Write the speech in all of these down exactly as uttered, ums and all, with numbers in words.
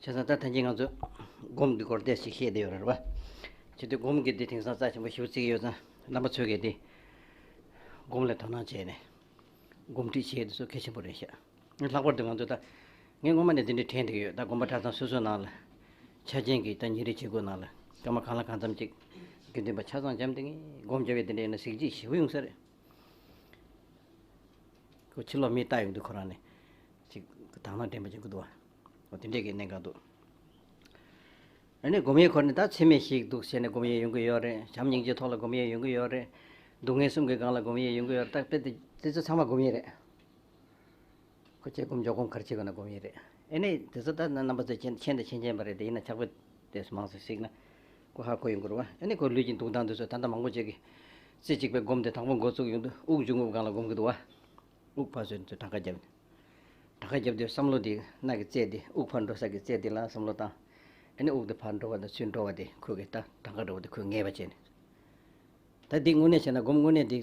བྱས་ཙང་ད་ཐེངས་ཀྱི་ང་ཚོ་སྒོམ་གྱི་སྐོར་ཏོག་ཙམ་བཤད་བསྡད་ཡོད་རེད་པ། བྱས་དུས་སྒོམ་གྱི་འདི་དེང་སང་རྩ་ཆེན་པོ་ཞེ་པོ་བརྩི་གི་ཡོད་ཙང་རྣམ་པ་ཚོ་གིས་འདི་སྒོམ་ལ་དོ་སྣང་བྱས་ནས་སྒོམ་ཁྲིད་བྱེད་དེ་ཚོ་གལ་ཆེན་པོ་རེད་ཤག། ལྷག་པར་དུ་ང་ཚོ་ད་ངས་སྔོན་མ་ནས་འདི་འདྲའི་དྲན་བསྡད་ཀྱི་ཡོད། ད་དགོན་པ་གྲྭ་ཚང་སོ་སོའི་ནང་ལ་ཆ་རྐྱེན་གྱི་ད་ཉིན་རེའི་བྱེད་སྒོའི་ནང་ལ་སྐར་མ་གང་ལ་གང་འཚམ་ཅིག་དགེ་འདུན་པ་ཆ་ཚང་འཇམ་བསྡད་མཁན་སྒོམ་རྒྱབ་པའི་དེ་འདྲ་ཡིན་ན་གཟི་བརྗིད་ཞེ་པོ་ཡོང་ས་རེད། ཁོ་ཕྱི་ལོགས་མིས་ལྟ་ཡོང་དུས་ཁོ་རང་ནས་ཅིག་དག་སྣང་དྲན་པ་ཅིག་དགོས་འདུག་བ། འོ་དེ་འདྲས་ཀྱི་གནད་འགག་འདུག། ཨ་ནི་སྒོམ་ཡས་ཁོ་ནི་ད་འཚེ་མེད་ཞིག་འདུག་བྱས་ནས་སྒོམ་ཡས་ཡོང་གི་ཡོད་རེད། བྱམས་སྙིང་རྗེའི་ཐོག་ལ་སྒོམ་ཡས་ཡོང་གི་ཡོད་རེད། སྡུག་བསྔལ་གསུམ་གྱི་སྒང་ལ་སྒོམ་ཡས་ཡོང་གི་ཡོད་རེད། ད་དཔེ་དེ་དེ་ཚོ་ཚང་མ་སྒོམ་ཡས་རེད། ཁོ་ཅེ་སྒོམ་འཇོག་སྒོམ་ག་རེ་བྱེད་དགོས་ན་སྒོམ་ཡས་རེད། ཨ་ནི་དེ་ཚོ་ད་རྣམ་པ་ཚོས་མཁྱེན་མཁྱེན་དང་མཁྱེན་མཁྱེན་པ་རེད། དེ་ཡིན་ན་ཕྱག་དཔེ་དེ་མང་ཙམ་གཟིགས་ན་ཁོ་ཧ་གོ་ཡོང་གི་རེད་བ། ཨ་ནི་ཁོ་ལུས་ཀྱི་འདུག་སྟངས་དེ་ཚོ་ད་ལྟ་མང་པོ་ཅིག་གིས་རྩེ་གཅིག་པའི་སྒོམ་དེ་དང་པོ་འགོ་བཙུགས་ཡོང་དུས་དབུགས་འབྱུང་རྔུབ་སྒང་ལ་སྒོམ་གི་འདུག་བ། དབུགས་ཕར་ཚུར་དུ་གྲངས་ཀ་བརྒྱབ་ནས། གྲངས་ཀ་བརྒྱབ་དུས་བསམ་བློ་འདི་རྣ་གི་རྩེ་འདི་དབུགས་ཕར་འགྲོ་ས་གི་རྩེ་འདི་ལ་བསམ་བློ་བཏང་། ཨ་ནི་དབུགས་འདི་ཕར་འགྲོ་བ་དང་ཚུར་འགྲོ་བ་དེ་ཁོ་གི་ད་གྲངས་ཀ་འགྲོ་བ་དེ་ཁོས་ངེས་པ་བྱས་ནས། ད་འདི་དངོས་གནས་བྱས་ན་སྒོམ་དངོས་གནས་འདི་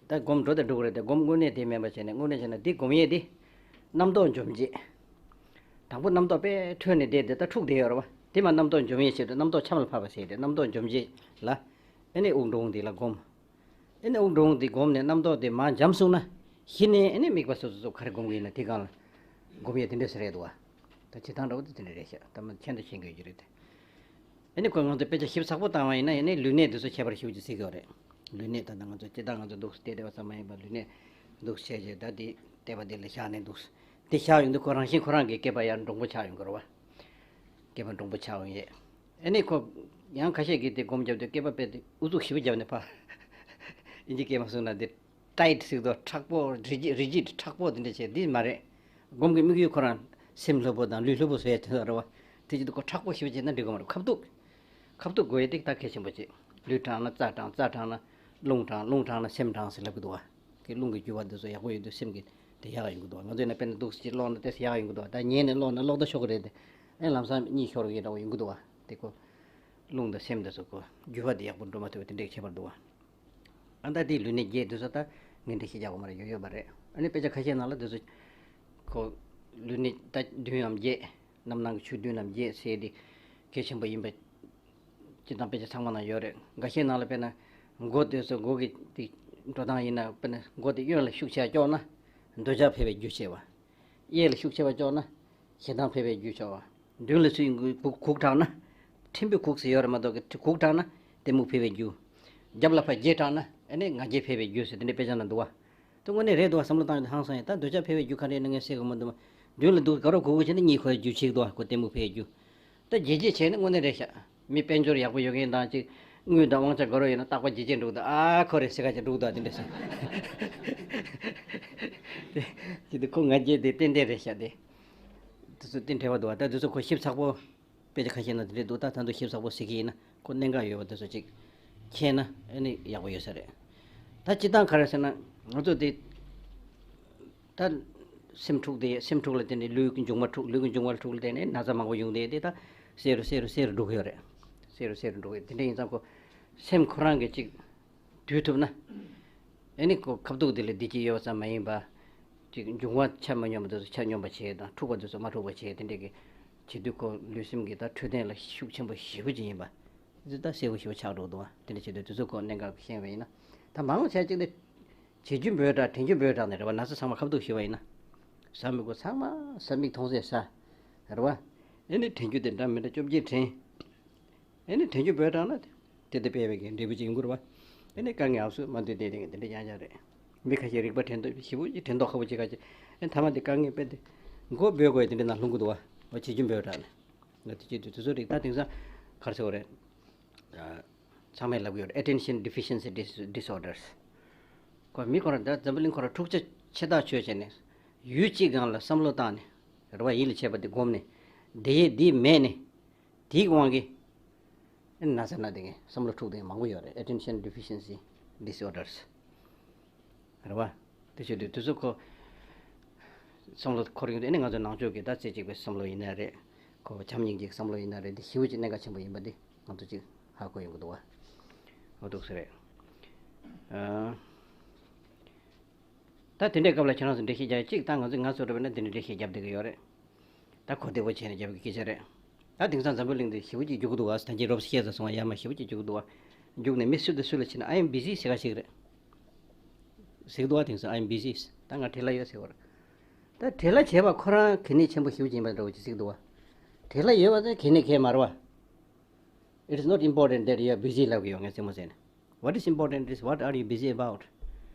ད་སྒོམ་འགྲོ་དང་འགྲོ་གི་རེད་དེ། སྒོམ་དངོས་གནས་དེ་མིན་པ་བྱས་ནས་དངོས་གནས་བྱས་ན་འདི་སྒོམ་ཡས་འདི་རྣམ་རྟོག་འཇོམས་བྱེད། དང་པོ་རྣམ་རྟོག་དཔེ་ཁྲོས་ནས་བསྡད་དེ་ད་འཁྲུགས་བསྡད་ཡོད་རེད་བ། དེ་མ་རྣམ་རྟོག་འཇོམས་ཡས་ཆེད་དུ་རྣམ་རྟོག་ཆམ་ལ་ཕབ་པ་ཟེར་ཏེ་རྣམ་རྟོག་འཇོམས་བྱེད་ལ་ཨ་ནི་དབུགས་འགྲོ་འོང་འདི་ལ་སྒོམ། ཨེ་ནས་དབུགས་འགྲོ་འོང་དེ་བསྒོམས་ནས་རྣམ་རྟོག་དེ་མར་འཇམ་སོང་ན། གཞི་ནས་ཨེ་ནས་དམིགས་པ་སོ་སོ་སོ་ག་རེ་སྒོམ་གྱི་ཡིན་ན་དེ་སྒང་ལ་སྒོམ་ཡས་དེ་འདྲས་སེ་རེད་འདུག་བ། ད་བྱེད་སྟངས་འདྲ་བོ་དེ་དེ་འདྲས་རེད་ཤག། ད་མ་མཁྱེན་དང་མཁྱེན་གྱི་ཡོད་ཀྱི་རེད་དེ། ཨེ་ནས་ཁོས་ང་ཚོ་དཔེ་ཆ་ཞིབ་ཚགས་པོ་བཏང་བ་ཡིན་ན་ཨེ་ནས་ལུས་གནད་དེ་ཚོ་ཁྱད་པར་ཞེ་པོ་ཅིག་གཟིགས་ཀྱི་ཡོད་རེད། ལུས་གནད་ད་ལྟ་ང་ཚོ་སྤྱིར་བཏང་ང་ཚོ་འདུག་སེ་བལྟས་བསྡད་པ་ཙམ་མ་ཡིན་པར་ལུས་གནད་འདུག་སེ་བྱས་བྱས་ད་དེ་བལྟས་པ་དེ་ལ་བཞག་ནས་འདུག་སེ་དེ་བཞག་ཡོང་དུས་ཁོ་རང་བཞིན་ཁོ་རང་གི་སྐེད་པ་ཡར་འདྲོང་པོ་ཆགས་ཡོང་གི་རེད་བ། སྐེད་པ་འདྲོང་པོ་ཆགས་ཡོང་ཡས། ཨེ་ནས་ཁོ་ཡང་ཁ་ཤས་ཀྱིས་དེ་སྒོམ་རྒྱབ་དུས་སྐེད་པ་དཔེ་དེ་ཨུ་ཚུགས་ཞེ་པོ་བརྒྱབ་ནས་ཕར་ཨིན་ཇི་སྐད་མ་གསུངས་ན་དེ་ཊའིཊ་ཟེར་དོ་མཁྲེགས་པོ་རི་ཇི་རི་ཇིཌ་མཁྲེགས་པོ་དེ་འདྲ་བྱས་འདི་མ་རེད། སྒོམ་གྱི་དམིགས་ཡུལ་ཁོ་རང་སེམས་ལྷོད་པོ་དང་ལུས་ལྷོད་པོ་བཟོ་ཡ་དེ་ཚོ་རེད་བ། དེ་བྱེད་དུས་ཁོ་མཁྲེགས་པོ་ཞེ་པོ་བྱས་ན་འགྲིག་གི་མ་རེད། ཁ་ཐུག་ཁ་ཐུག་དགོས་ཡ་དེ་ད་གལ་ཆེན་པོ་བྱེད། ལུས་དྲང་ན་རྩ་དྲང་། རྩ་དྲང་ན་རླུང་དྲང་། རླུང་དྲང་ན་སེམས་དྲང་ཟེར་ལབ་ཀྱི་འདུག་བ། ཀྱི་རླུང་གི་རྒྱུ་བ་འདི་ཚོ་ཡག་པོ་ཡོད་དུས་སེམས་ཀྱི་དེ་ཡག་ཡོང་གི་འདུག། ང་ཚོས་ན་དཔེར་ན་འདུག་སེ་ཀློག་ན་ཏོག་ཙམ་ཡག་ཡོང་གི་འདུག། ད་ཉལ་ནས་ཀློག་ན་ཀློག་ད་ཤོར་གི་རེད་དེ། ཨེ་ལམ་སང་གཉིད་ཤོར་གི་འདྲ་བོ་ཡོང་གི་འདུག་བ། དེ་ཁོ་རླུང་དང་སེམས་དེ་ཚོ་ཁོ་འགྱུར་བ་དེ་ཡག་པོ་འགྲོ་མ་ཐུབ་པ་དེ་འདྲའི་ཁྱད་པར་འདུག་བ། ཨ་ད་དེའི་ལུས་གནད་བརྒྱད་དེ་ཚོ་ད་ངས་འགྲེལ་བཤད་རྒྱག་དགོས་མ་རེད། ཡོད་ཡོད་པ་རེད། ཨ་ནི་དཔེ་ཆ་ཁ་ཤས་ནང་ལ་དེ་ཚོ་ཁོ་ལུས་གནད་ད་བདུན་ནམ་བརྒྱད། རྣམ་སྣང་གི་ཆོས་བདུན་ནམ་བརྒྱད་ཟེར་དེ་གལ་ཆེན་པོ་ཡིན་པ། སྤྱིར་བཏང་དཔེ་ཆ་ཚང་མ་ན་ཡོད་རེད། འགའ་ཤས་ནང་ལ་དཔེར་ན་མགོ་དེ་ཚོ་མགོ་གི་དེ་འགྲོ་སྟངས་ཡིན་ན་དཔེར་ན་མགོ་དེ་གཡོན་ལ་ཤུགས་ཆེ་བ་ཀྱོག་ན་འདོད་ཆགས་འཕེལ་བའི་རྒྱུ་བྱེད་པ། གཡས་ལ་ཤུགས་ཆེ་བ་ཀྱོག་ན་ཞེ་སྡང་འཕེལ་བའི་རྒྱུ་བྱེད་པ། མདུན་ལ་ཚུར་གུག་གུག་དྲགས་ན་ཕྲན་བུ་གུག་ཟེར་ཡོད་རེད་མ་གཏོགས་གུག་དྲགས་ན་གཏི་མུག་འཕེལ་བའི་རྒྱུ། རྒྱབ་ལ་ཕར་བརྗེ་དྲགས་ན་ཨ་ནི་ང་རྒྱལ་འཕེལ་བའི་རྒྱུ་ཟེར་དེ་འདྲའི་དཔེ་ཆ་ན་འདུག་བ། དེ་དངོས་གནས་རེད་འདུག་བསམ་བློ་བཏང་ཡོང་དུས་ཧང་སང་ཡོད། ད་འདོད་ཆགས་འཕེལ་བའི་རྒྱུ་ག་རེ་ཡིན་ན་ངས་ཤེས་དགོས་མི་འདུག་མདུན་ལ་འདུག་དགའ་རོགས་གུག་གུག་བྱས་ན་གཉིད་ཁུག་རྒྱུ་ཆེ་གི་འདུག་གོ། གཏི་མུག་འཕེལ་བའི་རྒྱུ། ད་བརྗེད་བརྗེད་བྱས་ན་དངོས་གནས་རེད་ཤག། མི་དཔལ་འབྱོར་ཡག་པོ་ཡོད་མཁན་དང་ཅིག་དངུལ་དང་དབང་ཆ་དགའ་རོགས་ཡོད་ན་རྟག་པར་བརྗེད་བརྗེད་འགྲོ་གི་འདུག། ཨ་ཁོ་རེད་ཟེར་ཁ་ཅིག་འགྲོ་གི་འདུག། དེ་འདྲ་ཟེར། དེ་དེ་ཁོ་ང་རྒྱལ་དེ་ཏན་ཏན་རེད་ཤག། དེ་དེ་ཚོ་དེ་འབྲེལ་བ་འདུག་བ། ད་དེ་ཚོ་ཁོ་ཞིབ་ཚགས་པོ། དཔེ་ཆ་ཁ་ཤས་ན་དེ་འདྲས་འདུག། ད་ད་དུང་ཞིབ་ཚགས་པོ་གཟིགས་ཀྱི་ཡིན་ན་ཁོ་གནད་འགག་ཡོད་པ་དེ་ཚོ་ཅིག་མཁྱེན་ན་ཨེ་ནི་ཡག་པོ་ཡོད་ས་རེད། ད་སྤྱིར་བཏང་ག་རེ་ཟེར་ན་ང་ཚོ་དེ་ད་སེམས་འཁྲུག་དེ་སེམས་འཁྲུག་ལ་བརྟེན་ནས་ལུས་ཀྱི་འབྱུང་བ་འཁྲུག། ལུས་ཀྱི་འབྱུང་བ་འཁྲུག་ལ་བརྟེན་ནས་ན་ཚ་མང་པོ་ཡོང་དེ་དེ་ད་གསལ་རུ་གསལ་རུ་གསལ་རུ་འགྲོ་གི་ཡོད་རེད། གསལ་རུ་གསལ་རུ་འགྲོ་གི་ཡོད། དེ་འདྲ་ཡིན་ཙང་ཁོ་སེམས་ཁོ་རང་གིས་ཅིག་དུལ་ཐུབ་ན། ཨེ་ནི་ཁོ་ཁ་ཐུག་དེ་ལ་བདེ་སྐྱིད་ཡོད་ཙམ་མ་ཡིན་པ། ཅིག་འབྱུང་བ་ཆ་མ་སྙོམས་པ་དེ་ཚོ་ཆ་སྙོམས་པ་བྱས་དང་འཁྲུག་པ་དེ་ཚོ་མ་འཁྲུག་པ་བྱས། དེ་འདྲས་ཀྱི་བྱེད་དུས་ཁོ་ལུས་སེམས་ཀྱི་ད་འཕྲོད་བསྟེན་ལ་ཤུགས་ཆེན་པོ་ཞེ་པོ་ཅིག་ཡིན་པ། དེ་ཚོ་ད་གསལ་པོ་ཞེ་པོ་ཆགས་འགྲོ་འདུག་བ། དེ་འདྲ་བྱེད་དུས་དེ་ཚོ་ཁོ་གནད་འགག་ཤེས་པ་ཡིན་ན། ད་མང་ཆེ་ཅིག་ནི་བྱེད་རྒྱུ་འབོད་དྲགས་དྲན་རྒྱུ་འབོད་དྲགས་ནས་རེད་བ། ན་ཚ་ཚང་མ་ཁ་ཐུག་ཞུ་བ་ཡིན་ན། ཟ་མི་དགོས་ཚང་མ་ཟ་མིག་མཐོང་ཚད་ཟ། རེད་བ། ཨེ་ནི་དྲན་རྒྱུ་དེ་འདྲ་མི་འདྲ་བཅོ་བརྒྱད་དྲན། ཨེ་ནི་དྲན་རྒྱུ་འབོད་དྲགས་ན་དེ་དེ་དཔེ་བའི་གི་འབྲས་བུ་ཅིག་ཡོང་གི་རེད་བ། ཨེ་ནི་དཀའ་ངལ་ཨབ་སུ་མ་འདུས་དེ་དེ་དེ་འདྲ་ཡང་ཡང་རེད། མི་ཁ་ཤས་རིག་པ་དྲན་ཐོག་ཞེ་པོ་ཅིག་དྲན་ཐོག་ཁ་པོ་ཅིག་ག་ཅིག་ཨེ་མཐའ་མ་དེ་དཀའ་ངལ་དཔེ་དེ་མགོ་འབོད་དགོས་དེ་འདྲ་ནང་ལྷུང་གི་འདུག་བ། འོ་བྱེད་རྒྱུ་འབོད་དྲགས་ནས། ང་དེ་ཅིག་དུས་དུས་ཚོད་རིག་ད་དེང་སང་ག་རེ་ཟེར་བ་རེད། ཨ། ཚང་མས་ལབ་ཀྱི་ཡོད་རེད། Attention Deficiency Dis- Disorders། ཁོ་མི་ཁོ་རང་ད་འཛམ་བུ་གླིང་ཁོ་རང་འཁྲུག་ཆ་ཆེ་ཐག་ཆོད་བྱས་ནས་ཡུལ་གཅིག་སྒང་ལ་བསམ་བློ་བཏང་ནས་རེ་བ་ཡིད་ལ་བྱེད་པ་དེ་སྒོམ་ནས་དེ་ཡས་འདི་མེད་ནས་དེའི་དབང་གིས་ན་ཚ་ན་དེ་ངས་བསམ་བློ་འཁྲུག་དེ་མང་པོ་ཡོད་རེད། Attention Deficiency Disorders། རེད་བ། དེ་བྱེད་དུས་དུས་ཚོད་ཁོ་བསམ་བློ་འཁོར་ཡོང་དུས་ཨ་ནི་ང་ཚོ་ནང་ཆོས་ཀྱི་ད་རྩེ་གཅིག་པའི་བསམ་བློ་ཡིན་ན་རེད། ཁོ་བྱམས་སྙིང་རྗེའི་བསམ་བློ་ཡིན་ན་རེད། འདི་ཞེ་པོ་ཅིག་གནད་འགག་ཆེན་པོ་ཡིན་པ་འདི་ང་ཚོ་ཅིག་ཧ་གོ་ཡོང་གི་འདུག་བ། འོ་འདུག་ས་རེད། ཨ། ད་དེ་འདྲའི་སྐབས་ལ་ཁྱེད་རང་ཚོ་འགྲེལ་བཤད་རྒྱག་ཅིག་ད་ང་ཚོ་ང་ཚོ་རེད་པས་ན་དེ་འདྲའི་འགྲེལ་བཤད་རྒྱབ་བསྡད་ཀྱི་ཡོད་རེད། ད་གོ་བདེ་པོ་བྱས་ནས་རྒྱབ་ཀྱི་སྐད་ཆ་རེད། ད་དེང་སང་འཛམ་བུ་གླིང་འདི་ཞེ་པོ་ཅིག་རྒྱུག་འདུག་བ། ད་ཁྱེད་རོབ་ཙམ་བཤད་ཚར་སོང་བ། ཡར་མར་ཞེ་པོ་ཅིག་རྒྱུག་འདུག་བ། རྒྱུག་ནས་མི་སུ་དང་སུ་ལ་ཕྱིན་ན་I am busy ཟེར་ག་ཞིག་རེད་ཟེར་གི་འདུག་བ། དེང་སང་I am busy། ད་ང་བྲེལ་བ་ཡོད་ཟེར་བ་རེད། ད་བྲེལ་བ་བྱས་པ་ཁོ་རང་གལ་གནད་ཆེན་པོ་ཞེ་པོ་ཅིག་ཡིན་པ་འདྲ་བོ་ཅིག་ཟེར་གི་འདུག་བ། བྲེལ་བ་ཡོད་པ་དེ་གལ་གནད་གལ་མ་རེད་བ། It is not important that you are busy ལབ་གི་ཡོད། ངས་རྩེད་མོ་རྩེ་ནས། What is important is what are you busy about?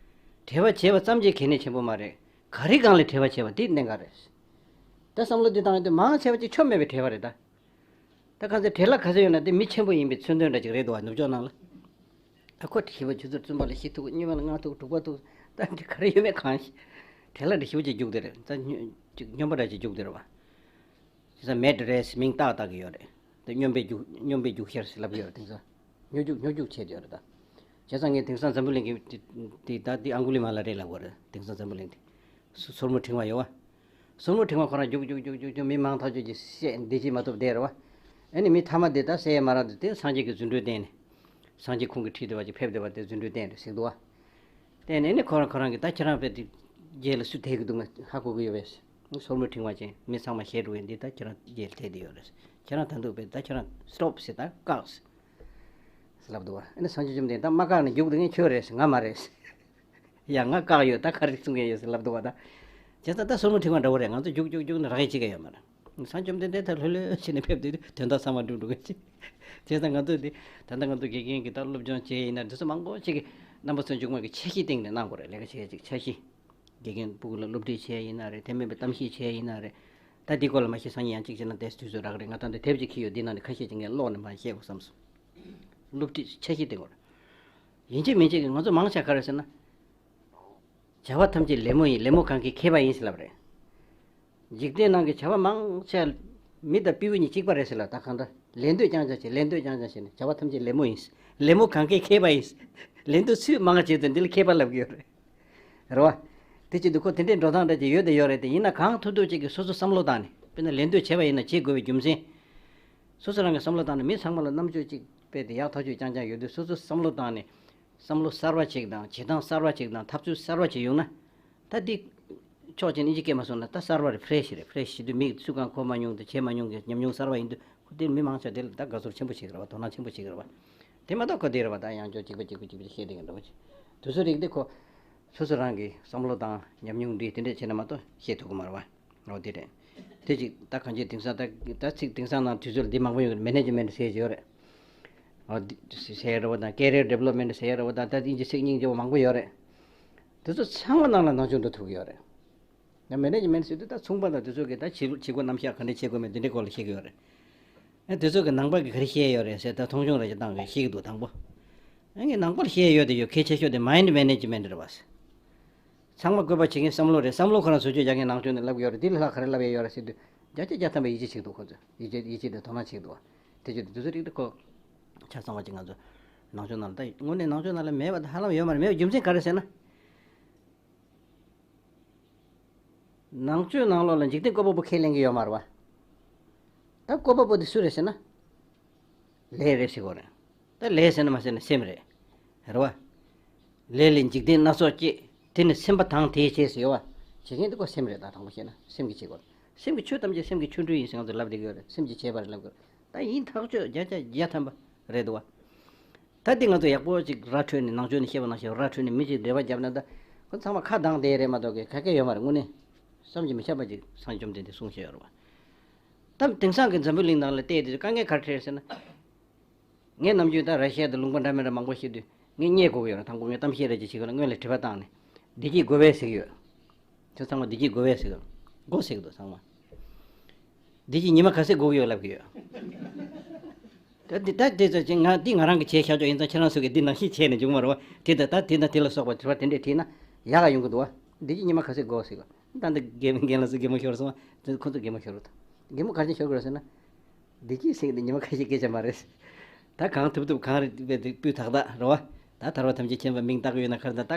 བྲེལ་བ་བྱས་པ་ཙམ་གྱིས་གལ་གནད་ཆེན་པོ་མ་རེད། ག་རེ་སྒང་ལ་བྲེལ་བ་བྱས་པ་དེ་གནད་འགག་རེད། ད་བསམ་བློ་འདི་བཏང་ཡོང་དུས་མང་ཆེ་བ་ཅིག་ཆོ་མེད་པའི་བྲེལ་བ་རེད་ད། ད་གང་ཚེ་བྲེལ་བ་ག་ཚོད་ཡོད་ན་དེ་མི་ཆེན་པོ་ཡིན་པའི་མཚོན་དོན་འདྲ་ཅིག་རེད་འདུག་བ། ནུབ་ཕྱོགས་ནང་ལ། ད་ཁོ་བྲེལ་བ་ཆུ་ཚོད་བཙུན་པ་ལ་བཞི་ཐུག་གཉིས་པ་ལ་ལྔ་ཐུག་དྲུག་པ་ཐུག་ད་འདི་ག་རེ་ཡོད་མེད་གང་ཤེས། བྲེལ་བ་འདི་ཞེ་པོ་ཅིག་རྒྱུག་དེ་རེད། ད་སྨྱོ་ཅིག་སྨྱོན་པ་འདྲ་ཅིག་རྒྱུག་དེ་རེད་བ། བྱས་ཙང་མེད་རེད་མིང་ཏག་ཏག་གི་ཡོད་རེད། དེ་སྨྱོན་པའི་རྒྱུག་སྨྱོན་པའི་རྒྱུག་ཤར་ཟེར་ལབ་ཀྱི་ཡོད་རེད། དེང་སང་སྨྱོ་རྒྱུག་སྨྱོ་རྒྱུག་བྱས་ཏེ་ཡོད་རེད་ད། བྱས་ཙང་ངས་དེང་སང་འཛམ་བུ་གླིང་གི་དེ་དེ་ད་དེ་ཨང་གུ་ལི་མ་ལ་རེད་ལབ་དགོས་རེད། དེང་སང་འཛམ་བུ་གླིང་དེ་སོ་སོར་མོ་འཕྲེང་བ་ཡོད་བ། སོར་མོ་འཕྲེང་བ་ཁོ་རང་རྒྱུག་རྒྱུག་རྒྱུག་རྒྱུག་རྒྱུག་མི་མང་ཐག་ཆོད་ཀྱི་བཤད་འདི་ཅི་མ་ཐུབ་བསྡད་རེད་བ། ཨ་ནི་མི་ཐ་མ་དེ་ད་བསད་ཡས་མ་རག་དུས་དེ་སངས་རྒྱས་ཀྱི་རྫུ་འཕྲུལ་བསྟན་ནས། སངས་རྒྱས་ཁོང་གི་ཁྲིད་དེ་བ་ཅིག་ཕེབས་བསྡད་པ་དེ་རྫུ་འཕྲུལ་བསྟན་རེད་ཟེར་གི་འདུག་བ། བསྟན་ནས་ནི་ཁོ་རང་ཁོ་རང་གིས་ད་ཁྱེད་རང་དཔེ་དེ་རྗེས་ལ་སུ་དེད་ཀྱི་འདུག་ན་ཧ་གོ་གི་ཡོད་པས། སོར་མོ་འཕྲེང་བ་ཅན་མི་ཚང་མ་ཞེད་འགྲོ་བས། འདི་ད་ཁྱེད་རང་རྗེས་ལ་དེད་དེ་ཡོད་རེད། ཁྱེད་རང་ད་འདུག་པས། ད་ཁྱེད་རང་སི་ཊོབ་ཟེར་ད་བཀག་ཟེར་ལབ་འདུག་བ། ཨ་ནི་སངས་རྒྱས་བཅོམ་ལྡན་ད་མ་བཀག་ནས་རྒྱུག་འདུག་མཁན་ཁྱོད་རེད་ཟེར། ང་མ་རེད་ཟེར། ཡ་ང་བཀག་ཡོད། ད་ག་རེ་གསུང་གི་ཡོད་ཟེར་ལབ་འདུག་བ། ད་བྱས་ཙང་ད་སོར་མོ་འཕྲེང་བ་འདྲ་བོ་རེད། ང་ཚོ་རྒྱུག་རྒྱུག་རྒྱུག་ནས་རག་ཡས་ཅིག་ག་ཡོད་མ་རེད། སངས་རྒྱས་བཅོམ་ལྡན་འདས་ད་ལྷོད་ལྷོད་བྱས་ནས་ཕེབས་དུས་དོན་དག་ཚང་མ་འགྲུབ་འགྲོ་གི་ཅིག་བྱས་ཙང་ང་ཚོས་འདི་ད་ལྟ་ང་ཚོ་དགེ་རྒན་གྱི་ད་སློབ་སྦྱོང་བྱས་ཡིན་ན་འདི་ཚོ་མང་པོ་ཅིག་གི་རྣམ་པ་ཚོ་མཇུག་མ་གི་འཆར་གཞི་སྟེང་ནས་གནང་དགོས་རེད། ལས་ཀ་བྱེད་ཡས་ཅིག་འཆར་གཞི། དགེ་རྒན་ཕྲུ་གུ་ལ་སློབ་ཁྲིད་བྱས་ཡིན་ན་རེད། དེ་མིན་པའི་གཏམ་བཤད་བྱས་ཡིན་ན་རེད། ད་འདི་སྐོར་ལ་མ་ཤེས་སང་ཉིན་ཡང་གཅིག་བྱས་ན་དེ་དུས་ཚོད་རག་རེད། ང་ད་འདི་དེབ་ཅིག་འཁྱེར་ཡོད། འདི་ནང་ནས་ཁ་ཤས་ཅིག་ངས་ཀློག་ནས་མར་བཤད་དགོས་བསམ་སོང་། སློབ་ཁྲིད་འཆར་གཞི་སྟེང་དགོས་རེད། ཡིན་གཅིག་མིན་གཅིག་གི་ང་ཚོ་མང་ཆེ་ག་རེ་ཟེར་ན། བྱ་བ་ཐམས་ཅད་ལད་མོ་ཡིན། ལད་མོ་གང་གིས་ཁེགས་པ་ཡིན་ཟེར་ལབ་རེད། འཇིག་རྟེན་ནང་གི་བྱ་བ་མང་ཆེ་མི་དང་སྤྲེའུ་གཉིས་གཅིག་པ་རེད་ཟེར་ལབ། ད་གང་འདྲ་ལད་འདོད་རྐྱང་རྐྱང་བྱས། ལད་འདོད་རྐྱང་རྐྱང་བྱས་ནས་བྱ་བ་ཐམས་ཅད་ལད་མོ་ཡིན། ལད་མོ་གང་གིས་ཁེགས་པ་ཡིན། ལད་འདོད་སུས་མང་བྱས་ཏེ་འདི་ལ་ཁེགས་པ་ལབ་ཀྱི་ཡོད་རེད། རེད་བ། དེ་བྱེད་དུས་ཁོ་དེ་འདྲའི་འགྲོ་སྟངས་འདྲ་ཅིག་ཡོད་དང་ཡོད་རེད་དེ། ཡིན་ན་གང་ཐུབ་ཐུབ་ཅིག་གིས་སོ་སོ་བསམ་བློ་བཏང་ནས། དཔེར་ན་ལད་འདོད་བྱས་པ་ཡིན་ན་བྱེད་དགོས་པའི་རྒྱུ་མཚན། སོ་སོ་རང་གིས་བསམ་བློ་བཏང་ནས། མི་ཚང་མ་ལ་རྣམ་དཔྱོད་ཅིག་དཔེ་དེ་ཡག་ཐག་ཆོད་རྐྱང་རྐྱང་ཡོད་དུས་སོ་སོ་བསམ་བློ་བཏང་ནས། བསམ་བློ་གསར་བ་ཅིག་དང་བྱེད་སྟངས་གསར་བ་ཅིག་དང་འཐབ་རྩོད་གསར་བ་ཅིག་ཡོང་ན། ད་འདི་ཕྱོགས་གཅིག་ནས་ཨིན་ཇི་སྐད་མ་སོང་ན་ད་གསར་བ་རེད། ཕི་རེ་ཤི་རེད། ཕི་རེ་ཤི་དུས་མིག་སུ་གང་གོ་མ་མྱོང་དང་བྱས་མ་མྱོང་གི་ཉམས་མྱོང་གསར་བ་ཡིན་དུས་ཁོ་དེར་མི་མང་ཆེ་བ་དེ་ལ་ད་དགའ་ཚོར་ཆེན་པོ་ཞིག་རེད་བ། དོ་སྣང་ཆེན་པོ་ཞིག་རེད་བ། དེ་མ་གཏོགས་ཁོ་དེ་རེད་བ། ད་ཡང་བསྐྱར་གཅིག་པ་གཅིག་པ་གཅིག་པ་བཤད་བསྡད་མཁན་འདྲ་བོ་ཅིག་དུས་ཚོད་རིག་དེ་ཁོ་སོ་སོ་རང་གི་བསམ་བློ་དང་ཉམས་མྱོང་འདི་དེ་འདྲས་བྱས་ན་མ་གཏོགས་བཤད་ཐུབ་ཀྱི་མ་རེད་བ། འོ་དེ་རེད། དེ་ཅིག་ད་གང་ཅི་དེང་སང་ད་ད་ཚིག་དེང་སང་ནང་དུས་ཚོད་འདི་མང་པོ་ཡོད་རེད། མེ་ནེ་ཇི་མེན་ཊི་ཟེར་ཡོད་རེད། འོ་འདི་ཟེར་ཡ་རེད་བ་དང་། ཀེ་རི་ཡར་ཌི་ཝེ་ལོབ་མེན་ཊི་ཟེར་ཡ་རེད་བ་དང་། ད་ཨིན་ཇི་ཚིག་སྙིང་རྗེ་བོ་མང་པོ་ཡོད་རེད། དེ་ཚོ་ཚང་མ་ནང་ལ་ནང་ཆོས་འགྲོ་ཐུབ་ཀྱི་ཡོད་རེད། ཡང་མེ་ནེ་ཇི་མེན་ཊི་ཟེར་དུས་ད་ཚོང་པ་དང་དེ་ཚོ་གིས་ད་བྱེད་བྱེད་སྒོ་རྣམ་གཞག་ག་འདྲ་བྱེད་དགོས་མིན་དེ་འདྲའི་སྐོར་ལ་བཤད་ཀྱི་ཡོད་རེད། ཨ་དེ་ཚོ་གིས་ནང་པ་གིས་ག་རེ་བཤད་ཡོད་རེད་ཟེར་ད་མཐོང་ཆུང་རེ་ཞིག་བཏང་གིས་བཤད་ཀྱི་འདུག་དང་པོ། ཨ་ངས་ནང་པར་བཤད་ཡོད་དེ་ཡོད། གལ་ཆེ་ཤོས་དེ་མའིན་ཌི་མེ་ནེ་ཇི་མེན་ཊི་རེད་བ། ཚང་མ་བཀོད་པ་བྱེད་མཁན་བསམ་བློ་རེད། བསམ་བློ་ཁོ་རང་བཟོ་བཅོས་རྒྱག་མཁན་ནང་ཆོས་ནས་ལབ་ཡོད་རེད། དེ་ལས་ལྷག་ག་རེ་ལབ་ཡས་ཡོད་རེད་ཟེར་དུས་བརྒྱ་ཆ་བརྒྱ་ཐམ་པ་ཡིད་ཆེས་བྱེད་འདུག་ཁོ་ཚོས་ཡིད་ཆེས་ཡིད་ཆེས་དང་དོ་སྣང་བྱེད་འདུག་དེ་བྱེད་དུས་དེ་ཚོ་རིགས་དེ་ཁོ་ཆ་ཚང་བ་ཅིག་ང་ཚོ་ནང་ཆོས་ནང་ལ་ད་དངོས་གནས་ནང་ཆོས་ནང་ལ་མེད་པ་དང་ཧ་ལམ་ཡོད་མ་རེད། མེད་པའི་རྒྱུ་མཚན་ག་རེ་ཟེར་ན། ནང་ཆོས་ནང་ལོགས་ལ་འཇིག་རྟེན་བཀོད་པ་པོ་ཁས་ལེན་གྱི་ཡོད་མ་རེད་བ། ད་བཀོད་པ་པོ་དེ་སུ་རེད་ཟེར་ན། ལས་རེད་ཟེར་གྱི་ཡོད་རེད། ད་ལས་ཟེར་ན་མ་ཟེར་ན་སེམས་རེད། རེད་བ། ལས་ལས་འཇིག་རྟེན་སྣ་ཚོགས་སྐྱེ། དེ་ནི་སེམས་པ་དང་དེའི་རྗེས་སུ་ཡོད་པ། བྱེད་མཁན་དེ་ཁོ་སེམས་རེད། ད་དང་པོ་བཤད་ན་སེམས་ཀྱིས་བྱེད་དགོས། སེམས་ཀྱི་ཆོས་ཐམས་ཅད་སེམས་ཀྱི་ཆོ་འཕྲུལ་ཡིན་ཟེར་ང་ཚོ་ལབ་བསྡད་ཀྱི་ཡོད་རེད། སེམས་ཀྱིས་བྱས་པ་རེད་ལབ་ཀྱི་ཡོད་རེད། ད་ཡིན་ཐག་ཆོད་བརྒྱ་ཆ་བརྒྱ་ཐམ་པ་རེད་འདུག་བ། ད་འདི་ང་ཚོ་ཡག་པོ་ཅིག་ར་འཕྲོད་ནས་ནང་ཆོས་ནས་བཤད་པ་ནང་བཞིན་ར་འཕྲོད་ནས་མི་གཅིག་འབྲེལ་བ་བརྒྱབ་ན་ད་ཁོ་ཚང་མ་ཁ་གདངས་བསྡད་རེད་མ་གཏོགས་གི་ག་གེ་ཡོད་མ་རེད། དངོས་གནས་བསམ་གྱིས་མི་ཁྱབ་པ་ཅིག་སངས་རྒྱས་བཅོམ་ལྡན་འདས་གསུངས་བཞག་ཡོད་རེད་བ། ད་དེང་སང་གི་འཛམ་བུ་གླིང་ནང་ལ་བལྟས་དུས་དཀའ་ངལ་ག་རེ་འཕྲད་ཟེར་ན། ངས་ནམ་རྒྱུན་ད་ར་ཤི་ཡ་དང་ལུང་པ་འདྲ་མི་འདྲ་མང་པོ་བཤད་དུས་ངས་བརྙས་དགོས་ཀྱི་ཡོད་རེད། དང་པོ་ངས་གཏམ་བཤད་རེ་ཅིག་བྱེད་དགོས་ན་སྔོན་ལ་དྲི་བ་བཏང་ནས་བདེ་སྐྱིད་དགོས་པས་ཟེར་གྱི་ཡོད། ཁྱོད་ཚང་མ་བདེ་སྐྱིད་དགོས་པས་ཟེར་གྱི་ཡོད། དགོས་ཟེར་གྱི་འདུག་ཚང་མ། བདེ་སྐྱིད་ཉི་མ་ག་ཚོད་དགོས་ཀྱི་ཡོད་ལབ་ཀྱི་ཡོད། ད་འདི་ད་དེ་ཚོ་ཅིག་ང་འདི་ང་རང་གི་བྱས་ཤག་ཅོག་ཡིན་ཙང་ཁྱེད་རང་ཚོ་གིས་འདི་ནང་བཞིན་བྱས་ནས་འཇུག་མ་རེད་བ། དེ་ད་ད་དེ་ད་དེ་ལ་སོགས་པ་དྲི་བ་དེ་འདྲས་དྲིས་ན་ཡག་ག་ཡོང་གི་འདུག་བ། བདེ་སྐྱིད་ཉི་མ་ག་ཚོད་དགོས་ཟེར་གི། ད་འདི་རྒན་རྒན་ལགས་སུ་གད་མོ་ཤོར་སོང་བ། ཁོ་ཚོ་གད་མོ་ཤོར་བ་དང་། གད་མོ་ག་རེ་ཤོར་གི་རེད་ཟེར་ན། བདེ་སྐྱིད་ཟེར་གི་འདི་ཉི་མ་ཁ་ཤས་སྐད་ཆ་མ་རེད། ད་གང་ཐུབ་ཐུབ་གང་རེད་དཔེ་དེ་སྤུས་དག་དག་རེད་བ། ད་ཐར་པ་ཐམས་ཅད་མཁྱེན་པ་མིང་བཏགས་ཡོད་ན་ཁར་ད་ད་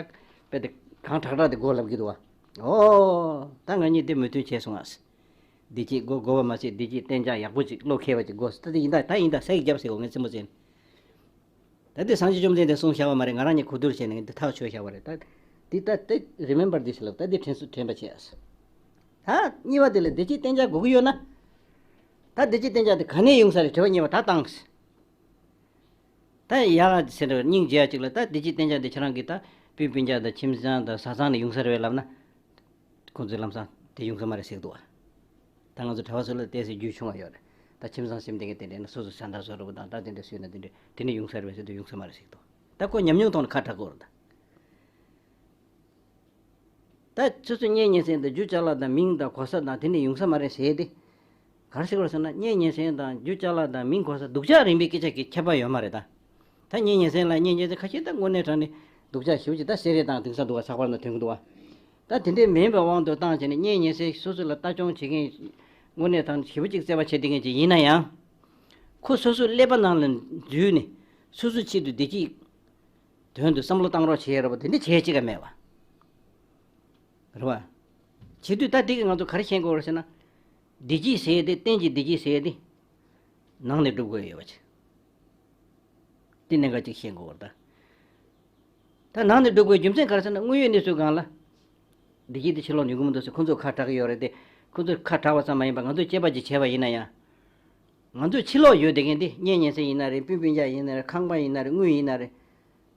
དཔེ་དེ་གང་དྲག་དྲག་དེ་དགོས་ལབ་ཀྱི་འདུག་བ། ཨོ། ད་ང་གཉིས་དེ་མོས་མཐུན་བྱས་སོང་ཨ། བདེ་སྐྱིད་དགོས་དགོས་པ་མ་ཟད་བདེ་སྐྱིད་གཏན་འཇགས་ཡག་པོ་ཅིག་བློ་འཁེལ་བ་ཅིག་དགོས། ད་དེ་ཡིན་ད་ད་ཡིན་ད་ས་ཡིག་བརྒྱབ་ཟེར་གོ་ངས་རྩེད་མོ་རྩེ་ནས། ད་དེ་སངས་རྒྱས་བཅོམ་ལྡན་འདས་གསུངས་བཞག་པ་མ་རེད། ང་རང་གཉིས་གོ་བསྡུར་བྱས་ནས་འདི་ཐག་ཆོད་བཞག་པ་རེད། ད་འདི་ད་དེ་remember this ལབ། ད་འདི་དྲན་གསོ་དྲན་པ་བྱས། ད་གཉིས་པ་དེ་ལ་བདེ་སྐྱིད་གཏན་འཇགས་དགོས་ཀྱི་ཡོད་ན། ད་བདེ་སྐྱིད་གཏན་འཇགས་དེ་ག་ནས་ཡོང་ས་རེད། དྲི་བ་གཉིས་པ་ད་བཏང་། ད་ཡག་ཟེར་བ་སྙིང་རྗེ་ཡ་གཅིག་ལ། ད་བདེ་སྐྱིད་གཏན་འཇགས་དེ་ཁྱེད་རང་གིས་ད་སྤུན་སྤུན་ཀྱག་དང་ཁྱིམ་ཚང་དང་བཟའ་ཚང་ནས་ཡོང་ས་རེད་པས་ལབ་ན། ཁོང་ཚོས་ལམ་སང་དེ་ཡོང་ས་མ་རེད་ཟེར་གི་འདུག་བ། ད་ང་ཚོ་གྲྭ་པ་ཚོ་ལ་བལྟས་ཚེ་རྒྱུས་ཆུང་བ་ཡོད་རེད། ད་ཁྱིམ་ཚང་ཞིག་འདི་ག་དེ་འདྲས་ན་སོ་སོ་ས་མཐའ་བཟོ་འདྲ་པོ་དང་ད་དེ་འདྲས་བཟོས་ན་དེ་འདྲས་དེ་ནས་ཡོང་ས་རེད་པས་ཟེར་དུས་ཡོང་ས་མ་རེད་ཟེར་གི་འདུག་ད་ཁོ་ཉམས་མྱོང་ཐོག་ནས་ཁ་གྲག་གི་ཡོད་རེད་ད། ད་སོ་སོའི་གཉེན་ཉེ་ཚན་དང་རྒྱུ་ཅ་ལག་དང་མིང་དང་གོ་ས་དང་དེ་འདྲས་ཡོང་ས་མ་རེད་ཟེར་ཏེ། ག་རེ་ཟེར་དགོས་ཟེར་ན། གཉེན་ཉེ་ཚན་དང་རྒྱུ་ཅ་ལག་དང་མིང་གོ་ས་སྡུག་ཅག་རིགས་པའི་སྐད་ཆ་གི་ཁྱད་པར་ཡོད་མ་རེད་ད། ད་གཉེན་ཉེ་ཚན་ལ་གཉེན་ཉེ་ཚན་ཁ་ཤས་ད་དངོས་གནས་དྲང་གནས་སྡུག་ཅག་ཞེ་པོ་ཅིག་ད་ཟེར་རེད་དང་དེང་སང་འདུག་བ། ཚགས་པར་ནང་ཐོན་གི་འདུག་བ། ད་དེ་འདྲས་མིན་པའི་དབང་དུ་བཏང་བྱས་ནས་གཉེན་ཉེ་ཚན་སོ་སོ་ལ་ལྟ་སྐྱོང་བྱེད་མཁན། དངོས་གནས་དྲང་ཞེ་པོ་ཅིག་བརྩེ་བ་བྱེད་བསྡད་མཁན་ཅིག་ཡིན་ན་ཡང་། ཁོ་སོ་སོའི་ཀླད་པ་ནང་ལ་འཛུལ་ནས་སོ་སོའི་ཆེད་དུ་བདེ་སྐྱིད་དོན་དུ་བསམ་བློ་བཏང་རོགས་བྱེད་རོགས་པ་དེ་འདྲ་བྱེད་ཅིག་ག་མེད་པ། རེད་བ། བྱེད་དུས་ད་འདི་གི་ང་ཚོ་ག་རེ་ཤེས་དགོས་རེད་ཟེར་ན། བདེ་སྐྱིད་ཟེར་ཡས་དེ་གཏན་གྱི་བདེ་སྐྱིད་ཟེར་ཡས་དེ། ནང་ནས་སྒྲུབ་དགོས་ཡོད་པ་ཅིག་དེ་གནད་འགག་ཅིག་ཤེས་དགོས་རེད་ད། ད་ནང་ནས་སྒྲུབ་དགོས་རྒྱུ་མཚན་ག་རེ་ཟེར་ན། དངོས་ཡོད་གནས་ཚུལ་སྒང་ལ། བདེ་སྐྱིད་དེ་ཕྱིར་ལོག་ཡོང་གི་མི་འདུག་ཟེར་ཁོ་ཚོ་ཁ་གྲག་གི་ཡོད་རེད་དེ། ཁོ་ཚོ་ཁ་གྲག་པ་ཙམ་མ་ཡིན་པར་ང་ཚོས་དཔྱད་པ་ཅིག་བྱས་པ་ཡིན་ན་ཡང་། ང་ཚོས་ཕྱི་ལོགས་ཡོད་བསྡད་མཁན་དེ་གཉེན་ཉེ་ཚན་ཡིན་ན་རེད། སྤུན་སྤུན་ཀྱག་ཡིན་ན་རེད། ཁང་པ་ཡིན་ན་རེད། དངུལ་ཡིན་ན་རེད།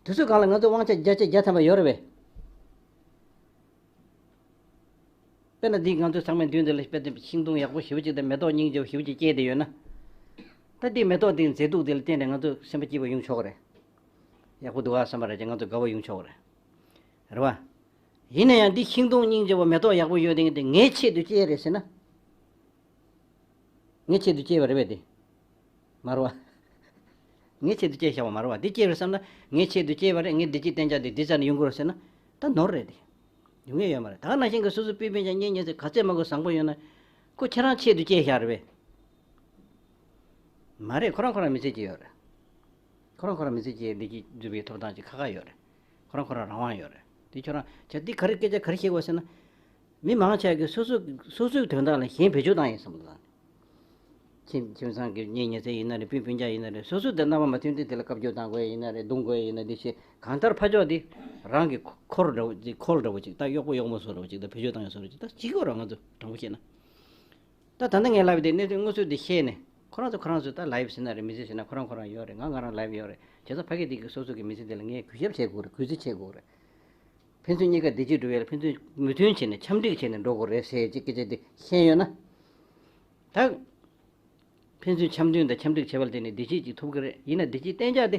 དེ་ཚོའི་སྒང་ལ་ང་ཚོ་དབང་ཆ་བརྒྱ་ཆ་བརྒྱ་ཐམ་པ་ཡོད་རེད་པས། དཔེར་ན་འདི་ང་ཚོ་ཚང་མའི་མདུན་དེ་ལ་དཔེ་དེ་ཤིང་སྡོང་ཡག་པོ་ཞེ་པོ་ཅིག་དང་མེ་ཏོག་སྙིང་རྗེ་པོ་ཞེ་པོ་ཅིག་སྐྱེས་བསྡད་ཡོད་ན། ད་འདི་མེ་ཏོག་འདིའི་མཛེས་སྡུག་འདི་ལ་བརྟེན་ནས་ང་ཚོ་སེམས་པ་སྐྱིད་པོ་ཡོང་ཆོག་གི་རེད། ཡག་པོ་འདུག་ཨ་བསམ་པ་རེད་ཅེས་ང་ཚོ་དགའ་བོ་ཡོང་ཆོག་གི་རེད། རེད་བ། ཡིན་ན་ཡང་འདི་ཤིང་སྡོང་སྙིང་རྗེ་པོ་མེ་ཏོག་ཡག་པོ་ཡོད་དེ་འདི་ངའི་ཆེད་དུ་སྐྱེས་རེད་ཟེར་ན། ངའི་ཆེད་དུ་སྐྱེས་པ་རེད་པས་དེ། མ་རེད་བ། ངའི་ཆེད་དུ་སྐྱེས་བཞག་པ་མ་རེད་བ། འདི་སྐྱེས་རེད་བསམ་ན་ངའི་ཆེད་དུ་སྐྱེས་པ་རེད། ངའི་བདེ་སྐྱིད་གཏན་འཇགས་དེ་འདི་རྩ་ནས་ཡོང་གི་རེད་ཟེར་ན། ད་ནོར་རེད་དེ། ཡོང་ཡས་ཡོད་མ་རེད། ད་ག་ནང་བཞིན་གྱི་སོ་སོའི་སྤུན་སྤུན་ཀྱག་གཉེན་ཉེ་ཚན་ག་ཚད་མང་པོ་བཟང་པོ་ཡོད་ན། ཁོ་ཁྱེད་རང་ཆེད་དུ་སྐྱེས་བཞག་རེད་པས། མ་རེད། ཁོ་རང་ཁོ་རང་མི་ཚེ་སྐྱེལ་ཡོད་རེད། ཁོ་རང་ཁོ་རང་མི་ཚེ་སྐྱེལ་བདེ་སྐྱིད་འཛུགས་པའི་ཐོབ་ཐང་ཅིག་ཁག་ཁག་ཡོད་རེད། ཁོ་རང་ཁོ་རང་རང་དབང་ཡོད་རེད། དེ་ཁྱོད་རང་བྱས་འདི་ག་རེ་སྐད་ཆ་ག་རེ་བཤད་དགོས་ཟེར་ན། མི་མང་ཆེ་གིས་སོ་སོ་སོ་སོའི་དོན་དག་ལ་གཞན་བེད་སྤྱོད་བཏང་ཡིན་བསམ་བློ་བཏང་། ཁྱིམ་ཁྱིམ་ཚང་གི་གཉེན་ཉེ་ཚན་ཡིན་ན་རེད། སྤུན་སྤུན་ཀྱག་ཡིན་ན་རེད། སོ་སོ་དེ་རྣམ་པ་མ་མཐུན་དུས་དེ་ལ་བཀའ་བཀྱོན་བཏང་དགོས་ཡིན་ན་རེད། རྡུང་དགོས་ཡིན་ན་རེད། འདི་བྱས་གང་ལྟར་ཕར་ཕྱོགས་འདི་རང་གི་འཁོར་འདྲ་བོ་ཅིག་འཁོར་འདྲ་བོ་ཅིག་ད་གཡོག་པོ་གཡོག་མོ་བཟོ་འདྲ་བོ་ཅིག་ད་བེད་སྤྱོད་བཏང་ཡོད་བཟོ་འདྲ་བོ་ཅིག་ད་བྱེད་དགོས་རེད། ང་ཚོ་དྲང་པོ་བཤད་ན། ད་ད་ལྟ་ངས་ལབ་པའི་དེ་གནད་དོན་དངོས་སུ་དེ་བཤད་ནས་ཁོ་རང་ཚོ་ཁོ་རང་ཚོ་ད་ལའིབ་ཟེར་ན་རེད། མི་ཚེ་ཟེར་ན་ཁོ་རང་ཁོ་རང་ཡོད་རེད། ང་ང་རང་ལའིབ་ཡོད་རེད། བྱས་ཙང་ཕ་གི་དེ་གི་སོ་སོ་གི་མི་ཚེ་དེ་ལ་ངས་གུས་ཞབས་བྱེད་དགོས་རེད། གུས་བརྩི་བྱེད་དགོས་རེད། ཕན་ཚུན་གཉིས་ཀ་བདེ་སྐྱིད་འགྲོ་ཡ་ལ་ཕན་ཚུན་མོས་མཐུན་བྱས་ནས་འཆམ་འགྲིག་བྱས་ནས་འགྲོ་དགོས་རེད་ཟེར་ཅིག་སྐད་ཆ་དེ་བཤད་ཡོད་ན། ད་ཕན་ཚུན་འཆམ་མཐུན་དང་འཆམ་འགྲིག་བྱས་པ་ལ་བརྟེན་ནས་བདེ་སྐྱིད་ཅིག་ཐོབ་ཀྱི་རེད། ཡིན་ན་བདེ་སྐྱིད་གཏན་འཇགས་དེ་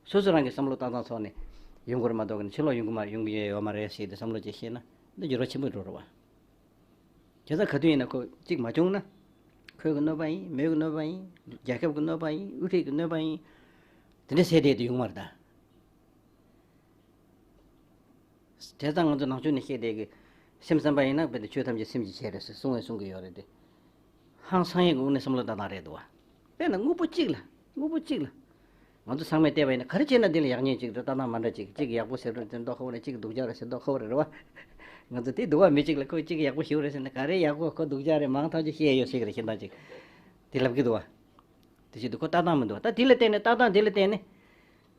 སོ་སོ་རང་གི་བསམ་བློ་བཏང་སྟངས་ཐོག་ནས་ཡོང་དགོས་རེད་མ་གཏོགས་ཕྱི་ལོགས་ཡོང་གི་མ་ཡོང་གི་ཡོད་མ་རེད་ཟེར་ཏེ་བསམ་བློ་ཅིག་བཤད་ན་འདི་འགྱུར་བ་ཆེན་པོ་འགྲོ་རེད་བ། བྱས་ཙང་ག་དུས་ཡིན་ན་ཁོ་གཅིག་མ་བྱུང་ན། ཁོའི་གི་གནོད་པ་ཡིན། མོའི་གི་གནོད་པ་ཡིན། རྒྱལ་ཁབ་གི་གནོད་པ་ཡིན། དབུ་ཁྲིད་གི་གནོད་པ་ཡིན། དེ་འདྲ་ཟེར་བསྡད་དེ་ཡོང་མ་རེད་ད། བྱས་ཙང་ང་ཚོ་ནང་ཆོས་ནས་བཤད་བསྡད་གི། སེམས་བསམ་པ་ཡིན་ན་དཔེ་དེ་ཆོས་ཐམས་ཅད་སེམས་ཀྱི་ཆེད་རེད་ཟེར་གསུང་བས་གསུང་གི་ཡོད་རེད་དེ། ཧང་སང་ཡས་ཀྱི་དབུ་ནས་བསམ་བློ་བཏང་སྟངས་རེད་འདུག་བ། དཔེར་ན་དངོས་པོ་གཅིག་ལ། དངོས་པོ་གཅིག་ལ། ང་ཚོ་ཚང་མས་བལྟས་པ་ཡིན་ན་ག་རེ་བྱས་ན་འདི་ལ་ཡག་ཉེས་ཅིག་རེད། ལྟ་སྟངས་མ་འདྲ་ཅིག་གཅིག་ཡག་པོ་ཟེར་རེད་ཟེར་མདོག་ཁ་པོ་རེད། གཅིག་སྡུག་ཅག་རེད་ཟེར་མདོག་ཁ་པོ་རེད། རེད་བ། ང་ཚོ་དེ་སྡུག་པ་མི་གཅིག་ལ་ཁོ་གཅིག་ཡག་པོ་ཞེ་པོ་རེད་ཟེར་ན་ག་རེ་ཡག་པོ་ཁོ་སྡུག་ཅག་རེད་མང་ཐག་ཆོད་བཤད་ཡོད་ཟེར་གི་རེད། གཞན་དག་ཅིག་དེ་ལབ་གི་འདུག་བ། དེ་བྱེད་དུས་ཁོ་ལྟ་སྟངས་མི་འདུག་བ། ད་དེ་ལ་བརྟེན་ནས་ལྟ་སྟངས་དེ་ལ་བརྟེན་ནས།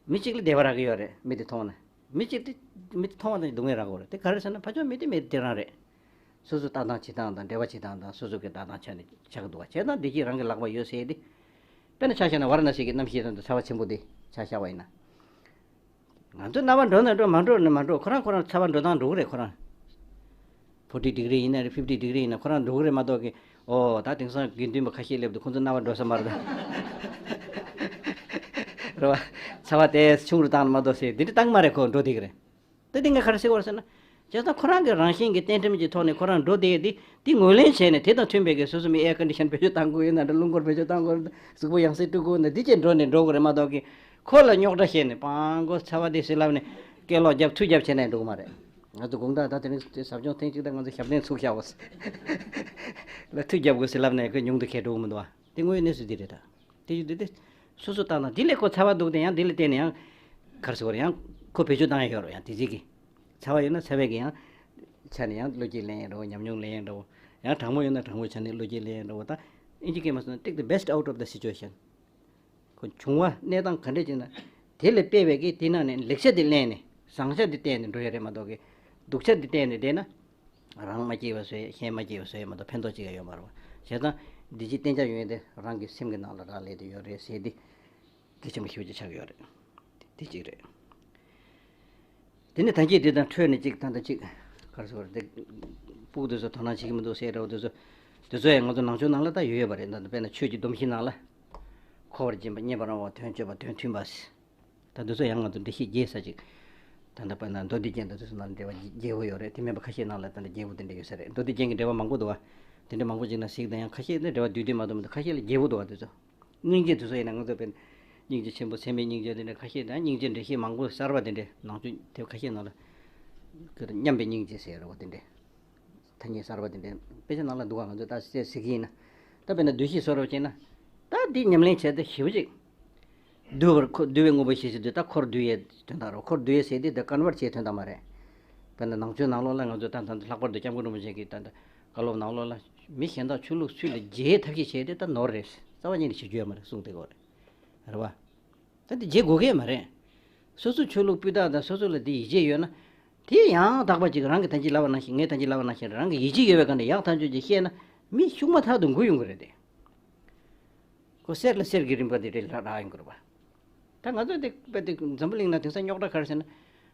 མི་གཅིག་ལ་བདེ་བ་རག་གི་ཡོད་རེད། མི་དེ་མཐོང་ན། མི་གཅིག་དེ་མི་དེ་མཐོང་བ་དང་སྡུག་བསྔལ་རག་གི་ཡོད་རེད། དེ་ག་རེ་ཟེར་ན་ཕར་ཕྱོགས་མི་དེ་མི་དེ་རང་རེད། སོ་སོ་ལྟ་སྟངས་བྱེད་སྟངས་དང་འབྲེལ་བ་བྱེད་སྟངས་དང་སོ་སོ་གི་ལྟ་སྟངས་ཆ་ནས་ཆགས་འདུག་བ། བྱས་ཙང་བདེ་སྐྱིད་རང་གི་ལག་པར་ཡོད་ཟེར་ཏེ། དཔེར་ན་ཆ་བཞག་ན་ཝཱ་ར་ཎ་སི་གི་གནམ་གཤིས་དང་ཚ་བ་ཆེན་པོ་དེ་ཆ་བཞག་པ་ཡིན་ན། ང་ཚོ་རྣ་བ་འགྲོ་ན་འགྲོ་མ་འགྲོ་ན་མ་འགྲོ་ཁོ་རང་ཁོ་རང་ཚ་བ་འགྲོ་སྟངས་འགྲོ་གི་རེད་ཁོ་རང་། ཕོར་ཊི་ཌི་གྷི་རི་ཡིན་ན་རེད། ཕིབ་ཊི་ཌི་གྷི་རི་ཡིན་ན་ཁོ་རང་འགྲོ་གི་རེད་མ་གཏོགས་ཀི། ཨོ་ད་དེང་སང་དགེ་འདུན་པ་ཁ་ཤས་སླེབས་འདུག་ཁོ་ཚོ་རྣ་བ་འགྲོ་ས་མ་རེད་ད། རེད་བ། ཚ་བ་དེ་ཆུང་རུ་བཏང་ན་མ་གཏོགས་ཟེར་འདི་འདྲ་བཏང་གི་མ་རེད། ཁོ་འགྲོ་བསྡད་ཀྱི་རེད། ད་དེ་ངས་ག་རེ་ཟེར་བ་རེད་ཟེར་ན། བྱས་ཙང་ཁོ་རང་གི་རང་བཞིན་གྱི་རྟེན་འབྲེལ་གྱི་ཐོག་ནས་ཁོ་རང་འགྲོ་བསྡད་དེ་དེ་ངོས་ལེན་བྱས་ནས་དེ་དང་མཐུན་པའི་གི་སོ་སོ་མི་ཨེར་ཀོན་ཌི་ཤན་བེད་སྤྱོད་བཏང་དགོས་ཡོད་ན་འདྲ། རླུང་འཁོར་བེད་སྤྱོད་བཏང་དགོས་ཡོད་ན་འདྲ། གཟུགས་པོ་ཡང་སེ་བཀྲུ་དགོས་ཡོད་ན་འདི་བྱས་འགྲོ་ནས་འགྲོ་དགོས་རེད་མ་གཏོགས་ཀི། ཁོ་ལ་རྙོག་དྲ་བཤད་ནས་སྤང་མགོ་ཚ་བ་དེ་ཟེར་ལབ་ནས་སྐད་ལོག་རྒྱབ་ཐུག་རྒྱབ་བྱས་ནས་འགྲོ་གི་མ་རེད། ང་ཚོ་དགོང་དག་ད་དེ་རིང་ཟབ་སྦྱོང་ཐེངས་གཅིག་ད་ང་ཚོ་ཞབས་བརྟན་ཚུགས་བཞག་པ་ལ་ཐུག་རྒྱབ་དགོས་ཟེར་ལབ་ནས་ཁོས་ཉུང་དུ་ཁས་འགྲོ་གི་མི་འདུག་བ། དེ་དངོས་ཡོད་གནས་ཚུལ་འདི་རེད་ད། དེ་ཡོད་དེ་དེ། སོ་སོ་ལྟ་ན་འདི་ལས་ཁོ་ཚ་བ་འདུག་སྟེ་ཡང་འདི་ལ་བརྟེན་ནས་ཡང་། ག་རེ་ཟེར་དགོས་རེད། ཡང་ཁོ་བེད་སྤྱོད་བཏང་ཡ་ཡོད་རེད། ཡང་དེ་རྗེས་ཀྱི། ཚ་བ་ཡོད་ན་ཚ་བའི་གི་ཡང་། ཆ་ནས་ཡང་བློ་སྐྱེད་ལེན་ཡ་འདྲ་བོ། ཉམས་མྱོང་ལེན་ཡ་འདྲ་བོ། ཡང་གྲང་མོ་ཡོད་ན་གྲང་མོའི་ཆ་ནས་བློ་སྐྱེད་ལེན་ཡ་འདྲ་བོ། ད་ཨིན་ཇི་སྐད་མ་སོང་ན་take the best out of the situation། ཁོ་བྱུང་བ་གནས་སྟངས་ག་འདྲས་ཅིག་ན། དེ་ལས་སྤེལ་བའི་གི་དེ་ནང་ནས་ལེགས་ཆ་དེ་ལེན་ནས་བཟང་ཆ་དེ་བསྟན་ནས་འགྲོ་ཡ་རེད་མ་གཏོགས་གི། སྡུག་ཆ་དེ་བསྟན་ནས་བསྡད་ན། རང་མ་སྐྱིད་པ་བཟོས། གཞན་མ་སྐྱིད་པ་བཟོས་མ་གཏོགས་ཕན་ཐོགས་ཅིག་ཡང་ཡོད་མ་རེད་བ། བྱས་ཙང་ འདི་ཅིག་གཏན་འཇགས་ཡོང་ཡས་དེ་རང་གི་སེམས་ཀྱི་ནང་ལ་རག་ལས་དེ་ཡོད་རེད་ཟེར་དེ་གལ་ཆེན་པོ་ཞེ་པོ་ཅིག་ཆགས་ཀྱི་ཡོད་རེད། དེ་གཅིག་རེད། དེ་ནས་ད་གིན་དེ་དང་འཕྲོས་ནས་གཅིག་ད་ལྟ་གཅིག་ག་རེ་ཟེར་བ་རེད། དེ་ཕྲུ་གུ་དེ་ཚོ་དོ་སྣང་བྱེད་ཀྱི་མི་འདུག་ཟེར་རེད་བ། དེ་ཚོ་དེ་ཚོ་ཡང་ང་ཚོ་ནང་ཆོས་ནང་ལ་ད་ཡོད་ཡོད་པ་རེད། ད་དཔེར་ན་ཆོས་ཀྱི་སྡོམ་བཞི་ནང་ལ་འཁོར་བར་སྦྱིན་པ། རྙེད་པར་སྨྲ་བ། དོན་སྤྱོད་པ། དོན་མཐུན་པ། ད་འདི་ཚོ་ཡང་ང་ཚོ་འགྲེལ་བཤད་རྒྱས་ས་ཅིག་ད་ལྟ་དཔེར་ན་མདོ་སྡེ་རྒྱན་དང་དེ་ཚོ་ནང་འགྲེལ་བ་རྒྱས་པོ་ཡོད་རེད། དེ་མིན་པ་ཁ་ཤས་ནང་ལ་ད་ལྟ་རྒྱས་པོ་དེ་འདྲ་ཡོད་ས་རེད། མདོ་སྡེ་རྒྱན་གྱི་འགྲེལ་བ་མང་པོ་འདུག་བ། དེ་འདྲ་མང་པོ་ཅིག་ནང་གཟིགས་དང་། ཡང་ཁ་ཤས་ནི་འགྲེལ་བ་བསྡུས་བསྡུས་མ་གཏོགས་མི་འདུག་ཁ་ཤས་ལ་རྒྱས་པོ་འདུག་བ། དེ་ཚོ་སྙིང་རྗེ་དེ་ཚོ་ཡིན་ན་ང་ཚོ་དཔེར་ན་སྙིང་རྗེ་ཆེན་པོ། ཚད་མེད་སྙིང་རྗེ། དེ་འདྲ་ཁ་ཤས་དང་། སྙིང་རྗེ་འགྲེལ་བཤད་མང་པོ་གསར་བ་དེ་འདྲ་ནང་ཆོས་དེ་ཁ་ཤས་ནང་ལ་མཉམ་པའི་སྙིང་རྗེ་ཟེར་རེད་བ། དེ་འདྲ། ཐ་སྙད་གསར་པ་དེ་འདྲའི་དཔེ་ཆ་ནང་ལ་འདུག་ག་ང་ཚོས་ད་གསལ་གཟིགས་ཀྱི་ཡིན་ན། ད་དཔེར་ན་བསྡུས་ཤིང་གསོལ་རས་བྱས་ན། ད་འདི་ཉམས་ལེན་བྱས་ཏེ་ཞེ་པོ་ཅིག་འདུལ་བར་འཁོར་འདུལ་བའི་དངོས་པོ་ཞེས་བྱ་དུས། ད་འཁོར་འདུལ་ཡས་དོན་དག་རེད། འཁོར་འདུལ་ཡས་ཟེར་དུས་ད་བཀའ་བར་བྱེད་དོན་དག་མ་རེད། དཔེར་ན་ནང་ཆོས་ནང་ལོགས་ལ་ང་ཚོས་ད་ད་ལྷག་པར་དུ་སྐྱབས་མགོན་རིན་པོ་ཆེ་གིས་ད་ད་བཀའ་སློབ་ནང་ལོགས་ལ་མི་གཞན་དག་ཆོས་ལུགས་སུ་ལ་རྗེས་ཐབས་ཤེས་བྱས་ཏེ་ད་ནོར་རེད། རྩ་བ་ཉིད་ནས་བྱེད་རྒྱུ་ཡོད་མ་རེད་གསུངས་བསྡད་ཡོད་རེད། རེད་བ། ད་དེ་བརྗེ་དགོས་ཀྱི་མ་རེད། སོ་སོ་ཆོས་ལུགས་སྤུས་དག་དང་སོ་སོ་ལ་དེ་ཡིད་ཆེས་ཡོད་ན། དེ་ཡང་དག་པ་ཅིག་རང་གིས་ད་གིན་ལབ་པ་ནང་བཞིན། ངས་ད་གིན་ལབ་པ་ནང་བཞིན་རང་གི་ཡིད་ཆེས་ཡོད་པའི་སྒང་ནས་ཡག་ཐག་ཆོད་ཅིག་བཤད་ན། མི་ཤུགས་མ་ཐག་ཏུ་འགུག་ཡོང་གི་རེད་དེ། ཁོ་གསེར་ལ་གསེར་གྱི་རིན་པ་དེ་འདྲ་རག་ཡོང་གི་རེད་པ། ད་ང་ཚོ་དེ་དཔེ་དེ་འཛམ་བུ་གླིང་ན་དེང་སང་རྙོག་དྲ་ག་རེ་ཟེར་ན།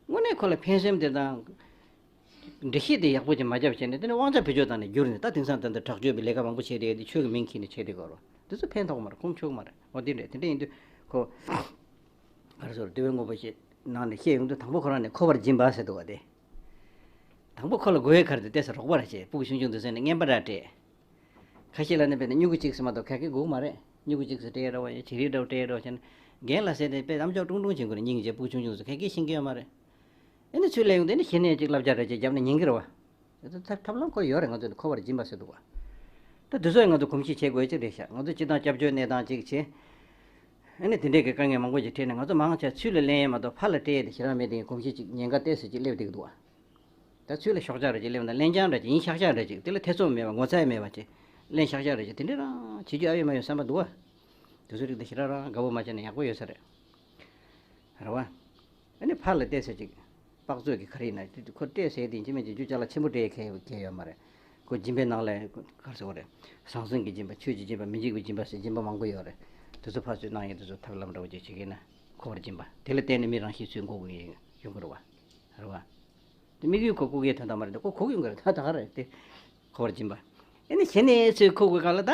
དངོས་གནས་ཁོ་ལ་ཕན་སེམས་དེ་དང་། འགྲེལ་བཤད་དེ་ཡག་པོ་ཅིག་མ་བརྒྱབ་བྱས་ནས། དེ་ནས་དབང་ཆ་བེད་སྤྱོད་བཏང་ནས་བསྒྱུར་ནས། ད་དེང་སང་ད་ལྟ་དྲག་སྤྱོད་པའི་ལས་ཀ་མང་པོ་བྱས་རེད། དེ་ཆོས་ཀྱི་མིང་ཁྱེར་ནས་བྱས་བསྡད་ཀྱི་ཡོད་རེད། དེ་ཚོ་ཕན་ཐོགས་མ་རེད། ཁུངས་འཁྱོལ་མ་རེད། འོ་དེ་འདྲས། དེ་འདྲས་ཡིན་དུས་ཁོ། ག་རེ་ཟེར། འདུལ་བའི་དངོས་པོ་ཞེས་ནང་ནས་བཤད་ཡོང་དུས། དང་པོ་ཁོ་རང་ནས་འཁོར་བར་སྦྱིན་པ་ཟེར་འདུག་བ་དེ། དང་པོ་ཁོ་ལ་དགོས་ཡས་ག་རེ་འདུག་ལྟས་ས། རོགས་པ་ར་བྱས། སྤུ་གུ་ཆུང་ཆུང་དེ་ཚོ་ནས་རྔན་པ་ར་སྤྲད། ཁ་ཤས་ལ་ནི་དཔེར་ན་སྨྱུ་གུ་གཅིག་ཙམ་མ་གཏོགས་ག་གེ་དགོས་མ་རེད། སྨྱུ་གུ་གཅིག་ཙམ་སྤྲད་རོགས་བྱས། བྱི་རིལ་འདྲ་བོ་སྤྲད་རོགས་བྱས་ན། རྒན་ལགས་ཟེར་ཏེ་དཔེ་ཨམ་ཅོག་ཀྲུང་ཀྲུང་བྱེད་དགོས་རེད། སྙིང་རྗེ། སྤུ་གུ་ཆུང་ཆུང་ཚོ་ག་གེ་ཤེས་ཀྱི་ཡོད་མ་རེད། ཨེ་ནི་ཚུར་སླེབས་ཡོང་དུས་ནི་གཞི་ནས་ཅིག་བསླབ་བྱ་འདྲ་ཅིག་བརྒྱབ་ན་ཉན་གྱི་རེད་བ། དེ་ཚོ་ཐབས་ཐབས་ལམ་ཁོ་ཡོད་རེད། ང་ཚོས་ནི་འཁོར་བར་སྦྱིན་པ་ཟེར་འདུག་བ། ད་དེ་ཚོ་ཡང་ང་ཚོ་གོམས་གཤིས་བྱེད་དགོས་ཅིག་རེད་ཤག་ང་ཚོ་སྤྱིར་བཏང་སྐྱབས་བཅོལ་གནས་སྟངས་ཅིག་བྱས། ཨ་ནི་དེ་འདྲས་ཀྱི་དཀའ་ངལ་མང་པོ་ཞིག་འཕྲད་ནས། ང་ཚོ་མང་ཆེ་ཚུར་ལ་ལེན་ཡས་མ་གཏོགས་ཕར་ལ་སྤྲད་ཡས་དེ་ཞེ་དྲག་མེད་དེ། གོམས་གཤིས་ཅིག་ཉེན་ཁ་ཏོག་ཙམ་ཅིག་སླེབས་བསྡད་ཀྱི་འདུག་བ། ད་ཚུར་ལ་ཤོག་ཆག་རེ་ཅིག་སླེབས་ན། ལེན་རྐྱང་འདྲ་ཅིག་ཡིན་ཤག་ཤག་འདྲ་ཅིག་དེ་ལ་ཐེ་ཚོམ་མེད་པ། ངོ་ཚ་ཡས་མེད་པ་ཅིག་ལེན་ཤག་ཤག་འདྲ་ཅིག་དེ་འདྲས་རང་བྱེད་རྒྱུ་ཨ་ཡོད་མ་ཡོད་བསམ་པ་འདུག་བ། དེ་ཚོ་རིགས་དེ་ཞེ་དྲག་རང་དགའ་པོ་མ་བྱས་ན་ཡག་པོ་ཡོད་ས་རེད། རེད་བ། ཨ་ནི་ཕར་ལ་སྤྲད་ས་ཅིག་དཔག་ཚོད་ཀྱི་ག་རེ་ཡིན་ན། དེ་ཁོ་སྤྲད་ཟེར་དེ་ཡིན་གཅིག་མིན་གཅིག་རྒྱུ་ཅ་ལག་ཆེན་པོ་སྤྲད་མཁན་མཁན་ཡོད་མ་རེད། ཁོ་སྦྱིན་པའི་ནང་ལ་ག་རེ་ཟེར་དགོས་རེད། ཟང་ཟིང་གི་སྦྱིན་པ། ཆོས་ཀྱི་སྦྱིན་པ། མི་འཇིགས་པའི་སྦྱིན་པ་ཟེར་སྦྱིན་པ་མང་པོ་ཡོད་རེད། དེ་ཚོ་ཕར་ཚུར་གནང་ཡས་དེ་ཚོ་ཐབས་ལམ་འདྲ་བོ་ཅིག་བྱེད་མཁན་ན། འཁོར་བར་སྦྱིན་པ་དེ་ལ་བརྟེན་ནས་མི་རང་གཤིས་ཚུར་འགུག་གི་ཡོང་གི་རེད་བ། རེད་བ། དེ་དམིགས་ཡུལ་ཁོ་འགུག་ཡས་དོན་དག་མ་རེད། དེ་ཁོ་འགུག་ཡོང་གི་རེད། ད་ད་ག་རེད་དེ། འཁོར་བར་སྦྱིན་པ། ཨེ་ནི་གཞི་ནས་ཚུར་འགུག་གི་སྒང་ལ་ད།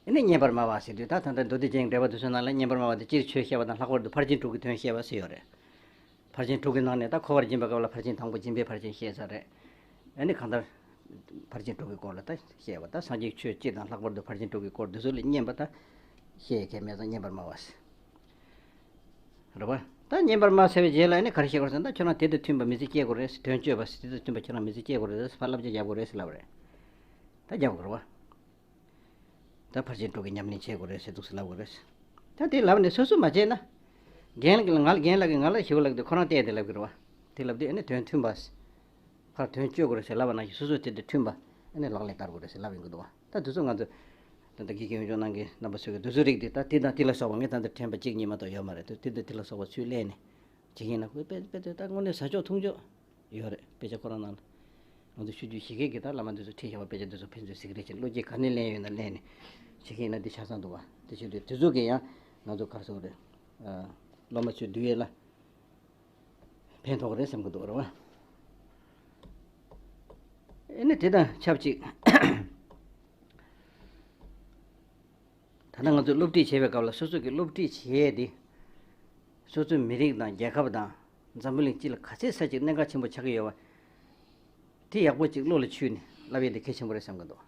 ཨེ་ནི་རྙེད་པར་སྨྲ་བ་ཟེར་དུས། ད་ད་ལྟ་མདོ་སྡེ་རྒྱན་འགྲེལ་པ་དེ་ཚོའི་ནང་ལ་རྙེད་པར་སྨྲ་བ་དེ་སྤྱིར་ཆོས་བཤད་པ་དང་། ལྷག་པར་དུ་ཕར་ཕྱིན་དྲུག་གི་དོན་བཤད་པ་ཟེར་ཡོད་རེད། ཕར་ཕྱིན་དྲུག་གི་ནང་ནས་ད་འཁོར་བར་སྦྱིན་པའི་སྐབས་ལ་ཕར་ཕྱིན་དང་པོ་སྦྱིན་པའི་ཕར་ཕྱིན་བཤད་ཚར་རེད། ཨེ་ནི་གང་ལྟར་ཕར་ཕྱིན་དྲུག་གི་སྐོར་ལ་ད་བཤད་པ། ད་སངས་རྒྱས་ཆོས་སྤྱི་དང་ལྷག་པར་དུ་ཕར་ཕྱིན་དྲུག་གི་སྐོར་དེ་ཚོ་ལ་རྙེད་པ་ད་བཤད་མཁན་མེད་ཙང་། རྙེད་པར་སྨྲ་བ་ཟེར། རེད་བ། ད་རྙེད་པར་སྨྲ་ཟེར་བའི་རྗེས་ལ་ཨེ་ནི་ག་རེ་བཤད་དགོས་ཟེར་ན། ད་ཁྱོད་རང་དེ་དང་མཐུན་པ་མི་ཚེ་སྐྱེལ་དགོས་རེད་ཟེར། དོན་སྤྱོད་པ་ཟེར། དེ་དང་མཐུན་པ་ཁྱོད་རང་མི་ཚེ་སྐྱེལ་དགོས་རེད་ཟེར། ཕར་བསླབ་བྱ་རྒྱག་དགོས་རེད་ཟེར་ལབ་པ་རེད། ད་རྒྱག་དགོས་རེད་བ། ད་ཕར་ཕྱིན་དྲུག་གི་ཉམས་ལེན་བྱེད་དགོས་རེད་ཟེར་འདུག་ཟེར་ལབ་དགོས་རེད། ད་དེ་ལབ་ནས་སོ་སོས་མ་བྱས་ན། རྒན་ལགས་ཀྱིས་ང་རྒན་ལགས་ཀྱིས་ང་ལ་ཞེ་པོ་ལབ་དུས་ཁོ་རང་བལྟས་ཏེ་ལབ་ཀྱི་རེད་བ། དེ་ལབ་དུས་ཨེ་ནི་དོན་མཐུན་པ། ཕར་དོན་སྤྱོད་དགོས་རེད་ཟེར་ལབ་པ་ནང་བཞིན། སོ་སོས་དེ་དང་མཐུན་པ་ཨེ་ནི་ལག་ལེན་བསྟར་དགོས་རེད་ཟེར་ལབ་ཡོང་གི་འདུག་བ། ད་དེ་ཚོ་ང་ཚོ་ད་ལྟ་དགེ་རྒན་ཡོངས་ཁྱབ་ནང་གི་རྣམ་པ་ཚོས་ཀྱི་དེ་ཚོ་རིགས་དེ། ད་དེ་དང་དེ་ལ་སོགས་པ་ངས་ད་ལྟ་དྲན་པ་གཅིག་གཉིས་མ་གཏོགས་ཡོད་མ་རེད། དེ་དེ་དང་དེ་ལ་སོགས་པ་ཚུར་གླས་ནས་བྱེད་མཁན་ན། ཁོས་དཔེ་དཔེ་དེ་ད་དངོས་གནས་ཟ་ཆོག་འཐུང་ཆོག་ཡོད་རེད། དཔེ་ཆ་ཁོ་རང་ནང་ལ། ང་ཚོ་ཆོས་བརྒྱུད་བཞི་ཀའི་གི་ད་བླ་མ་འདི་ཚོ་ཁྲིད་བཞག་པ། དཔེ་ཆ་འདི་ཚོ་ཕན་ཚུན་གཟིགས་རེས་བྱས། བློ་སྐྱེད་ག་ནས་ལེན་ཡོད་ན་ལེན་ནས་བྱེད་མཁན་ཡིན་ན་འདི་ཆ་ཚང་འདུག་བ། དེ་བྱེད་དུས་དེ་ཚོ་གིས་ཡང་ང་ཚོ་ག་རེ་ཟེར་དགོས་རེད། ཨ། སློབ་མ་ཚོའི་འདུལ་ཡས་ལ་ཕན་ཐོགས་རེད་བསམ་གྱི་འདུག་རེད་བ། ཨེ་ནི་དེ་དང་ཆབས་ཅིག་ད་ལྟ་ང་ཚོས་སློབ་ཁྲིད་བྱེད་པའི་སྐབས་ལ། སོ་སོ་གིས་སློབ་ཁྲིད་བྱེད་ཡས་དེ་སོ་སོའི་མི་རིགས་དང་རྒྱལ་ཁབ་དང་འཛམ་བུ་གླིང་སྤྱི་ལ་ག་ཚད་ས་ཅིག་གནད་འགག་ཆེན་པོ་ཆགས་ཀྱི་ཡོད་པ་དེ་ཡག་པོ་ཅིག་བློ་ལ་ཆུད་ནས་བསླབ་ཡས་དེ་གལ་ཆེན་པོ་རེད་བསམ་གྱི་འདུག་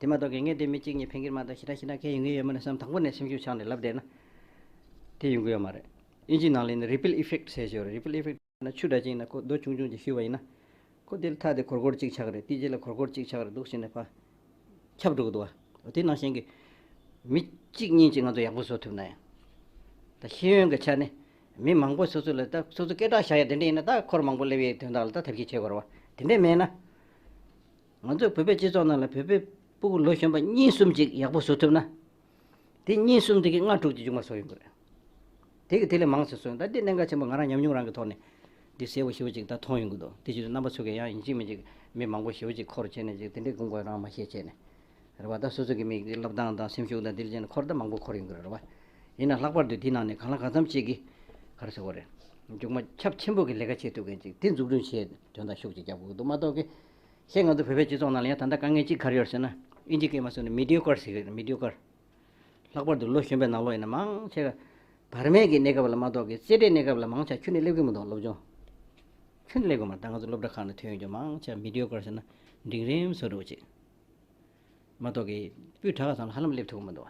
དེ་མ་གཏོགས་ཀྱི་ངས་དེ་མི་གཅིག་གཉིས་ཕན་གྱི་མ་གཏོགས་ཞེ་དྲག་ཞེ་དྲག་གལ་ཡོང་གི་ཡོད་མ་རེད་བསམ། དང་པོ་ནས་སེམས་ཤུགས་ཆག་ནས་ལབ་བསྡད་ན་དེ་ཡོང་གི་ཡོད་མ་རེད། དབྱིན་ཇིའི་ནང་ལ་ཡིན་ན་ripple effect ཟེར་ཞིག་ཡོད་རེད། ripple effect ན་ཆུ་འདྲ་ཅིག་ཡིན་ན། ཁོ་རྡོ་ཆུང་ཆུང་ཅིག་གཞུས་པ་ཡིན་ན། ཁོ་དེ་ལ་ཐག་དེ་སྒོར་སྒོར་གཅིག་ཆགས་རེད། དེའི་རྗེས་ལ་སྒོར་སྒོར་གཅིག་ཆགས་རེད། འདུག་བྱས་ནས་ཕར་ཁྱབ་འགྲོ་གི་འདུག་བ། དེ་ནང་བཞིན་གྱི་མི་གཅིག་གཉིས་ཅིག་ང་ཚོ་ཡག་པོ་བཟོ་ཐུབ་ན་ཡང་། ད་ཤེས་ཡོན་གྱི་ཆ་ནས་མི་མང་པོ་སོ་སོ་ལ་ད་སོ་སོ་སྐད་གྲགས་བཞག་ཡ་དེ་འདྲ་ཡིན་ན། ད་འཁོར་མང་པོ་སླེབས་ཡའི་དོན་དག་ལ་ད་ཐབས་ཤེས་བྱེད་དགོས་རེད་བ། དེ་འདྲ་མེད་ན། ང་ཚོ་བོད་པའི་སྤྱི་ཚོགས་ནང་ལ་བོད་པའི་སྤུ་གུ་ལོ་གཞོན་པ་གཉིས་གསུམ་ཅིག་ཡག་པོ་བཟོ་ཐུབ་ན། དེ་གཉིས་གསུམ་དེ་གིས་ལྔ་དྲུག་ཅིག་མཇུག་མ་བཟོ་ཡོང་གི་རེད། དེ་གིས་དེ་ལས་མང་ཙམ་བཟོ་ཡོང་། ད་འདི་གནད་འགག་ཆེན་པོ། ང་རང་ཉམས་མྱོང་རང་གི་ཐོག་ནས་འདི་གསལ་པོ་ཞེ་པོ་ཅིག་ད་མཐོང་ཡོང་གི་འདུག་དེ་བྱེད་དུས་རྣམ་པ་ཚོ་གིས་ཡང་ཡིན་གཅིག་མིན་གཅིག་མི་མང་པོ་ཞེ་པོ་ཅིག་འཁོར་བྱས་ནས་ཅིག་དེ་འདྲའི་དགོངས་པ་རང་མ་བཞེས་བྱས་ནས། རེད་བ། ད་སོ་སོ་གི་མི་གི་སློབ་སྟངས་དང་སེམས་ཤུགས་དང་དེ་ལ་བྱས་ནས་འཁོར་ད་མང་པོ་འཁོར་ཡོང་གི་རེད་བ། ཡིན་ན་ལྷག་པར་དུ་དེའི་ནང་ནས་གང་ལ་གང་འཚམ་ཅིག་གིས་ག་རེ་ཟེར་དགོས་རེད། མཇུག་མ་ཁྱབ་ཆེན་པོ་གི་ལས་ཀ་བྱེད་ཐུབ་མཁན་ཅིག་དེ་འཛུགས་སྐྲུན་བྱེད་དོན་དག་ཤུགས་ཅིག་རྒྱག་དགོས་འདུག་མ་གཏོགས་ཀི། ཤེས་ང་ཚོ་བོད་པའི་སྤྱི་ཚོགས་ནང་ལ་ཡང་ད་ལྟ་དཀའ་ངལ་གཅིག་ག་རེ་ཡོད་ཟེར་ན། ཨིན་ཇི་སྐད་མ་སོང་ནས་མི་ཌིའོ་ཀར་ཟེར་གི་རེད། མི་ཌིའོ་ཀར། ལྷག་པར་དུ་ལོ་གཞོན་པའི་ནང་ལོགས་ཡིན་ན་མང་ཆེ་བར་མའི་གི་གནས་སྐབས་ལ་མ་གཏོགས་ཀི་རྩེ་གྲས་གནས་སྐབས་ལ་མང་ཆེ་ཁྱོན་ནས་སླེབས་ཀྱི་མི་འདུག་སློབ་སྦྱོང་། ཁྱོན་ནས་སླེབས་ཀྱི་མ་རེད། ད་ང་ཚོ་སློབ་གྲྭ་ཁག་ནས་ཐོན་ཡོང་རྒྱུ་མང་ཆེ་མི་ཌིའོ་ཀར་ཟེར་ན་འབྲིང་རིམ་བཟོ་འདྲ་བོ་ཅིག་མ་གཏོགས་ཀི་སྤུས་དག་ག་ཚང་ལ་ཧ་ལམ་སླེབས་ཐུབ་ཀྱི་མི་འདུག་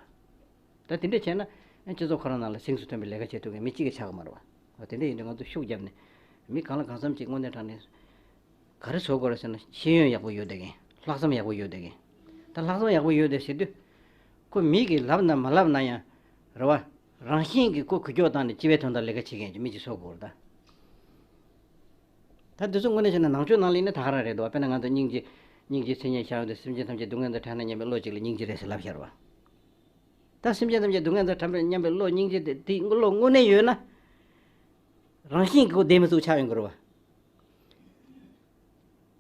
ད་དེ་འདྲ་བྱས་ན་སྤྱི་ཚོགས་ཁོ་རང་ནང་ལ་གཟེངས་སུ་ཐོན་པའི་ལས་ཀ་བྱེད་ཐུབ་མཁན་མི་གཅིག་གི་ཆགས་ཀྱི་མ་རེད་བ། དེ་འདྲ་ཡིན་དུས་ང་ཚོ་ཤུགས་བརྒྱབ་ནས་མི་གང་ལ་གང་འཚམ་ཅིག་དངོས་གནས་དྲང་གནས། ག་རེ་བཟོ་དགོས་རེད་ཟེར་ན་ཤེས་ཡོན་ཡག་པོ་ཡོད་བསྡད་མཁན། ལྷག་བསམ་ཡག་པོ་ཡོད་བསྡད་མཁན། ད་ལྷག་བསམ་ཡག་པོ་ཡོད་བསྡད་ཟེར་དུས། ཁོ་མི་གིས་ལབ་ན་མ་ལབ་ན་ཡང་། རེད་བ། རང་བཞིན་གྱིས་ཁོ་འགུལ་སྐྱོད་བཏང་ནས་སྤྱི་པའི་དོན་དག་ལས་ཀ་བྱེད་མཁན་གྱི་མི་ཅིག་བཟོ་དགོས་རེད་ད། ད་དེ་ཚོ་དངོས་གནས་བྱས་ན་ནང་ཆོས་ནང་ལ་ཡིན་ན་ད་ག་རང་རེད་འདུག་དཔེར་ན་ང་ཚོ་སྙིང་རྗེ། སྙིང་རྗེའི་མཚན་ཉིད་ཤར་ཏེ་སེམས་ཅན་ཐམས་ཅད་སྡུག་བསྔལ་དང་བྲལ་ན་སྙམ་པའི་བློ་གཅིག་ལ་སྙིང་རྗེ་རེད་ཟེར་ལབ་བཞག་རེད་བ། ད་སེམས་ཅན་ཐམས་ཅད་སྡུག་བསྔལ་དང་བྲལ་ན་སྙམ་པའི་བློ་སྙིང་རྗེ་དེ་དེའི་བློ་དངོས་གནས་ཡོད་ན། རང་བཞིན་གྱིས་ཁོ་བདེ་མི་ཚུགས་ཆགས་ཡོང་གི་རེད་བ།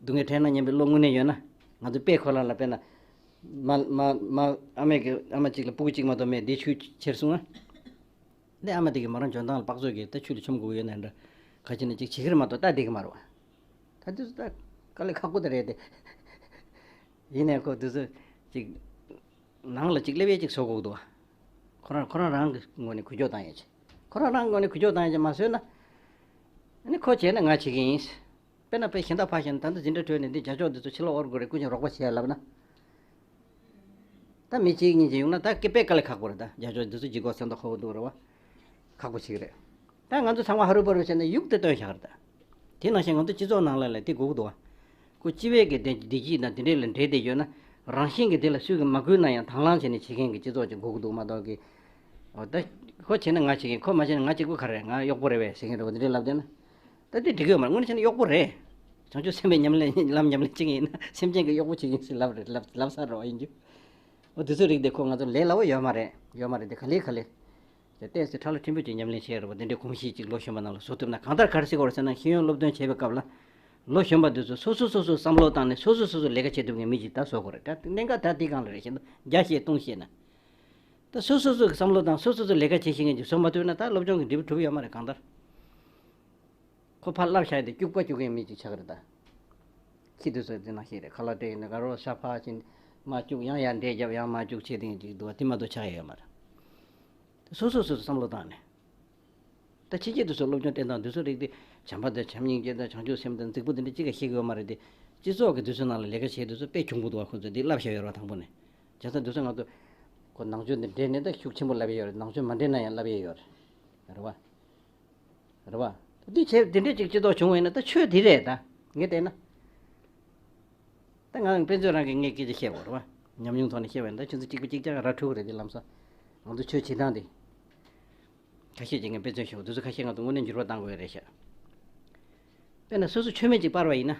སྡུག་བསྔལ་བྲལ་ན་སྙམ་པའི་བློ་དངོས་གནས་ཡོད་ན། ང་ཚོ་དཔེ་ཁོ་རང་ལ་དཔེར་ན། མ་མ་མ་ཨ་མས་ཀྱི་ཨ་མ་གཅིག་ལ་སྤུ་གུ་གཅིག་མ་གཏོགས་མེད་འདི་ཆོས་ཁྱེར་སོང་ང་། འདི་ཨ་མ་དེ་གིས་མོ་རང་འཇོན་ཐང་ལ་དཔག་ཚོད་ཀྱིས་ད་ཆོས་ལ་འཆམ་དགོས་ཀྱི་ཡོད་ན་འདྲ། ག་ཅི་ན་ཅིག་བྱེད་ཀྱི་རེད་མ་གཏོགས་ད་བསྡད་ཀྱི་མ་རེད་བ། ད་དུས་སུ་ད་དཀའ་ལས་ཁག་པོ་དེ་རེད་དེ། ཡིན་ནའི་ཁོ་དུས་སུ་ཅིག་ནང་ལ་ཅིག་སླེབས་ཡས་ཅིག་བཟོ་དགོས་འདུག་བ། ཁོ་རང་ཁོ་རང་རང་གི་ངོས་ནས་འགུལ་སྐྱོད་བཏང་ཡས་ཅིག་ཁོ་རང་རང་ངོས་ནས་འགུལ་སྐྱོད་བཏང་ཡས་ཅིག་མ་བཟོས་ན། ཨ་ནི་ཁོ་བྱས་ན་ང་བྱེད་ཀྱི་ཡིན། དཔེར་ན་དཔེ་གཞན་དག་ཕར་བཞག་ན་ད་ལྟ་འཛིན་གྲྭ་གྲོལ་ནས་འདི་རྒྱ་ཕྱོགས་འདི་ཚོ་ཕྱི་ལོགས་དབོར་དགོས་རེད། སྐུ་མཁྱེན་རོགས་པ་བྱས་ལབ་ན། ད་མི་གཅིག་གཉིས་ཀྱིས་ཡོང་ན་ད་སྐད་དཔེ་དཀའ་ལས་ཁག་པོ་རེད། ད་རྒྱ་ཕྱོགས་འདི་ཚོ་ལྗིད་ཁོག་སེམས་ཐག་ཁོ་འདུག་རེད་བ། ཁག་པོ་ཞིག་རེད། ད་ང་ཚོ་ཚང་མ་ཧ་རུ་པ་རུ་བྱས་ནས་ཡུག་དེ་བཏོན་བཞག་རེད་ད། དེ་ནང་བཞིན་ང་ཚོ་སྤྱི་ཚོགས་ནང་ལ་ལ་དེ་དགོས་ཀྱི་འདུག་བ། ཁོ་སྤྱི་པའི་གི་བདེ་བདེ་སྐྱིད་དང་དེ་འདྲས་ལ་འབྲེལ་བསྡད་ཡོད་ན། རང་བཞིན་གྱི་དེ་ལ་སུས་ཀྱིས་མ་བསྐུལ་ན་ཡང་དང་བླངས་བྱས་ནས་བྱེད་མཁན་གྱི་སྤྱི་ཚོགས་ཅིག་དགོས་ཀྱི་འདུག་མ་གཏོགས་ཀི། འོ་ད། ཁོ་བྱས་ན་ང་བྱེད་མཁན། ཁོ་མ་བྱས་ན་ང་གཅིག་པུ་ག་རེ་རེད། ང་གཡོག་པོ་རེད་པས་ཟེར་མཁན་རེད་བ། དེ་འདྲས་ལབ་བསྡད་ན། ད་དེ་འགྲིག་གི་ཡོད་མ་རེད། དངོས་གནས་བྱས་ན་གཡོག་པོ་རེད། བྱང་ཆུབ་སེམས་དཔའི་ཉམས་ལེན་ལམ་ཉམས་ལེན་བྱེད་མཁན་ཡིན་ན་སེམས་ཅན་གྱི་གཡོག་པོ་བྱེད་མཁན་ཟེར་ལབ་རེད། ལབ་ལབ་ས་རེད་བ་ཡིན་རྒྱུ། འོ་དེ་ཚོའི་རིགས་དེ་ཁོ་ང་ཚོ་ལས་སླ་བོ་ཡོད་མ་རེད། ཡོད་མ་རེད་དེ་ག་ལེ་ག་ལེ། དེ་ཏོག་ཙམ་ཕྲ་ལ་ཕྲན་བུ་ཅིག་ཉམས་ལེན་བྱས་རེད་བ། དེ་འདྲའི་གོམས་གཤིས་ཅིག་ལོ་གཞོན་པ་ནང་ལ་བཟོ་ཐུབ་ན། གང་ལྟར་ག་རེ་ཟེར་དགོས་རེད་ཟེར་ན། ཤེས་ཡོན་སློབ་སྟོན་བྱེད་པའི་སྐབས་ལ། ལོ་གཞོན་པ་དེ་ཚོ་སོ་སོ་སོ་སོ་བསམ་བློ་བཏང་ནས་སོ་སོ་སོ་སོ་ལས་ཀ་བྱེད་ཐུབ་མཁན་མི་ཅིག་ད་བཟོ་དགོས་རེད། ད་གནད་འགག་ད་འདི་སྒང་ལ་རེད། ཤེས་ན་རྒྱ་ཤེས་ལྟུང་ཤེས་ན། ད་སོ་སོ་སོ་གི་བསམ་བློ་དང་སོ་སོ་སོ་ལས་ཀ་བྱེད་ཤེས་མཁན་ཅིག་བཟོ་མ་ཐུབ་ན་ད་སློབ་སྦྱོང་གི་འབྲས་བུ་གྲུབ་ཡོད་མ་རེད་གང་ལྟར། ཁོ་ཕར་བསླབ་བཞག་དེ་སྐྱུག་པ་སྐྱུག་མཁན་མི་ཅིག་ཆགས་ཀྱི་རེད་ད། ཁྱི་དེ་ཚོ་དེ་ནང་བཞིན་རེད། ཁ་ལག་སྤྲད་ཡིན་ན་ག་རོ་ཤ་ཕག་ཕྱིན་མ་སྐྱུག་ཡང་ཡར་འདྲེད་རྒྱབ་ཡང་མ་སྐྱུག་བྱེད་དེ་ཅིག་འདུག་བ། དེ་མ་གཏོགས་ཆགས་ཡ་ཡོད་མ་རེད། སོ་སོ་སོ་སོ་བསམ་བློ་བཏང་ནས། ད་ཕྱི་རྒྱལ་དུ་སོགས་སློབ་སྦྱོང་སྤྲད་སྟངས་དུ་སོགས་རིགས་དེ་བྱམས་པ་དང་བྱམས་སྙིང་རྗེ་དང་བྱང་ཆུབ་སེམས་དང་རྫིག་པོ་དེ་འདྲ་གཅིག་ཀྱང་ཤེས་ཀྱི་ཡོད་མ་རེད་དེ། སྤྱི་ཚོགས་ཀྱི་དུས་ཚོད་ནང་ལ་ལས་ཀ་བྱེད་དུས་ཚོད་དཔེ་གྱོང་པོ་འདུག་བ། ཁོ་ཚོས་འདི་བསླབ་བཞག་ཡོད་རེད་བ། དང་པོ་ནས། བྱས་ཙང་དུས་ཚོད་ང་ཚོ་ཁོ་ནང་ཆོས་འདི་འདྲེན་ནས་ད་ཤུགས་ཆེན་པོ་བསླབ་ཡས་ཡོད་རེད། ནང་ཆོས་མ་འདྲེན་ན་ཡང་བསླབ་ཡས་ཡོད་རེད། རེད་བ། རེད་བ། འདི་བྱས་འདི་འདྲས་ཅིག་སྤྱི་ཚོགས་བྱུང་བ་ཡིན་ན་ད་ཆོས་འདི་རེད་ད། ངས་བལྟས་ན། ད་ང་དཔེ་མཛོད་རང་གིས་ངས་སྐད་ཆ་བཤད་པ་རེད་བ། ཉམས་མྱོང་ཐོག་ནས་བཤད་པ་ཡིན་ན་ད་ཁྱོད་ཚོ་གཅིག་པུ་གཅིག་རྐྱང་ར་འཕྲོད་ཀྱི་རེད་དེ་ལམ་སང་། ང་ཚོ་ཆོས་བྱེད་སྟངས་དེ། ཁ་ཤས་ཀྱིས་ངས་དཔེ་མཚོན་ཞུ་བ་དེ་ཚོ་ཁ་ཤས་ང་ཚོ་དངོས་གནས་འགྱུར་བ་གཏང་དགོས་རེད་ཤག་དཔེར་ན་སོ་སོ་མཆོད་མེ་གཅིག་སྤར་བ་ཡིན་ན།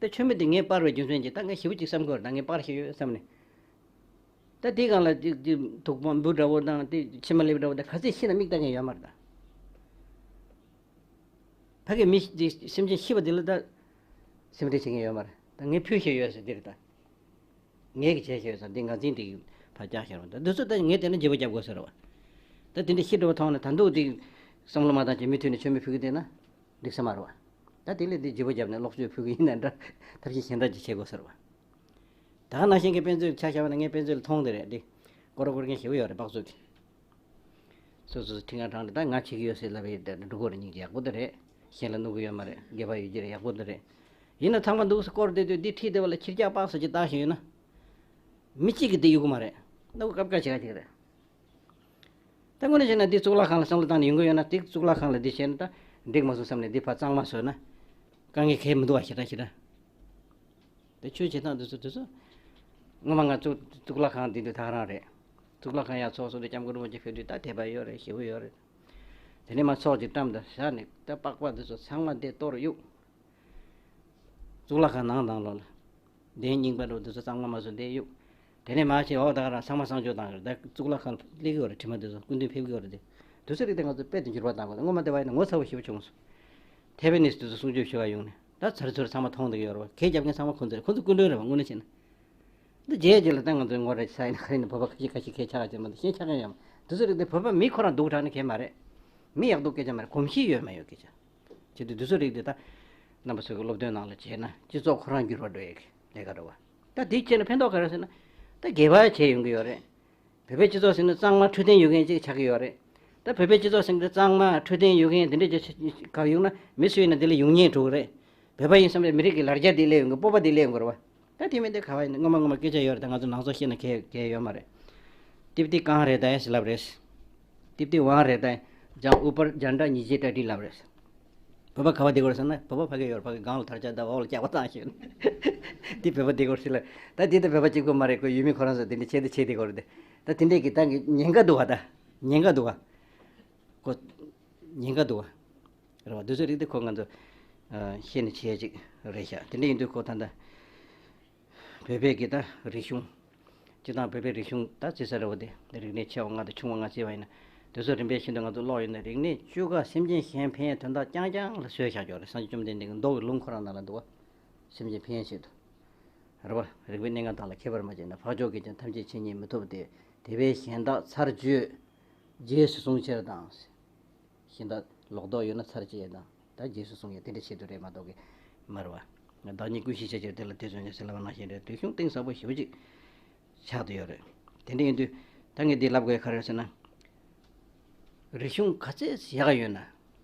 ད་མཆོད་མེ་དེ་ངས་སྤར་བའི་རྒྱུ་མཚན་གྱིས་ད་ངས་ཞེ་པོ་གཅིག་བསམ་གྱི་ཡོད་རེད། ད་ངས་སྤར་ཤེས་ཡོད་བསམ་ནས། ད་དེའི་སྒང་ལ་དེ་དེ་དུག་པ་འབུ་འདྲ་བོ་དང་དེ་མཆི་མ་ལེབ་འདྲ་བོ་དང་ག་ཚད་ཤི་ན་མིག་ལྟ་མཁན་ཡོད་མ་རེད་ད། ཕ་གི་མི་དེ་སེམས་ཅན་ཤི་བ་དེ་ལ་ད་སེམས་ཁྲལ་བྱེད་མཁན་ཡོད་མ་རེད། ད་ངས་ཕུལ་བཞག་ཡོད་ཟེར་དེ་རེད་ད། ངས་གི་བྱས་བཞག་ཡོད་ཟེར་འདི་ངར་འཛིན་དེ་ཕར་རྒྱག་བཞག་རེད། ད་འདི་ཚོ་ད་ངས་བལྟས་ན་བརྗེ་པོ་རྒྱབ་དགོས་ཟེར་བ། ད་དེ་འདྲ་ཤི་འགྲོ་བ་མཐོང་ན་ད་འདུག་དེ་བསམ་བློ་མ་བཏང་བྱས་མུ་མཐུད་ནས་མཆོད་མེ་ཕུལ་གི་བསྡད་ན་འགྲིག་ས་མ་རེད་བ། ད་དེ་ལས་འདི་བརྗེ་པོ་བརྒྱབ་ནས་ལོག་སྤྱོད་ཕུལ་གི་ཡིན་ན་འདྲ། ཐབས་ཤེས་གཞན་དག་ཅིག་བྱེད་དགོས་ཟེར་བ། ད་ག་ནང་བཞིན་གྱི་དཔེ་མཛོད་ཆ་བཞག་པ་ན་ངས་དཔེ་མཛོད་ལ་མཐོང་དེ་རེད་འདི། སྐོར་སྐོར་མཁན་ཞེ་པོ་ཡོད་རེད་དཔག་ཚོད་ཀྱི། སོ་སོ་སོ་ཁྲི་ཁར་དྲངས་ཏེ་ད་ང་བྱེད་ཀྱི་ཡོད་ཟེར་ལབ་ཡས་དེ་འགྲོ་གི་རེད། སྙིང་རྗེ་ཡག་པོ་དེ་རེད། གཞན་ལ་གནོད་གི་ཡོད་མ་རེད། དགེ་བ་ཡོད་ཀྱི་རེད། ཡག་པོ་དེ་རེད། ཡིན་ན་ཚང་མ་འདུག་སེ་སྐོར་བསྡད་དུས་འདི་ཁྲིད་བསྡད་པ་ལ་ཁྱི་སྐྱག་པགས་ཟེར་གྱི་བཏགས་བཞིན་ཡོད་ན། མི་གཅིག་གིས་འདི་གཡུག་གི་མ་རེད། ད་ཁོ་སྐབས་ཀ་བྱེད་ཀ་བྱེད་ཀྱི་རེད། ད་དངོས་གནས་བྱས་ན་འདི་གཙུག་ལག་ཁང་ལ་བསམ་བློ་བཏང་ནས་ཡོང་གི་ཡོད་ན་འདི་གཙུག་ལག་ཁང་ལ་འདི་བྱས་ན་ད་འགྲིག་མ་སོང་བསམ་ནས་འདི་ཕར་གཙང་མ་བཟོས་ན། དཀའ་ངལ་གང་ཡང་མི་འདུག་བ། ཞེ་དྲག་ཞེ་དྲག་དེ་ཆོས་བྱེད་སྟངས་དེ་ཚོ་དེ་ཚོ། སྔོན་མ་ང་ཚོ་གཙུག་ལག་ཁང་འདི་འདྲ་ད་ག་རང་རེད། གཙུག་ལག་ཁང་ཡར་ཚོགས་སོང་དུས་སྐྱབས་མགོན་རིན་པོ་ཆེ་ཕེབས་དུས་ད་དད་པ་ཡོད་རེད། ཞེ་པོ་ཡོད་རེད། དེ་ནས་མར་ཚོགས་ཀྱི་བཀྲམ་དང་བཞག་ནས་ད་པགས་པ་འདི་ཚོ་ཚང་མ་འདི་གཏོར་གཡུག་གཙུག་ལག་ཁང་ནང་དང་ལོགས་ལ། གདན་རྙིང་པ་འདྲ་བོ་འདི་ཚོ་གཙང་མ་མ་བཟོས་འདི་གཡུག་དེ་ནས་མར་ཕྱིན་འོག་ད་ག་རང་ཚང་མ་གསང་སྤྱོད་བཏང་གི་རེད། ད་གཙུག་ལག་ཁང་སླེབས་ཀྱི་ཡོད་རེད། དྲི་མ་འདི་ཚོ་སྐུ་མདུན་ཕེབས་ཀྱི་ཡོད་རེད་དེ། དུས་ཚོད་རིག་དེ་ང་ཚོ་དཔེ་དེ་འགྱུར་བ་བཏང་དགོས། སྔོན་མ་དེ་བ་ཡིན་ན་ངོ་ཚ་བོ་ཞེ་པོ་བྱུང་སོང་། ཐེ་བེ་ནིས་དེ་ཚོ་གསུང་ཆོས་ཞུ་བ་ཡོང་ནས་ད་ཚར་ཚུར་ཚང་མ་མཐོང་བསྡད་ཀྱི་ཡོད་རེད་བ། གད་རྒྱབ་མཁན་ཚང་མ་ཁོང་ཚོ་རེད། ཁོང་ཚོ་སྐུ་མགྲོན་རེད་བ། དངོས་གནས་བྱས་ན། འདི་རྗེས་རྗེས་ལ་ད་ང་ཚོའི་ངོ་རེ་ས་ཡིན་ཁ་ཡིན་བོད་པ་ཁ་ཤས་ཁ་ཤས་ཁས་ཆགས་ཀྱི་མ་འདུག་ཤེས་ཆགས་ཀྱི་ཡོད་མ། དེ་ཚོ་རིགས་དེ་བོད་པ་མི་ཁོ་རང་སྡུག་དྲགས་ནི་གས་མ་རེད། མི་ཡག་སྡུག་སྐད་ཆ་མ་རེད། གོམས་གཤིས་ཡོད་མ་ཡོད་སྐད་ཆ། བྱེད་དུས་དེ་ཚོ་རིགས་དེ་ད་རྣམ་པ་ཚོ་གི་སློབ་སྟོན་ནང་ལ་བྱས་ན་སྤྱི་ཚོགས་ཁོ་རང་འགྱུར་བ་འགྲོ་ཡས་ཀྱི་ལས་ཀ་རེད་བ། ད་དེ་བྱས་ན་ཕན་ཐོགས་ག་རེ་ཟེར་ན། ད་སྒེར་པ་བྱས་ཡོང་གི་ཡོད་རེད། བོད་པའི་སྤྱི་ཚོགས་ཟེར་ན་གཙང་མ་འཕྲོད་བསྟེན་ཡོད་མཁན་ཅིག་ཆགས་ཀྱི་ཡོད་རེད། ད་བོད་པའི་སྤྱི་ཚོགས་ཟེར་ན་གཙང་མ་འཕྲོད་བསྟེན་ཡོད་མཁན་དེ་འདྲ་ཅིག་ག་ཡོང་ན་མི་སུ་ཡིན་ན་དེ་ལ་ཡོང་ཉེན་འགྲོ་གི་རེད། བོད་པ་ཡིན་བསམ་པའི་མི་རིགས་ཀྱི་ལར་རྒྱ་དེ་སླེབས་ཡོང་གི་སྤོབས་པ་དེ་སླེབས་ཡོང་གི་རེད་བ། ད་དེ་མིན་དེ་ག་བ་ཡིན་ན་སྔོན་མ་སྔོན་མ་སྐད་ཆ་ཡོད་རེད། ད་ང་ཚོ་ནང་སོག་བཤད་ན་གལ་གལ་ཡོད་མ་རེད། ཏིབ་ཏི་གང་རེད་ད་ཡ་ཟེར་ལབ་རེད། ཏིབ་ཏི་ཝང་རེད་ད་ཡ་ཇང་ཨུ་པར་ཇན་ཏྲ་ཉི་ཇེ་ཏྲ་ཏི་ལབ་རེད། བོད་པ་ག་བ་བསྡད་ཀྱི་ཡོད་རེད་ཟེར་ན་བོད་པ་ཕ་གི་ཡོད་རེད། ཕ་གི་སྒང་ལ་ཐར་ཆ་ད་འོག་ལ་སྐྱག་པ་བཏང་ཤེས། འདི་བོད་པ་བསྡད་ཀྱི་ཡོད་རེད་ཟེར་ལ། ད་འདི་ད་བོད་པ་གཅིག་པོ་མ་རེད། ཁོ་ཡུལ་མི་ཁོ་རང་ཚོ་དེ་འདྲ་བྱས་ཏེ་བྱས་བསྡད་ཀྱི་ཡོད་རེད་དེ། ད་དེ་འདྲས་ཀྱི་ད་ཉེན་ཁ་འདུག་བ། ད་ཉེན་ཁ་འདུག་བ། ཁོ་ཉེན་ཁ་འདུག་བ། རེད་བ། འདི་ཚོའི་རིགས་དེ་ཁོ་ང་ཚོ་ཨ་ཤེས་ནས་བྱས་ཅིག་རེད་ཤག་དེ་འདྲ་ཡིན་དུས་ཁོ་ད་ལྟ་བོད་པའི་གི་ད་རིག་གཞུང་། སྤྱི་བཏང་བོད་པའི་རིག་གཞུང་ད་བརྩི་ས་རེད་བ། དེ་རིག་གནས་ཆེ་བ་ལྔ་དང་ཆུང་བ་ལྔ་བརྩིས་པ་ཡིན་ན། དེ་ཚོ་རིམ་པས་ཤིན་ཏུ་ང་ཚོ་ཀློག་ཡོད་ན་རིག་གནས་བཅུ་ཀ་སེམས་ཅན་གཞན་ཕན་ཡོན་དོན་དག་རྐྱང་རྐྱང་ལ་བཟོས་བཞག་ཡོད་རེད། སངས་རྒྱས་བཅོམ་ལྡན་འདས་ཀྱི་མདོ་གི་ལུང་ཁོ་རང་ནང་ལ་འདུག་བ། སེམས་ཅན་ཕན་ཡོན་ཆེད་དུ། རེད་བ། རིག་པའི་གནས་ལྔ་དག་ལ་མཁས་པར་མ་བྱས་ན། འཕགས་མཆོག་གིས་ཀྱང་ཐམས་ཅད་མཁྱེན་ཉིད་མི་ཐོབ་སྟེ། དེ་བས་གཞན་དག་ཚར་གཅོད་རྗེས་སུ་བཟུང་ཕྱིར་དང་། གཞན་དག་ལོག་རྟོག་ཡོད་ན་ཚར་བཅད་དང་། ད་རྗེས་སུ་བཟུང་ཡས་དེ་འདྲ་ཆེད་དུ་རེད་མ་གཏོགས་ཀྱི་མ་རེད་བ། བདག་ཉིད་ཀུན་ཤེས་བྱ་ཕྱིར་དེ་ལ་དེ་བརྩོན་ཅིང་ཟེར་ལབ་པ་ནང་བཞིན་རེད། དེ་གཞུང་གཏིང་ཟབ་པོ་ཞེ་པོ་ཅིག་ཆགས་བསྡད་ཡོད་རེད། དེ་འདྲ་ཡིན་དུས་ད་ངས་འདི་ལབ་དགོས་ག་རེ་ཟེར་ན། རིག་གཞུང་ག་ཚད་ཡག་ཡོད་ན་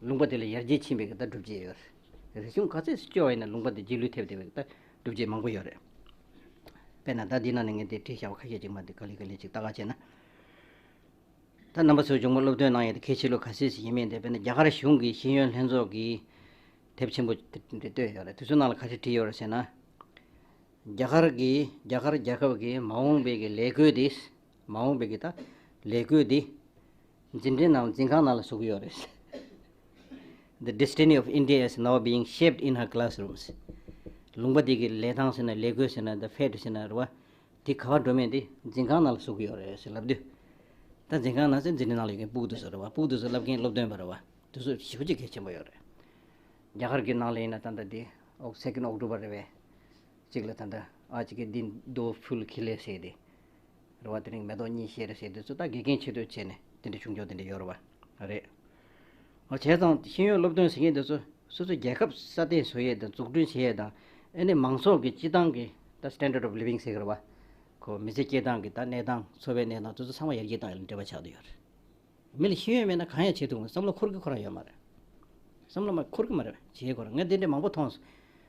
ལུང་པ་དེ་ལ་ཡར་རྒྱས་ཕྱིན་པའི་གི་ད་སྒྲུབ་བྱེད་ཡོད་རེད། རིག་གཞུང་ག་ཚད་སྐྱོ་བ་ཡིན་ན་ལུང་པ་དེ་རྗེས་ལུས་ཐེབས་བསྡད་པའི་གི་ད་སྒྲུབ་བྱེད་མང་པོ་ཡོད་རེད། དཔེར་ན་ད་འདི་ནང་ནས་ངས་དེ་བྲིས་བཞག་པ་ཁ་ཤས་ཅིག་མ་དེ་ག་ལེ་ག་ལེ་ཅིག་ལྟ་ག་བྱས་ན། ད་རྣམ་པ་ཚོས་མཇུག་མ་སློབ་སྟོན་གནང་ཡས་དེ་གལ་ཆེ་ལོས་ག་ཚད་ཞིག་ཡིན་མིན་དེ། དཔེར་ན་རྒྱ་གར་གཞུང་གི་ཤེས་ཡོན་ལྷན་ཚོགས་ཀྱིས་དེབ་ཆེན་པོ་དེ་འདྲ་བཏོན་ཡོད་རེད། དེ་ཚོའི་ནང་ལ་ག་རེ་བྲིས་ཡོད་རེད་ཟེར་ན། རྒྱ་གར་གྱི་རྒྱ་གར་རྒྱལ་ཁབ་ཀྱི་མ་འོངས་པའི་གི་ལས་བགོས་དེ། མ་འོངས་པའི་གི་ད་ལས་བགོས་དེ་འཛིན་གྲྭའི་ནང་འཛིན་ཁང་ནང་ལ་བཟོ་གི་ཡོད་རེད། The destiny of India is now being shaped in her classrooms. ལུང་པ་དེ་གི་ལས་སྟངས་ཟེར་ན་ལས་བགོས་ཟེར་ན་the fate ཟེར་ན་རེད་བ། དེ་ག་བ་འགྲོ་མིན་དེ་འཛིན་ཁང་ནང་ལ་བཟོ་གི་ཡོད་རེད་ཟེར་ལབ་དུས། ད་འཛིན་ཁང་ནང་ཟེར་འཛིན་གྲྭའི་ནང་ལ་ཡོད་མཁན་སྤུ་གུ་དེ་ཚོ་རེད་བ། སྤུ་གུ་དེ་ཚོ་བསླབ་མཁན་སློབ་སྟོན་པ་རེད་བ། དེ་ཚོ་ཞེ་པོ་ཅིག་གལ་ཆེན་པོ་ཡོད་རེད། རྒྱ་གར་གྱི་ནང་ལ་ཡིན་ན་ད་ལྟ་དེ་ཨོག་second October རེད་བས། གཅིག་ལ་ད་ལྟ་ཨ་ཅིག་གི་འདི་རྡོ་ཕུལ་ཁི་ལེ་ཟེར་དེ། རེད་བ། དེ་རིང་མེ་ཏོག་གཉིས་བཞད་རེད་ཟེར་དུས་ཚོ་ད་དགེ་རྒན་ཆེད་དུ་བྱས་ནས་དེ་འདྲ་བྱུང་ཆོག་དེ་འདྲ་ཡོད་རེད་བ། རེད། འོ་བྱས་ཙང་ཤེས་ཡོན་སློབ་སྟོན་ཟེར་མཁན་དེ་ཚོ་སོ་སོའི་རྒྱལ་ཁབ་སྲ་བརྟན་བཟོ་ཡས་དང་འཛུགས་སྐྲུན་བྱེད་ཡས་དང་། ཨ་ནི་མང་ཚོགས་ཀྱི་སྤྱི་བཏང་གི་ད་standard of living ཟེར་གི་རེད་བ། ཁོ་མི་ཚེ་སྐྱེལ་སྟངས་ཀྱི་ད་གནས་སྟངས་འཚོ་བའི་གནས་སྟངས་དེ་ཚོ་ཚང་མ་ཡར་རྒྱས་བཏང་ཡས་ལ་འབྲེལ་བ་ཆགས་བསྡད་ཡོད་རེད། མི་ལ་ཤེས་ཡོན་མེད་ན་གང་ཡང་བྱེད་ཐུབ་མ་རེད། བསམ་བློ་འཁོར་གི་ཁོ་རང་ཡོད་མ་རེད། བསམ་བློ་མ་འཁོར་གི་མ་རེད། བྱེད་ཁོ་རང་ངས་འདི་འདྲ་མང་པོ་མཐོང་སོང་།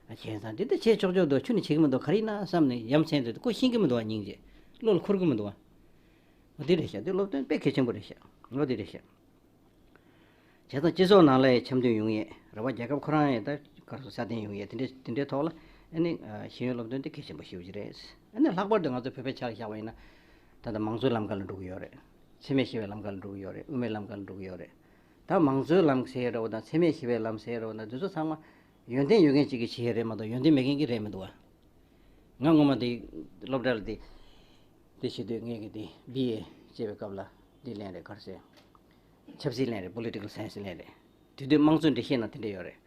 ཨ་བྱས་ཙང་འདི་འདྲ་བྱེད་ཆོག་ཆོག་འདུག་ཁྱོན་ནས་བྱེད་ཀྱི་མི་འདུག་ག་རེ་ཡིན་ན་བསམ་ནས་ཡ་མཚན་དེ་ཁོ་ཤེས་ཀྱི་མི་འདུག་བ། སྙིང་རྗེ། བློ་ལ་འཁོར་གི་མི་འདུག་བ། འོ་འདི་རེད་ཤག་འདི་སློབ་སྟོན་དཔེ་གལ་ཆེན་པོ་རེད་ཤག་འོ་འདི་རེད་ཤག་བྱས་ཙང་སྤྱི་ཚོགས་ནང་ལ་ཡང་འཆམ་མཐུན་ཡོང་ཡས་རེད་བ། རྒྱལ་ཁབ་ཁོ་རང་ཡང་ད་ག་རེ་ཟེར་སྲ་བརྟན་ཡོང་ཡས་དེ་འདྲའི་དེ་འདྲའི་ཐོག་ལ་ཨ་ནི་ཤེས་ཡོན་སློབ་སྟོན་དེ་གལ་ཆེན་པོ་ཞེ་པོ་ཅིག་རེད། ཨ་ནི་ལྷག་པར་དུ་ང་ཚོ་བོད་པའི་ཆ་ལ་བཞག་པ་ཡིན་ན། ད་ལྟ་མང་གཙོའི་ལམ་ཁ་ལ་འགྲོ་གི་ཡོད་རེད། འཚེ་མེད་ཞི་བའི་ལམ་ཁ་ལ་འགྲོ་གི་ཡོད་རེད། དབུ་མའི་ལམ་ཁ་ལ་འགྲོ་གི་ཡོད་རེད། ད་མང་གཙོའི་ལམ་ཟེར་ཡས་རེད་བ་དང་འཚེ་མེད་ཞི་བའི་ལམ་ཟེར་ཡས་རེད་བ་དང་འདི་ཚོ་ཚང་མ་ཡོན་ཏན་ཡོད་མཁན་གཅིག་གིས་བྱེད་ཡས་རེད་མ་གཏོགས་ཡོན་ཏན་མེད་མཁན་གྱིས་རེད་མི་འདུག་བ། ང་སྔོན་མ་དེ་སློབ་གྲྭ་ལ་དེ་དེ་བྱེད་དུས་ངས་ཀྱི་དེ་བི་ཨེ་བྱེད་པའི་སྐབས་ལ་འདི་ལེན་རེད། ག་རེ་ཟེར། ཆབ་སྲིད་ལེན་རེད། Political Science ལེན་རེད། དེ་དུས་དམངས་གཙོའི་འགྲེལ་བཤད་ནང་དེ་འདྲ་ཡོད་རེད།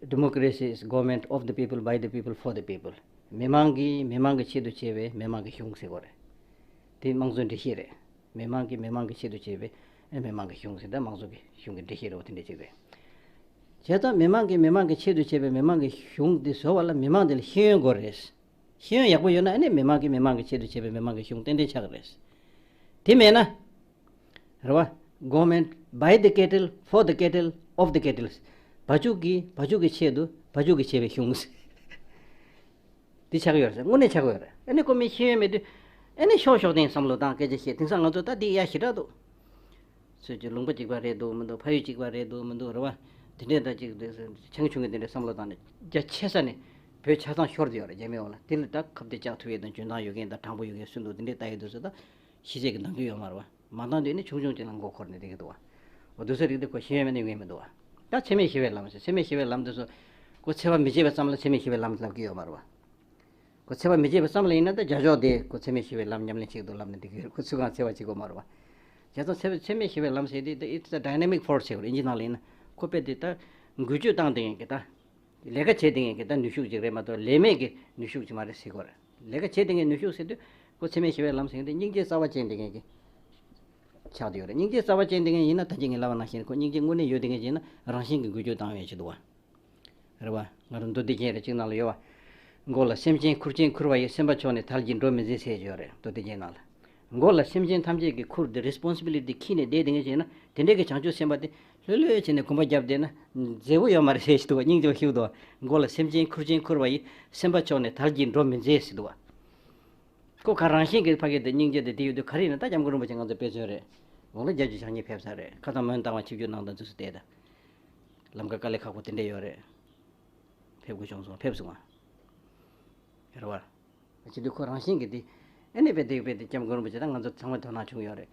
Democracy is government of the people, by the people, for the people. མི་མང་གིས་མི་མང་གི་ཆེད་དུ་བྱས་པའི་མི་མང་གི་གཞུང་ཟེར་གོ་རེད། དེ་དམངས་གཙོའི་འགྲེལ་བཤད་རེད། མི་མང་གིས་མི་མང་གི་ཆེད་དུ་བྱས་པའི་མི་མང་གི་གཞུང་ཟེར། ད་དམངས་གཙོ་གི་གཞུང་གི་འགྲེལ་བཤད་རེད་བ། དེ་འདྲ་ཅིག་རེད། བྱས་ཙང་མི་མང་གིས་མི་མང་གི་ཆེད་དུ་བྱས་པའི་མི་མང་གི་གཞུང་འདི་བཟོ་བ་ལ་མི་མང་དེ་ལ་ཤེས་ཡོན་དགོས་རེད། ཤེས་ཡོན་ཡག་པོ་ཡོད་ན་ཨ་ནི་མི་མང་གིས་མི་མང་གི་ཆེད་དུ་བྱས་པའི་མི་མང་གི་གཞུང་ཏན་ཏན་ཆགས་ཀྱི་རེད། དེ་མེད་ན། རེད་བ། Government by the cattle, for the cattle, of the cattle. བ་ཕྱུགས་ཀྱི་བ་ཕྱུགས་ཀྱི་ཆེད་དུ་བ་ཕྱུགས་ཀྱིས་བྱས་པའི་གཞུང་། འདི་ཆགས་ཀྱི་ཡོད་རེད། དངོས་གནས་ཆགས་ཀྱི་ཡོད་རེད། ཨ་ནི་ཁོ་མི་ཤེས་ཡོན་མེད་དུས། ཨ་ནི་ཤོག་ཤོག་སྟེང་བསམ་བློ་བཏང་སྐད་ཆ་བཤད། དེང་སང་ང་ཚོ་ད་འདི་ཡ་ཞེ་དྲག་འདུག་ཚོས་ཀྱི་ལུང་པ་གཅིག་པ་རེད་འདུག་མི་འདུག་ཕ་ཡུལ་གཅིག་པ་རེད་འདུག་མི་འདུག་རེད་བ། དེ་འདྲས་ད་ཅིག་ཆུང་ཆུང་གི་དེ་འདྲས་བསམ་བློ་བཏང་ནས་རྒྱ་ཆེ་ས་ནས་བོད་ཆ་ཚང་ཤོར་དེ་ཡོད་རེད། རྒྱ་མི་འོག་ལ། དེ་ལ་ད་ཁ་གཏད་བཅག་ཐུབ་ཡས་དང་འཇོན་ཐང་ཡོད་མཁན་དང་དྲང་པོ་ཡོད་མཁན་སུ་འདུག་དེ་འདྲས་ལྟ་ཡས་འདུག་ཟེར། ད་ཤེས་ཚད་ཀྱི་འདང་རྒྱུ་ཡོད་མ་རེད་བ། མ་འདང་དུས་ནི་ཆུང་ཆུང་ཅིག་ལ་མགོ་འཁོར་ནས་བསྡད་ཀྱི་འདུག་བ། འོ་དེ་ཚོ་རིགས་དེ་ཁོ་ཤེས་ཡོན་མེད་ན་ཡོང་གི་མི་འདུག་བ། ད་འཚེ་མེད་ཞི་བའི་ལམ་ཟེར། འཚེ་མེད་ཞི་བའི་ལམ་དེ་ཚོ་ཁོ་འཚེ་བ་མི་བྱེད་པ་ཙམ་ལ་འཚེ་མེད་ཞི་བའི་ལམ་ལབ་ཀྱི་ཡོད་མ་རེད་བ། ཁོ་འཚེ་བ་མི་བྱེད་པ་ཙམ་ལ་ཡིན་ན་ད་རྒྱ་ཕྱོགས་དེ་ཁོ་འཚེ་མེད་ཞི་བའི་ལམ་ཉམས་ལེན་བྱེད་ཀྱི་འདུག་ལབ་ནས་བསྡད་ཀྱི་ཡོད་རེད། ཁོ་ཚུར་ཁང་འཚེ་བ་བྱེད་དགོས་མ་རེད་བ། བྱས་ཙང་འཚེ་བ་འཚེ་མེད་ཞི་བའི་ལམ་ཟེར་དེ་ད་it's a dynamic force ཟེར་བ་རེད། ཨིན་ཇི་ནང་ལ་ཡིན་ན། ཁོ་དཔེ་དེ་ད་འགུལ་སྐྱོད་བཏང་བསྡད་མཁན་གྱི་ད། ལས་ཀ་བྱེད་བསྡད་མཁན་གྱི་ད་ནུས་ཤུགས་ཅིག་རེད་མ་གཏོགས་ལས་མེད་ཀྱི་ནུས་ཤུགས་ཅིག་མ་རེད་ཟེར་གྱི་ཡོད་རེད། ལས་ཀ་བྱེད་བསྡད་མཁན་ནུས་ཤུགས་ཟེར་དུས་ཁོ་འཚེ་མེད་ཞི་བའི་ལམ་ཟེར་མཁན་དེ་སྙིང་རྗེ་རྩ་བ་ཅན་བསྡད་མཁན་གྱི་ཆགས་བསྡད་ཡོད་རེད། སྙིང་རྗེ་རྩ་བ་ཅན་བསྡད་མཁན་ཡིན་ན་ད་གིན་ངས་ལབ་པ་ནང་བཞིན་ཁོ་སྙིང་རྗེ་དངོས་གནས་ཡོད་བསྡད་མཁན་ཅིག་ཡིན་ན་རང་བཞིན་གྱིས་འགུལ་སྐྱོད་བཏང་ཡོད་ཅིག་འདུག་བ། རེད་བ། ང་རང་མདོ་སྡེ་རྒྱན་རེ་གཅིག་ནང་ལ་ཡོད་བ། མགོ་ལ་སེམས་ཅན་ཁུར་ཆེན་ཁུར་བ་ཡི། སེམས་པ་ཕྱོགས་ནས་དལ་གྱིས་འགྲོ་མི་མཛད་ཟེར་ཡོད་རེད་མདོ་སྡེ་རྒྱན་ནང་ལ། མགོ་ལ་སེམས་ཅན་ཐམས་ཅད་ཀྱི་ཁུར་འདི་རེ་སི་པོན་སི་བི་ལི་ཊི་འཁྱེར་ནས་བསྡད་བསྡད་མཁན་ཅིག་ཡིན་ན་དེ་འདྲའི་གི་བྱང་ཆུབ་སེམས་དཔའ་དེ་ལྷོད་ལྷོད་བྱས་ནས་གོམ་པ་བརྒྱབ་བསྡད་ན་མཛེས་པོ་ཡོད་མ་རེད་ཟེར་ཞིག་འདུག་བ། སྙིང་རྗེ་པོ་ཞིག་འདུག་བ། མགོ་ལ་སེམས་ཅན་ཁུར་ཆེན་ཁུར་བ་ཡི། སེམས་པ་ཕྱོགས་ནས་དལ་གྱིས་འགྲོ་མི་མཛད་ཟེར་འདུག་བ། ཁོ་ག་རང་བཞིན་གྱིས་ཕ་གི་དེ་སྙིང་རྗེ་དེ་དེ་ཡོད་དུས་ག་རེ་ཡིན་ན། ད་སྐྱབས་མགོན་རིན་པོ་ཆེ་ང་ཚོ་དཔེ་མཚོན་རེད། འོག་ལ་རྒྱ་ཇུས་བྱང་ཉིད་ཕེབས་ས་རེད། ཁ་སང་མོན་རྟ་དབང་ཆིབས་བསྒྱུར་གནང་དང་དུས་སུ་བལྟས་ད། ལམ་ཀ་དཀའ་ལས་ཁག་པོ་དེ་འདྲ་ཡོད་རེད། ཕེབས་དགོས་བྱུང་སོང་། ཕེབས་སོང་ང་། རེད་བ། བྱེད་དུས་ཁོ་རང་བཞིན་གྱིས་དེ། ཨ་ནི་དཔེ་དེ་དཔེ་དེ་སྐྱབས་མགོན་རིན་པོ་ཆེ་དང་ང་ཚོ་ཚང་མས་དོ་སྣང་བྱུང་ཡོད་རེད།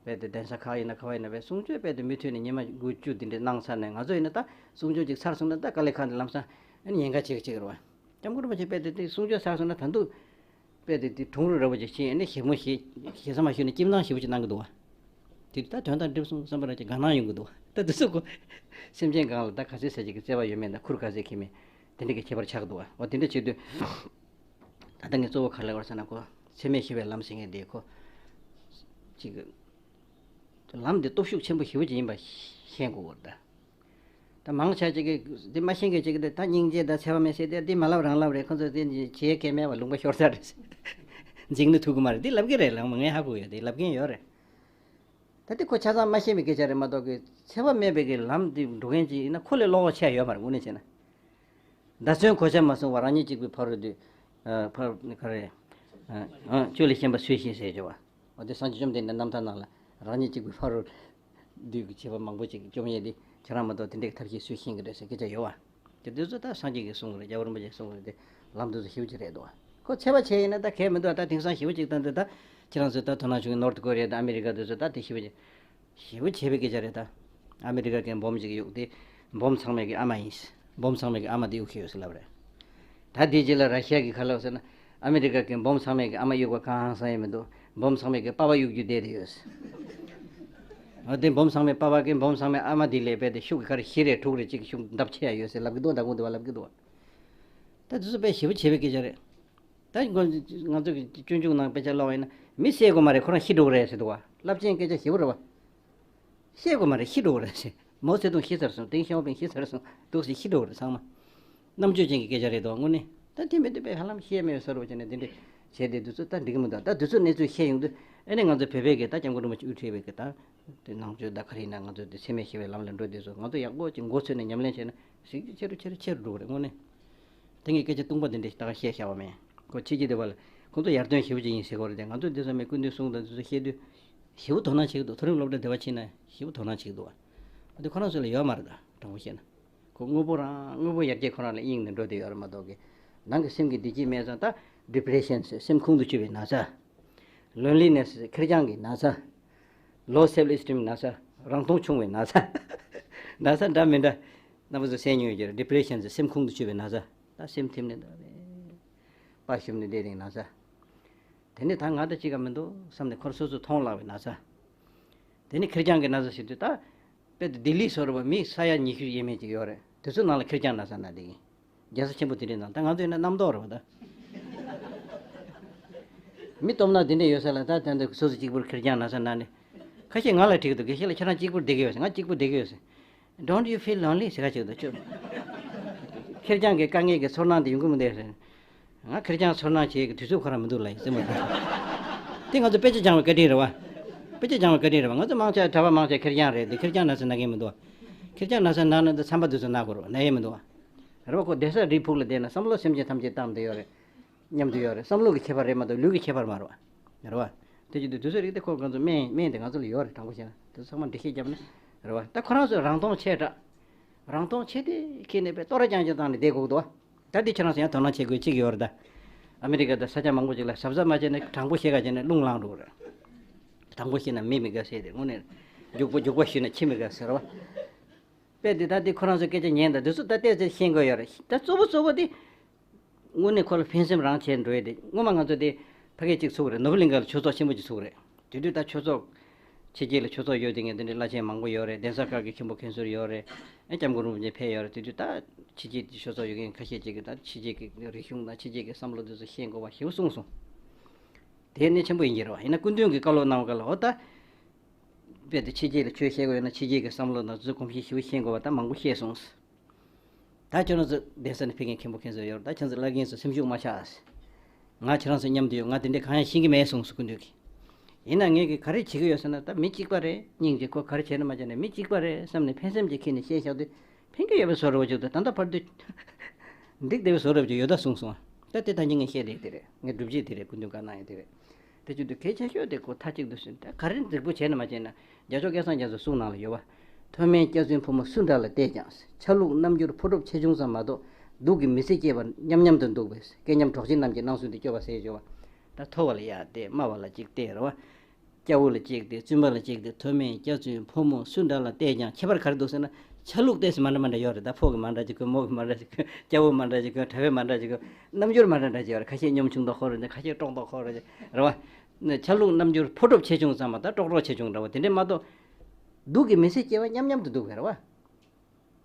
དཔེ་དེ་གདན་ས་ཁག་ཡིན་ན་ག་བ་ཡིན་ན་དཔེ་གསུང་ཆོས་དཔེ་དེ་མུ་མཐུད་ནས་ཉི་མ་དགུ་བཅུ་དེ་འདྲས་གནང་ཚར་ནས། ང་ཚོ་ཡིན་ན་ད་གསུང་ཆོས་ཅིག་ཚར་སོང་ན་ད་དཀའ་ལས་ཁག་འདི་ལམ་སང་ཨ་ནི་ཉེན་ཁ་ཆེ་གི་ཆེ་གི་རེད་བ། སྐྱབས་མགོན་རིན་པོ་ཆེ་དཔེ་དེ་དེ་གསུང་ཆོས་ཚར་སོང་ན་ད་དུང་དཔེ་དེ་དེ་གྲུང་རུ་ར་བོ་ཅིག་ཕྱིན། ཨ་ནི་ཞིབ་མོ་ཞིག་ཞིབ་ཚགས་མ་ཞུས་ནས་ཁྱིམ་ཚང་ཞེ་པོ་ཅིག་གནང་གི་འདུག་བ། དེ་ད་དོན་དག་འགྲུབ་སོང་བསམ་པ་ར་ཅིག་དགའ་སྣང་ཡོང་གི་འདུག་བ། ད་དེ་ཚོ་ཁོ་སེམས་ཅན་གང་ལ་ད་ག་ཚོད་ཟེར་ཅིག་གི་བརྩེ་བ་ཡོད་མེད་དང་ཁུར་ག་ཚོད་འཁྱེར་མེད་དེ་འདྲ་གི་ཁྱད་པར་ཆགས་འདུག་བ། འོ་དེ་འདྲ་བྱེད་དུས་ད་ལྟ་ངས་གཙོ་བོ་ག་རེ་ལབ་པ་རེད་ཟེར་ན། ཁོ་འཚེ་མེད་ཞི་བའི་ལམ་ཟེར་མཁན་དེ་ཁོ་ཅིག་ལམ་འདི་སྟོབས་ཤུགས་ཆེན་པོ་ཞེ་པོ་ཅིག་ཡིན་པ་ཤེས་དགོས་ཀྱི་རེད་ད། ད་མང་ཆེ་ཅིག་གིས་འདི་མ་ཤེས་མཁན་ཅིག་གིས་འདི་ད་སྙིང་རྗེ་དང་འཚེ་བ་མེད་ཟེར་དེ་འདི་མ་ལབ་རང་ལབ་རེད། ཁོ་ཚོ་འདི་བྱེད་མཁན་མེད་པ་ལུང་པ་ཤོར་ས་རེད། འཇིགས་ནི་ཐུག་གི་མ་རེད། འདི་ལབ་ཀྱི་རེད། ལགས་མ་ངས་ཧ་གོ་ཡོད། འདི་ལབ་མཁན་ཡོད་རེད། ད་འདི་ཁོ་ཆ་ཚང་མ་ཤེས་པའི་སྐད་ཆ་རེད་མ་གཏོགས་གི། འཚེ་བ་མེད་པའི་གི་ལམ་འདི་འགྲོ་མཁན་ཅིག་ཡིན་ན་ཁོ་ལས་བློ་ཁོག་ཆེ་བ་ཡོད་མ་རེད་དངོས་གནས་བྱས་ན། བརྡ་མཚོན་གོ་ཆ་མ་སོང་བར་རང་ཉིད་གཅིག་པུའི་ཕ་རོལ་ཏུ། ཨ། ཕ་རོལ་ག་རེ། ཨ། ཨ། ཆོས་ལས་གཞན་པ་སུས་ཤེས་ཟེར་གྱི་བ། འོ་དེ་སངས་རྒྱས་བཅོམ་ལྡན་འདས་རྣམ་ཐར་ནང་ལ་རང་ཉིད་གཅིག་པུའི་ཕ་རོལ་ཏུ་གི་བྱེད་པ་མང་པོ་ཅིག་བཅོམ་ཡས་དེ་ཁྱེད་རང་མ་གཏོགས་དེ་འདྲའི་ཐབས་ཤེས་སུས་ཤེས་ཀྱི་རེད་ཟེར་སྐད་ཆ་ཡོད་བ། དེ་དུས་ཚོད་ད་སངས་རྒྱས་ཀྱིས་གསུངས་པ་རེད། རྒྱལ་བ་རིན་པོ་ཆེས་གསུངས་པ་རེད་དེ། ལམ་དེ་ཚོ་ཞེ་པོ་ཅིག་རེད་འདུག་བ། ཁོ་འཚེ་བ་ཆེ་ཡིན་ན་ད་གལ་མི་འདུག་བ། ད་དེང་སང་ཞེ་པོ་ཅིག་ད་འདི་ད་ཁྱེད་རང་ཚོས་ད་དོ་སྣང་བྱུང་གི། ནོར་ཐ་ཀོ་རི་ཡ་དང་ཨ་མི་རི་ཀ་དེ་ཚོ་ད་དེ་ཞེ་པོ་ཅིག་ཞེ་པོ་ཆེ་བའི་སྐད་ཆ་རེད་ད། ཨ་མི་རི་ཀ་གིས་འབོམ་ཅིག་གཡུགས་ཏེ། འབོམ་ཚང་མས་ཀྱི་ཨ་མ་ཡིན། འབོམ་ཚང་མས་ཀྱི་ཨ་མ་དེ་གཡུགས་ཤེས་ཡོད་ཟེར་ལབ་རེད། ད་དེའི་རྗེས་ལ་ར་ཤི་ཡ་གིས་ག་ལབ་ཟེར་ན། ཨ་མི་རི་ཀ་གིས་འབོམ་ཚང་མས་ཀྱི་ཨ་མ་གཡུགས་པ་གང་ཟག་ཡང་མི་འདུག་འབོམ་ཚང་མས་ཀྱི་པ་ཕ་གཡུགས་རྒྱུ་བསྡད་དེ་ཡོད་ཟེར། འོ་དེ་འབོམ་ཚང་མས་པ་ཕ་གིས་འབོམ་ཚང་མས་ཨ་མ་དེ་ལས་རྦད་དེ་ཤུགས་ཀྱིས་ག་རེ་བཞི་རེ་དྲུག་རེ་གཅིག་ཤུགས་ལྡབ་ཆེ་ཡ་ཡོད་ཟེར་ལབ་ཀྱི་འདུག་ད་གུང་དུ་བ་ལབ་ཀྱི་འདུག་ད་དེ་ཚོ་དཔེ་ཞེ་པོ་ཆེ་བའི་སྐད་ཆ་རེད། ད་ང་ང་ཚོ་གི་སྤྱོད་འཇུག་ནང་དཔེ་ཆ་ཀློག་པ་ཡིན་ན། མི་བསད་དགོས་མ་རེད། ཁོ་རང་ཤི་འགྲོ་གི་རེད་ཟེར་འདུག་བ། རླབས་ཆེན་སྐད་ཆ་ཞེ་པོ་རེད་བ། བསད་དགོས་མ་རེད། ཤི་འགྲོ་གི་རེད་ཟེར། མའོ་ཙེ་ཏུང་ཤི་ཚར་སོང་། ཏེང་ཞའོ་ཕིང་ཤི་ཚར་སོང་། འདུག་སེ་ཤི་འགྲོ་གི་རེད་ཚང་མ། རྣམ་དཔྱོད་ཅན་གྱི་སྐད་ཆ་རེད་དོ་དངོས་གནས། ད་དེ་མི་འདུག་པས་ཧ་ལམ་ཤེས་མེད་ས་རུ་བྱས་ནས་འདི་འདྲས་བྱས་ཏེ་འདི་ཚོ་ད་འགྲིག་གི་མི་འདུག་ད་འདི་ཚོ་གནས་ཚུལ་ཤེས་ཡོང་དུས་ཨ་ནི་ང་ཚོ་བོད་པའི་གི་ད་སྐྱབས་མགོན་རིན་པོ་ཆེ་དབུ་ཁྲིད་པའི་གི་ད་དེ་ནང་ཆོས་ད་ག་རེ་ཡིན་ན། ང་ཚོ་དེ་འཚེ་མེད་ཞི་བའི་ལམ་ལ་འགྲོ་དུས་སུ་ང་ཚོ་ཡག་པོ་ཅིག་མགོ་ཚོས་ནས་ཉམས་ལེན་བྱས་ན་ཞིག་ཆེ་རུ་ཆེ་རུ་ཆེ་རུ་འགྲོ་གི་རེད་དངོས་གནས། དེ་ངས་སྐད་ཆ་ཏུང་པ་འདི་འདྲས་ཞིག་ད་ག་བཤད་བཞག་པ་མེད། ཁོ་ཕྱི་རྒྱལ་དེ་བ་ལ་ཁོང་ཚོ་ཡར་ཐོན་ཞེ་པོ་ཅིག་ཡིན་ཟེར་གོ་རེད་དེ། ང་ཚོ་འདི་ཚོ་མི་སྐུ་མདུན་གསུང་དང་འདི་ཚོ་བཤད་དུས་ཞེ་པོ་དོ་སྣང་བྱེད་ཀྱི་འདུག་མཐོ་རིམ་སློབ་གྲྭ་དེ་བ་ཕྱིན་ན་ཞེ་པོ་དོ་སྣང་བྱེད་ཀྱི་འདུག་བ། འདི་ཁོ་རང་ཚོ་ལ་ཡོད་མ་རེད། ད་དྲང་པོ་བཤད་ན། ཁོ་དངོས་པོ་རང་དངོས་པོ་ཡར་རྒྱས་ཁོ་རང་ལ་གཡེང་ནས་འགྲོ་བསྡད་ཡོད་རེད་མ་གཏོགས་ཀྱི། ནང་གི་སེམས་ཀྱི་བདེ་སྐྱིད་མེད་ཙང་ད་ཌི་པི་རེ་ཤན་ཟེར་སེམས་ཁུང་དུ་ཆུད་པའི་ན་ཚ། ལོན་ལི་ནེ་སི་ཟེར་ཁེར་རྐྱང་གི་ན་ཚ། ལོ་སེལ་ཨེ་སི་ཊིམ་ན་ཚ། རང་མཐོང་ཆུང་བའི་ན་ཚ། ན་ཚ་འདྲ་མི་འདྲ་རྣམ་པ་ཚོ་གསན་མྱོང་ཡོད་ཀྱི་རེད། ཌི་པི་རེ་ཤན་ཟེར་སེམས་ཁུང་དུ་ཆུད་པའི་ན་ཚ། ད་སེམས་ཐིམ་ནས་འདུག་རེད། པ་ཞུམ་ནས་བསྡད་དེ་ན་ཚ། དེ་ནས་ད་ང་དང་གཅིག་ག་མི་འདུག་བསམ་ནས་ཁོར་སོ་སོ་མཐོང་ལག་པའི་ན་ཚ། དེ་ནས་ཁེར་རྐྱང་གི་ན་ཚ་ཟེར་དུས་ད། དཔེ་དེ་ལྡི་ལི་སོགས་རེད་བ། མི་ས་ཡ་ཉི་ཤུ་ཡས་མས་ཅིག་ཡོད་རེད། དེ་ཚོའི་ནང་ལ་ཁེར་རྐྱང་ན་ཚ་ན་བསྡད་ཀྱི་ཡིན། རྒྱལ་ས་ཆེན་པོ་དེ་འདྲའི་ནང་ད་ང་ཚོ་ཡིན་ན་རྣམ་རྟོག་རེད་བ་ད། མི་སྟོབས་ན་དེ་འདྲ་ཡོད་ས་ལ་ད་ད་འདི་སོ་སོ་གཅིག་པུར་ཁེར་རྐྱང་ན་ཚ་ན་ནི། ཁ་ཤས་ང་ལ་དྲིས་འདུག་དགེ་བཤེས་ལགས་ཁྱེད་རང་གཅིག་པུར་བསྡད་ཀྱི་ཡོད་ཟེར། ང་གཅིག་པུར་བསྡད་ཀྱི་ཡོད་ཟེར། Don't you feel lonely? ཟེར་ག་ཅིག་འདུག་ཁྱོད། ཁེར་རྐྱང་གི་དཀའ་ངལ་གྱི་ཚོར་སྣང་དེ་ཡོང་གི་མི་འདུག་ཟེར། ང་ཁེར་རྐྱང་ཚོར་སྣང་བྱེད་ཀྱི་དུས་ཚོད་ཁོ་རང་མི་འདུག་ལབ་ཡིན་སེམས་མ་འདུག་དེ་ང་ཚོ་དཔེ་ཆ་སྦྱང་བའི་བཀའ་དྲིན་རེད་བ། དཔེ་ཆ་སྦྱང་བའི་བཀའ་དྲིན་རེད་བ། ང་ཚོ་མང་ཆེ་གྲྭ་པ་མང་ཆེ་ཁེར་རྐྱང་རེད་དེ། ཁེར་རྐྱང་ན་ཚ་ན་མཁན་མི་འདུག་ཁེར་རྐྱང་ན་ཚ་ན་ན་དུས་ཚོད་ན་དགོས་རེད་བ། ན་ཡས་མི་འདུག་བ། རེད་བ། ཁོ་བསྡད་ས་རིའི་ཕུག་ལ་བསྡད་ན་བསམ་བློ་སེམས་ཅན་ཐམས་ཅད་བཏང་བསྡད་ཡོད་རེད། མཉམ་དུ་ཡོད་རེད། བསམ་བློ་གི་ཁྱད་པར་རེད་མ་གཏོགས་ལུས་ཀྱི་ཁྱད་པར་མ་རེད་བ། རེད་བ། དེ་བྱེད་དུས་དུས་ཚོད་རིག་དེ་ཁོ་ང་ཚོ་སྨན་སྨན་དེ་ང་ཚོ་ལ་ཡོད་རེད། དྲང་པོ་བཤད་ན་དེ་ཚང་མ་འགྲེལ་བཤད་བརྒྱབ་ན། རེད་བ། ད་ཁོ་རང་ཚོས་རང་མཐོང་ཆེ་དྲགས། རང་མཐོང་ཆེ་དེ་ཁྱེད་ནས་པའི་ལྟོ་ར་རྐྱང་རྐྱང་བཏང་ནས་བསྡད་དགོས་འདུག་བ། ད་འདི་ཁྱེད་རང་ཚོ་ཡང་དོ་སྣང་བྱེད་དགོས་གཅིག་ཡོད་རེད་ད། ཨ་མི་རི་ཀ་དང་ས་ཆ་མང་པོ་ཅིག་ལ་གཟབ་གཟབ་མ་བྱས་ན་དྲང་པོ་བཤད་ག་བྱས་ན་རླུང་ལངས་འགྲོ་གི་རེད། དྲང་པོ་བཤད་ན་མི་མི་དགའ་ཟེར་དེ་དངོས་གནས། རྒྱུག་པོ་རྒྱུག་པ་ཞུས་ན་ཁྱི་མི་དགའ་ཟེར་བ། དཔེ་འདི་ད་འདི་ཁོ་རང་ཚོའི་སྐད་ཆ་ཉན་དང་འདི་ཚོ་ད་བལྟས་ཚེ་ཤེས་དགོས་ཡོད་རེད། ད་གཙོ་བོ་གཙོ་བོ་འདི། དངོས་གནས་ཁོ་ལ་ཕན་སེམས་རང་བྱས་འགྲོ་ཡས་དེ། སྔོན་མ་ང་ཚོ་དེ་ཕ་གི་གཅིག་ཚུགས་རེད། ནོར་བུ་གླིང་ག་ལ་ཆོས་ཚོགས་ཆེན་པོ་གཅིག་ཚུགས་རེད། དེ་དུས་ད་ཆོས་ཚོགས་ ཕྱི་རྒྱལ་ལ་ཆོས་ཚོགས་ཡོད་དེ་ངས་དེ་འདྲའི་བླ་ཆེན་མང་པོ་ཡོད་རེད། གདན་ས་ཁག་གི་མཁན་པོ་མཁན་ཟུར་ཡོད་རེད། ཨེ་སྐྱབས་མགོན་རིན་པོ་ཆེ་ཕེབས་ཡོད་རེད། དེ་དུས་ད་ཕྱི་རྒྱལ་གྱི་ཆོས་ཚོགས་ཡོད་མཁན་ཁ་ཤས་ཅིག་གིས་ད་ཕྱི་རྒྱལ་གྱི་རིག་གཞུང་དང་ཕྱི་རྒྱལ་གྱི་བསམ་བློ་དེ་ཚོ་ཤེས་དགོས་པ་ཞེ་པོ་གསུངས་སོང་། དེ་གནད་ཆེན་པོ་ཡིན་གྱི་རེད་བ། ཡིན་ན་སྐུ་མདུན་གྱིས་བཀའ་སློབ་གནང་བ་ག་ལ་འོ་ད། དཔེ་དེ་ཕྱི་རྒྱལ་ལ་ཆོས་བཤད་དགོས་ཡོད་ན་ཕྱི་རྒྱལ་གྱི་བསམ་བློ་དང་དེ་ཚོ་གོམས་གཤིས་ཞེ་པོ་ཤེས་དགོས་པ་ད་མང་པོ་བཤད་སོང་། ད་ཁྱོད་རང་ཚོ་གདན་ས་ནས་ཕེབས་མཁན་མཁན་པོ་མཁན་ཚོ་ཡོད་རེད། ད་ཁྱོད་ཚོ་བླ་རྒན་ཚོ་སེམས་ཤུགས་མ་ཆག་ཨ། ང་ཁྱེད་རང་ཚོ་མཉམ་དུ་ཡོད། ང་དེ་འདྲས་གང་ཡང་ཤེས་ཀྱི་མེད་གསུངས་སོ་སྐུ་མདུན་གྱིས། ཡིན་ན་ངས་ཀྱི་ག་རེ་བྱེད་ཀྱི་ཡོད་ཟེར་ན་ད་མི་གཅིག་པ་རེད། སྙིང་རྗེ་ཁོ་ག་རེ་བྱས་ན་མ་བྱས་ན་མི་གཅིག་པ་རེད་བསམ་ནས་ཕན་སེམས་ཀྱིས་ཁྱེར་ནས་བཤད་བཞག་དུས་ཕན་གྱི་ཡོད་པའི་བཟོ་འདྲ་བོ་ཅིག་འདུག་ད་ལྟ་བར་དུ་འགྲིག་བསྡད་པའི་བཟོ་འདྲ་བོ་ཅིག་ཡོད་ད་གསུངས་སོང་། ད་དེ་ད་ཉིན་ངས་བཤད་ལེགས་དེ་རེད། ངས་སྒྲུབ་བྱེད་དེ་རེད། སྐུ་མདུན་བཀའ་གནང་ཡ་དེ་རེད། དེ་བྱེད་དུས་གལ་ཆེ་ཤོས་དེ་ཁོ་མཐའ་གཅིག་ཏུ་ཟིན་ད་ག་རེ་འགྲིག་པོ་བྱས་ན་མ་བྱས་ན་རྒྱལ་མཆོག་སྐལ་བཟང་རྒྱ་མཚོ་གསུང་གནང་ལ་ཡོད་བ། མཐོ་དམན་སྐྱག་རྫུན་ཕོ་མོ་སུ་འདྲ་ལ་བལྟས་ཀྱང་། ཆ་ལུགས་རྣམ་འགྱུར་ཕོ་གྲུབ་ཆེ་ཆུང་ཙམ་མ་གཏོགས་སྡུག་གི་མི་ཚེ་སྐྱེལ་བར་མཉམ་མཉམ་དུ་འདུག་པས། སྐལ་མཉམ་གྲོགས་བྱེད་རྣམས་ཀྱི་སྣང་ཚུལ་འདི་སྐྱོ་བ་ཟེར་བརྗོད་པ། ད་མཐོ་བ་ལ་ཡར་བལྟས། དམའ་བ་ལ་གཅིག་བལྟས་རེད་བ། སྐྱ་བོ་ལ་གཅིག་བལྟས། བཙུན་པ་ལ་གཅིག་བལྟས། མཐོ་དམན་སྐྱག་རྫུན་ཕོ་མོ་སུ་འདྲ་ལ་བལྟས་ཀྱང་ཁྱད་པར་ག་རེ་འདུག་ཟེར་ན་ཆ་ལུགས་ཏོག་ཙམ་མ་འདྲ་མ་འདྲ་ཡོད་རེད། ད་ཕོ་གི་མ་འདྲ་ཅིག་གོན། མོ་གི་མ་འདྲ་ཅིག་གོན། སྐྱ་བོ་མ་འདྲ་ཅིག་གོན། གྲྭ་པའི་མ་འདྲ་ཅིག་གོན། རྣམ་འགྱུར་མ་འདྲ་འདྲ་ཅིག་ཡོད་རེད། ཁ་ཤས་གཉོམ་ཆུང་མདོག་ཁ་པོ་རེད། ཁ་ཤས་ཀྲོག་མདོག་ཁ་པོ་རེད། རེད་བ། ཆ་ལུགས་རྣམ་འགྱུར་ཕོ་གྲུབ་ཆེ་ཆུང་ཙམ་མ་གཏོགས་ཀྲོག་ཀྲོག་ཆེ་ཆུང་འདྲ་བོ་དེ་འདྲས་མ་གཏོགས། སྡུག་གི་མི་ཚེ་སྐྱེལ་བ་མཉམ་མཉམ་དུ་འདུག་པས་རེད་བ།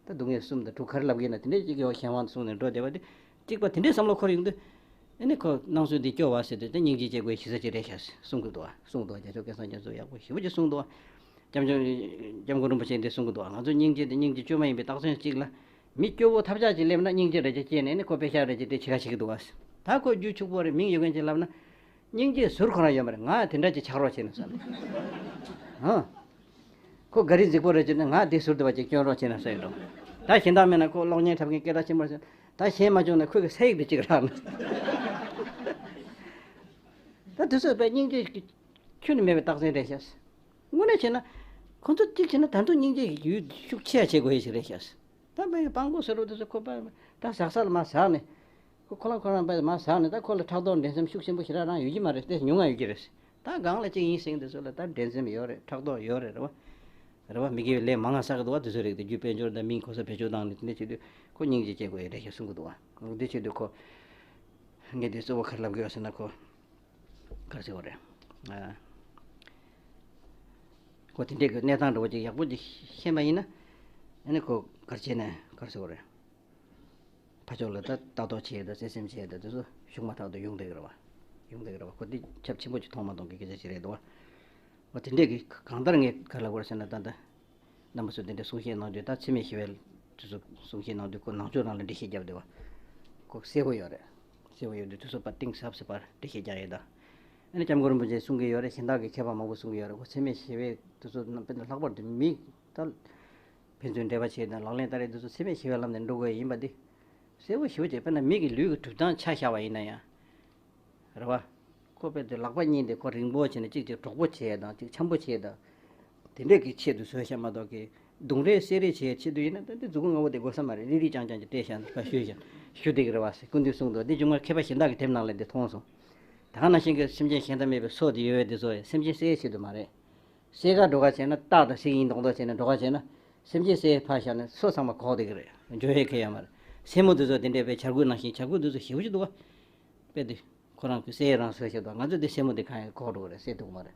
ད་སྡུག་བསྔལ་གསུམ་དང་དྲུག་ག་རེ་ལབ་ཀྱི་ཡིན་ན་དེ་འདྲས་ཅིག་གི་བ་གཞན་དབང་དུ་སོང་ནས་འགྲོ་བསྡད་པ་དེ། གཅིག་པ་དེ་འདྲས་བསམ་བློ་འཁོར་ཡོང་དུས། ཨ་ནི་ཁོ་སྣང་ཚུལ་འདི་སྐྱོ་བ་ཟེར་དུས་ད་སྙིང་རྗེ་སྐྱེ་དགོས་ཞེ་ས་ཅིག་རེད་ཤག་གསུང་གི་འདུག་བ། གསུང་འདུག་བ། རྒྱལ་མཆོག་སྐལ་བཟང་རྒྱ་མཚོ་ཡག་པོ་ཞེ་པོ་ཅིག་གསུང་འདུག་བ། སྐྱབས་མགོན། སྐྱབས་མགོན་རིན་པོ་ཆེས་འདི་གསུང་གི་འདུག་བ། ང་ཚོ་སྙིང་རྗེ་དེ་སྙིང་རྗེ་བཅོས་མ་ཡིན་པའི་རྟགས་མཚན་གཅིག་ལ། མི་སྐྱོ་བོ་ཐབས་ཆག་ཅིག་སླེབས་ན་སྙིང་རྗེ་འདྲ་ཅིག་སྐྱེས་ནས་ནི་ཁོ་དཔེ་ཤག་འདྲ་ཅིག་དེ་བྱེད་ཁ་བྱེད་ཀྱི་འདུག་བ། ད་ཁོ་རྒྱུ་ཕྱུག་པོ་རེད། མིང་ཡོད་མཁན་ཅིག་ལབ་ན། སྙིང་རྗེ་ཟུར་ཁོ་རང་ཡོད་མ་རེད། ང་དེ་འདྲ་ཅིག་ཆགས་རོགས་བྱེད་ན་བསམ། ཧ། ཁོ་ག་རེ་རྫིག་པོ་རེད་ཅེ་ན་ང་དེ་ཟུར་དུ་བ་ཅིག་སྐྱོན་རོགས་བྱེད་ན་བསམ་འགྲོ། ད་གཞན་དག་མེད་ན་ཁོ་གློག་བརྙན་འཁྲབ་མཁན་སྐད་གྲགས་ཆེན་པོ་རེད་ཟེར། ད་གཞན་མ་བྱུང་ན་ཁོ་གི་ས་ཡིག་དེ་གཅིག་རག་ན། ད་དེ་ཚོ་དཔེ་སྙིང་རྗེ་ཁྱོན་ནས་མེད་པའི་རྟགས་མཚན་རེད་ཤག་དངོས་གནས་བྱས་ན། ཁོ་ཚོ་གཅིག་བྱས་ན་ད་དུང་སྙིང་རྗེ་ཡོད་ཤུགས་ཆེ་ཡ་བྱེད་དགོས་ཡ་ཞིག་རེད་ཤག་ད་དཔེ་སྤྲང་པོ་ཟེར་རོ་དེ་ཚོ་ཁོ་པ་ད་ཟག་ས་ལ་མ་ཟག་ནས། ཁོ་ཁོ་རང་ཁོ་རང་པ་མ་ཟག་ནས་ད་ཁོ་ལ་ཕྲག་དོག་འགྲན་སེམས་ཤུགས་ཆེན་པོ་ཞེ་དྲག་རང་ཡོད་ཀྱི་མ་རེད། དེ་ཉུང་ང་ཡོད་ཀྱི་རེད། ད་སྒང་ལ་གཅིག་ཡིན་ཟེར་དེ་ཚོ་ལ་ད་འགྲན་སེམས་ཡོད་རེད། ཕྲག་དོག་ཡོད་རེད། རེད་བ། རེད་བ། མི་དགེ་བའི་ལས་མང་ང་བསགས་ཀྱི་འདུག་བ། དེ་ཚོ་རིགས་དེ་རྒྱུ་དཔལ་འབྱོར་དང་མིང་གོ་ས་བེད་སྤྱོད་བཏང་ནས་དེ་འདྲ་བྱེད་དུས་ཁོ་སྙིང་རྗེ་སྐྱེ་དགོས་ཡ་རེད་ཤག་གསུང་གི་འདུག་བ། འདི་བྱེད་དུས་ཁོ། ངས་དེ་གཙོ་བོ་ག་རེ་ལབ་དགོས་ཟེར་ན་ཁོ། ག་རེ་ཟེར་དགོས་རེད། ཨ། ཁོ་དེ་འདྲའི་གི་གནས་སྟངས་འདྲ་བོ་ཅིག་ཡག་པོ་ཅིག་ཤེས་པ་ཡིན་ན། ཨ་ནི་ཁོ་ག་རེ་བྱས་ནས་ག་རེ་ཟེར་དགོས་རེད། ཕར་ཕྱོགས་ལ་ད་ལྟ་རྟོག་བྱས་དང་བརྩེ་སེམས་བྱས་དང་དེ་ཚོ་ཤུགས་མ་ཐག་ཏུ་ཡོང་བསྡད་ཀྱི་རེད་བ། ཡོང་བསྡད་ཀྱི་རེད་བ། ཁོ་འདི་ཁྱབ་ཆེན་པོ་ཅིག་མཐོང་མ་མཐོང་གི་སྐད་ཆ་ཞིག་རེད་འདུག་བ། འོ་དེ་འདྲས་ཀྱི་གང་ལྟར་ངས་ག་རེ་ལབ་དགོས་རེད་ཟེར་ན་ད་ལྟ་རྣམ་པ་ཚོས་དེ་འདྲས་གསུང་བཤད་གནང་དུས་ད་འཚེ་མེད་ཞི་བའི་དེ་ཚོ་གསུང་བཤད་གནང་དུས་ཁོ་ནང་ཆོས་ནང་ལ་འགྲེལ་བཤད་བརྒྱབ་བསྡད་པ། ཁོ་གསལ་པོ་ཡོད་རེད། གསལ་པོ་ཡོད་དུས་དེ་ཚོ་ཕར་གཏིང་ཟབ་ཟབ་ཕར་འགྲེལ་བཤད་རྒྱག་ཡས་དང་། ཨ་ནི་སྐྱབས་མགོན་རིན་པོ་ཆེས་གསུང་གི་ཡོད་རེད། གཞན་དག་གི་མཁས་པ་མང་པོ་གསུང་གི་ཡོད་རེད། ཁོ་འཚེ་མེད་ཞི་བའི་དེ་ཚོ་དཔེར་ན་ལྷག་པར་དུ་མི་ད། ཕན་ཚུན་འབྲེལ་བ་བྱེད་དང་ལག་ལེན་བསྟར་ཡས་དེ་ཚོ་འཚེ་མེད་ཞི་བའི་ལམ་ནས་འགྲོ་དགོས་ཡིན་པ་འདི། གསལ་པོ་ཞེ་པོ་ཅིག་དཔེར་ན་མི་གི་ལུས་ཀྱི་གྲུབ་སྟངས་ཆ་བཞག་པ་ཡིན་ན་ཡང་། རེད་བ། ཁོ་དཔེ་དེ་ལག་པ་གཉིས་དེ་ཁོ་རིང་པོ་བྱས་ནས་གཅིག་གཅིག་གྲོགས་པོ་བྱས་དང་གཅིག་འཆམ་པོ་བྱས་དང་། དེ་འདྲས་ཀྱི་ཆེད་དུ་བཟོས་བཞག་མ་གཏོགས་ཀྱི་རྡུང་རེས་བསད་རེས་བྱེད་ཆེད་དུ་ཡིན་ན་ད་འདི་མཛུབ་གུ་ལྔ་པོ་དེ་དགོས་ས་མ་རེད། རིལ་རིལ་རྐྱང་རྐྱང་ཅིག་སྤྲད་བཞག་ན་ཕར་གཞུས་བཞག་ན་གཞུ་བསྡད་ཀྱི་རེད་བ་ཟེར་སྐུ་མདུན་གསུངས་འདུག་འདི་ཅུང་མ་མཁས་པ་གཞན་དག་གིས་དེབ་ནང་ལ་འདི་མཐོང་སོང་། ད་ག་ནང་བཞིན་གྱི་སེམས་ཅན་གཞན་དང་མེད་པའི་སྲོག་དེ་ཡོད་པའི་འདི་ཚོ་ཡང་སེམས་ཅན་བསད་ཆེད་དུ་མ་རེད། བསད་ག་འགྲོ་ག་བྱས་ན་སྟག་དང་གཟིག་ཡིན་མདོག་མདོག་བྱས་ན་འགྲོ་ག་བྱས་ན། སེམས་ཅན་བསད་ཕར་བཞག་ན་སོ་ཚང་མ་གོག་བསྡད་ཀྱི་རེད། འགྱོ་ཡས་ཁེ་ཡོད་མ་རེད། སེན་མོ་འདི་ཚོ་དེ་འདྲས་པའི་བྱ་རྒོད་ནང་བཞིན་བྱ་རྒོད་འདི་ཚོ་ཞེ་པོ་ཅིག་འདུག་བ། དཔེ་འདི་ཁོ་རང་གི་བསད་རང་བཟོས་བཞག་འདུག་ང་ཚོ་འདི་སེན་མོ་འདི་གང་ཡང་གོག་འགྲོ་གི་རེད། བསད་ཐུབ་ཀྱི་མ་རེད།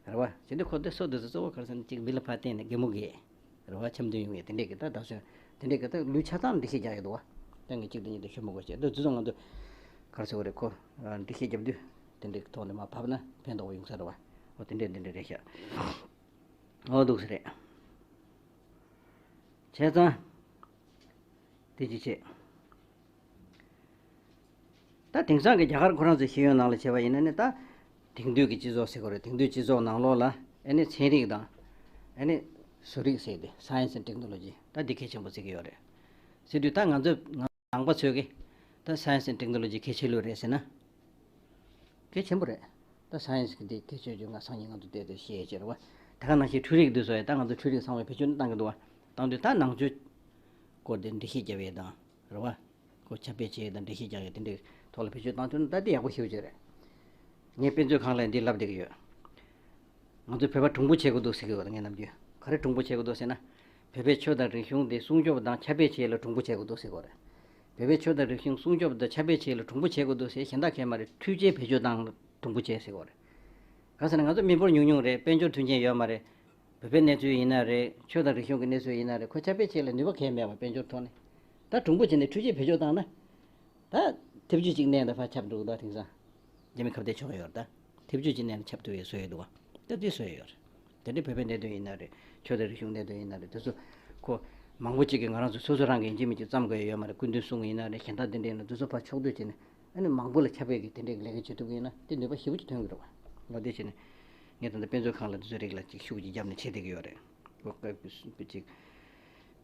རེད་བ། བྱས་འདི་ཁོ་འདི་སོ་འདི་ཚོ་གཙོ་བོ་ག་རེ་ཟེར་ན་གཅིག་མི་ལ་ཕར་བརྟེན་ནས་གད་མོ་བགད། རེད་བ། འཆམ་མཐུན་ཡོང་ཡས་དེ་འདྲས་ཀྱི་ད་ད་གཟོད་དེ་འདྲས་ཀྱི་ད་ལུས་ཆགས་སྟངས་འགྲེལ་བཤད་རྒྱག་ཡས་འདུག་བ། ད་ངས་གཅིག་དེ་གཉིས་དེ་ཞུ་མི་དགོས་བྱས་འདི་འདི་ཚོ་ང་ཚོ་ག་རེ་ཟེར་དགོས་རེད། ཁོ་འགྲེལ་བཤད་རྒྱབ་དུས་དེ་འདྲས་ཀྱི་ཐོག་ནས་མར་ཕབ་ན་ཕན་ཐོགས་པ་ཡོང་ས་རེད་བ། འོ་དེ་འདྲས་དེ་འདྲས་རེད་ཤག་འོ་འདུག་སེ་རེད། བྱས་ཙང་། དེ་ཅི་བྱེད། ད་དེང་སང་གི་རྒྱ་གར་ཁོ་རང་ཚོའི་ཤེས་ཡོན་ནང་ལ་བྱས་པ་ཡིན་ན་ནི་ད། དེང་དུས་ཀྱི་སྤྱི་ཚོགས་ཟེར་དགོས་རེད། དེང་དུས་སྤྱི་ཚོགས་ནང་ལོགས་ལ་ཨ་ནི་ཚན་རིག་དང་། ཨ་ནི་བཟོ་རིག་ཟེར་ཏེ་Science and Technology ད་འདི་གལ་ཆེན་པོ་བརྩི་གི་ཡོད་རེད། ཟེར་དུས་ད་ང་ཚོ་ང་ནང་པ་ཚོས་ཀྱི་ད་Science and Technology གལ་ཆེ་ལོས་རེད་ཟེར་ན། གལ་ཆེན་པོ་རེད། ད་Science གི་འདི་གལ་ཆེ་རྒྱུ་ང་སང་ཉིན་ང་ཚོ་བལྟས་ཏེ་ཤེས་ཡས་ཅིག་རེད་བ། ད་ག་ནང་བཞིན་འཕྲུལ་རིག་འདི་ཚོ་ཡང་ད་ང་ཚོ་འཕྲུལ་རིག་ཚང་མ་བེད་སྤྱོད་བཏང་གི་འདུག་བ། བཏང་དུས་ད་ནང་ཆོས་སྐོར་དེ་འགྲེལ་བཤད་རྒྱབ་ཡས་དང་རེད་བ། ཁོ་ཁྱབ་སྤེལ་བྱེད་ཡས་དང་འགྲེལ་བཤད་རྒྱག་ཡས་དེ་འདྲའི་ཐོག་ལ་བེད་སྤྱོད་བཏང་ཐུབ་ན་ད་དེ་ཡག་པོ་ཞེ་པོ་ཅིག་རེད། ངས་དཔེ་མཛོད་ཁང་ལ་འདི་ལབ་བསྡད་ཀྱི་ཡོད། ང་ཚོ་བོད་པ་གྲུང་པོ་བྱེད་དགོས་འདུག་ཟེར་གྱི་ཡོད་རེད་ངས་ནམ་རྒྱུན། ག་རེ་གྲུང་པོ་བྱེད་དགོས་འདུག་ཟེར་ན། བོད་པའི་ཆོས་དང་རིག་གཞུང་དེ་སྲུང་སྐྱོབ་དང་ཁྱབ་སྤེལ་བྱེད་ཡས་ལ་གྲུང་པོ་བྱེད་དགོས་འདུག་ཟེར་གྱི་ཡོད་རེད། བོད་པའི་ཆོས་དང་རིག་གཞུང་སྲུང་སྐྱོབ་དང་ཁྱབ་སྤེལ་བྱེད་ཡས་ལ་གྲུང་པོ་བྱེད་དགོས་འདུག་ཟེར་གཞན་དག་གས་མ་རེད། འཕྲུལ་ཆས་བེད་སྤྱོད་བཏང་ལ་གྲུང་པོ་བྱེད་ཟེར་གྱི་ཡོད་རེད། གང་ཟེར་ན་ང་ཚོ་མི་འབོར་ཉུང་ཉུང་རེད། དཔལ་འབྱོར་མཐུན་རྐྱེན་ཡོད་མ་རེད། བོད་པའི་གནས་ཚུལ་ཡིན་ན་རེད། ཆོས་དང་རིག་གཞུང་གི་གནས་ཚུལ་ཡིན་ན་རེད། ཁོ་ཁྱབ་སྤེལ་བྱེད་ལ་ནུས་པ་གང་ཡང་མེད་པ། དཔལ་འབྱོར་ཐོག་ནས་ད་གྲུང་པོ་བྱས་ནས་འཕྲུལ་ཆས་བེད་སྤྱོད་བཏང་ན། ད་ཐེབས་ཇུས་གཅིག་བསྣན་ད་ཕར་ཁྱབ་འགྲོ་གི་འདུག་དེང་སང་རྒྱ་མི་ཁ་གཏད་ཆོག་གི་ཡོད་རེད། ད་ཐེབས་ཇུས་གཅིག་བསྣན་ན་ཁྱབ་ཐུབ་ཡས་བཟོ་ཡས་འདུག་བ། ད་དེ་བཟོ་ཡས་ཡོད་རེད། དེ་འདྲའི་བོད་པའི་གནད་དོན་ཡིན་ན་རེད། ཆོས་དང་རིག་གཞུང་གནད་དོན་ཡིན་ན་རེད། དེ་ཚོ་ཁོ་མང་པོ་གཅིག་གིས་ང་རང་ཚོ་སོ་སོ་རང་གིས་ཡིན་གཅིག་མིན་གཅིག་བརྩམས་དགོས་ཡ་ཡོད་མ་རེད། སྐུ་མདུན་གསུང་གི་ཡིན་ན་རེད། གཞན་དག་དེ་འདྲ་ཡིན་ན་དེ་ཚོ་ཕར་ཕྱོགས་བསྡུས་བྱས་ནས་ཨ་ནི་མང་པོ་ལ་ཁྱབ་པའི་གི་དེ་འདྲའི་ལས་ཀ་བྱེད་ཐུབ་ཀྱི་ཡིན་ན་དེ་ནུས་པ་ཞེ་པོ་ཅིག་ཐོན་གྱི་རེད་བ། འོ་དེ་བྱས་ནས་ངས་ད་ལྟ་དཔེ་མཛོད་ཁང་ལ་དེ་ཚོའི་རིགས་ལ་ཅིག་ཤུགས་ཅིག་བརྒྱབ་ནས་བྱེད་བསྡད་ཀྱི་ཡོད་རེད། འོ་ཅིག་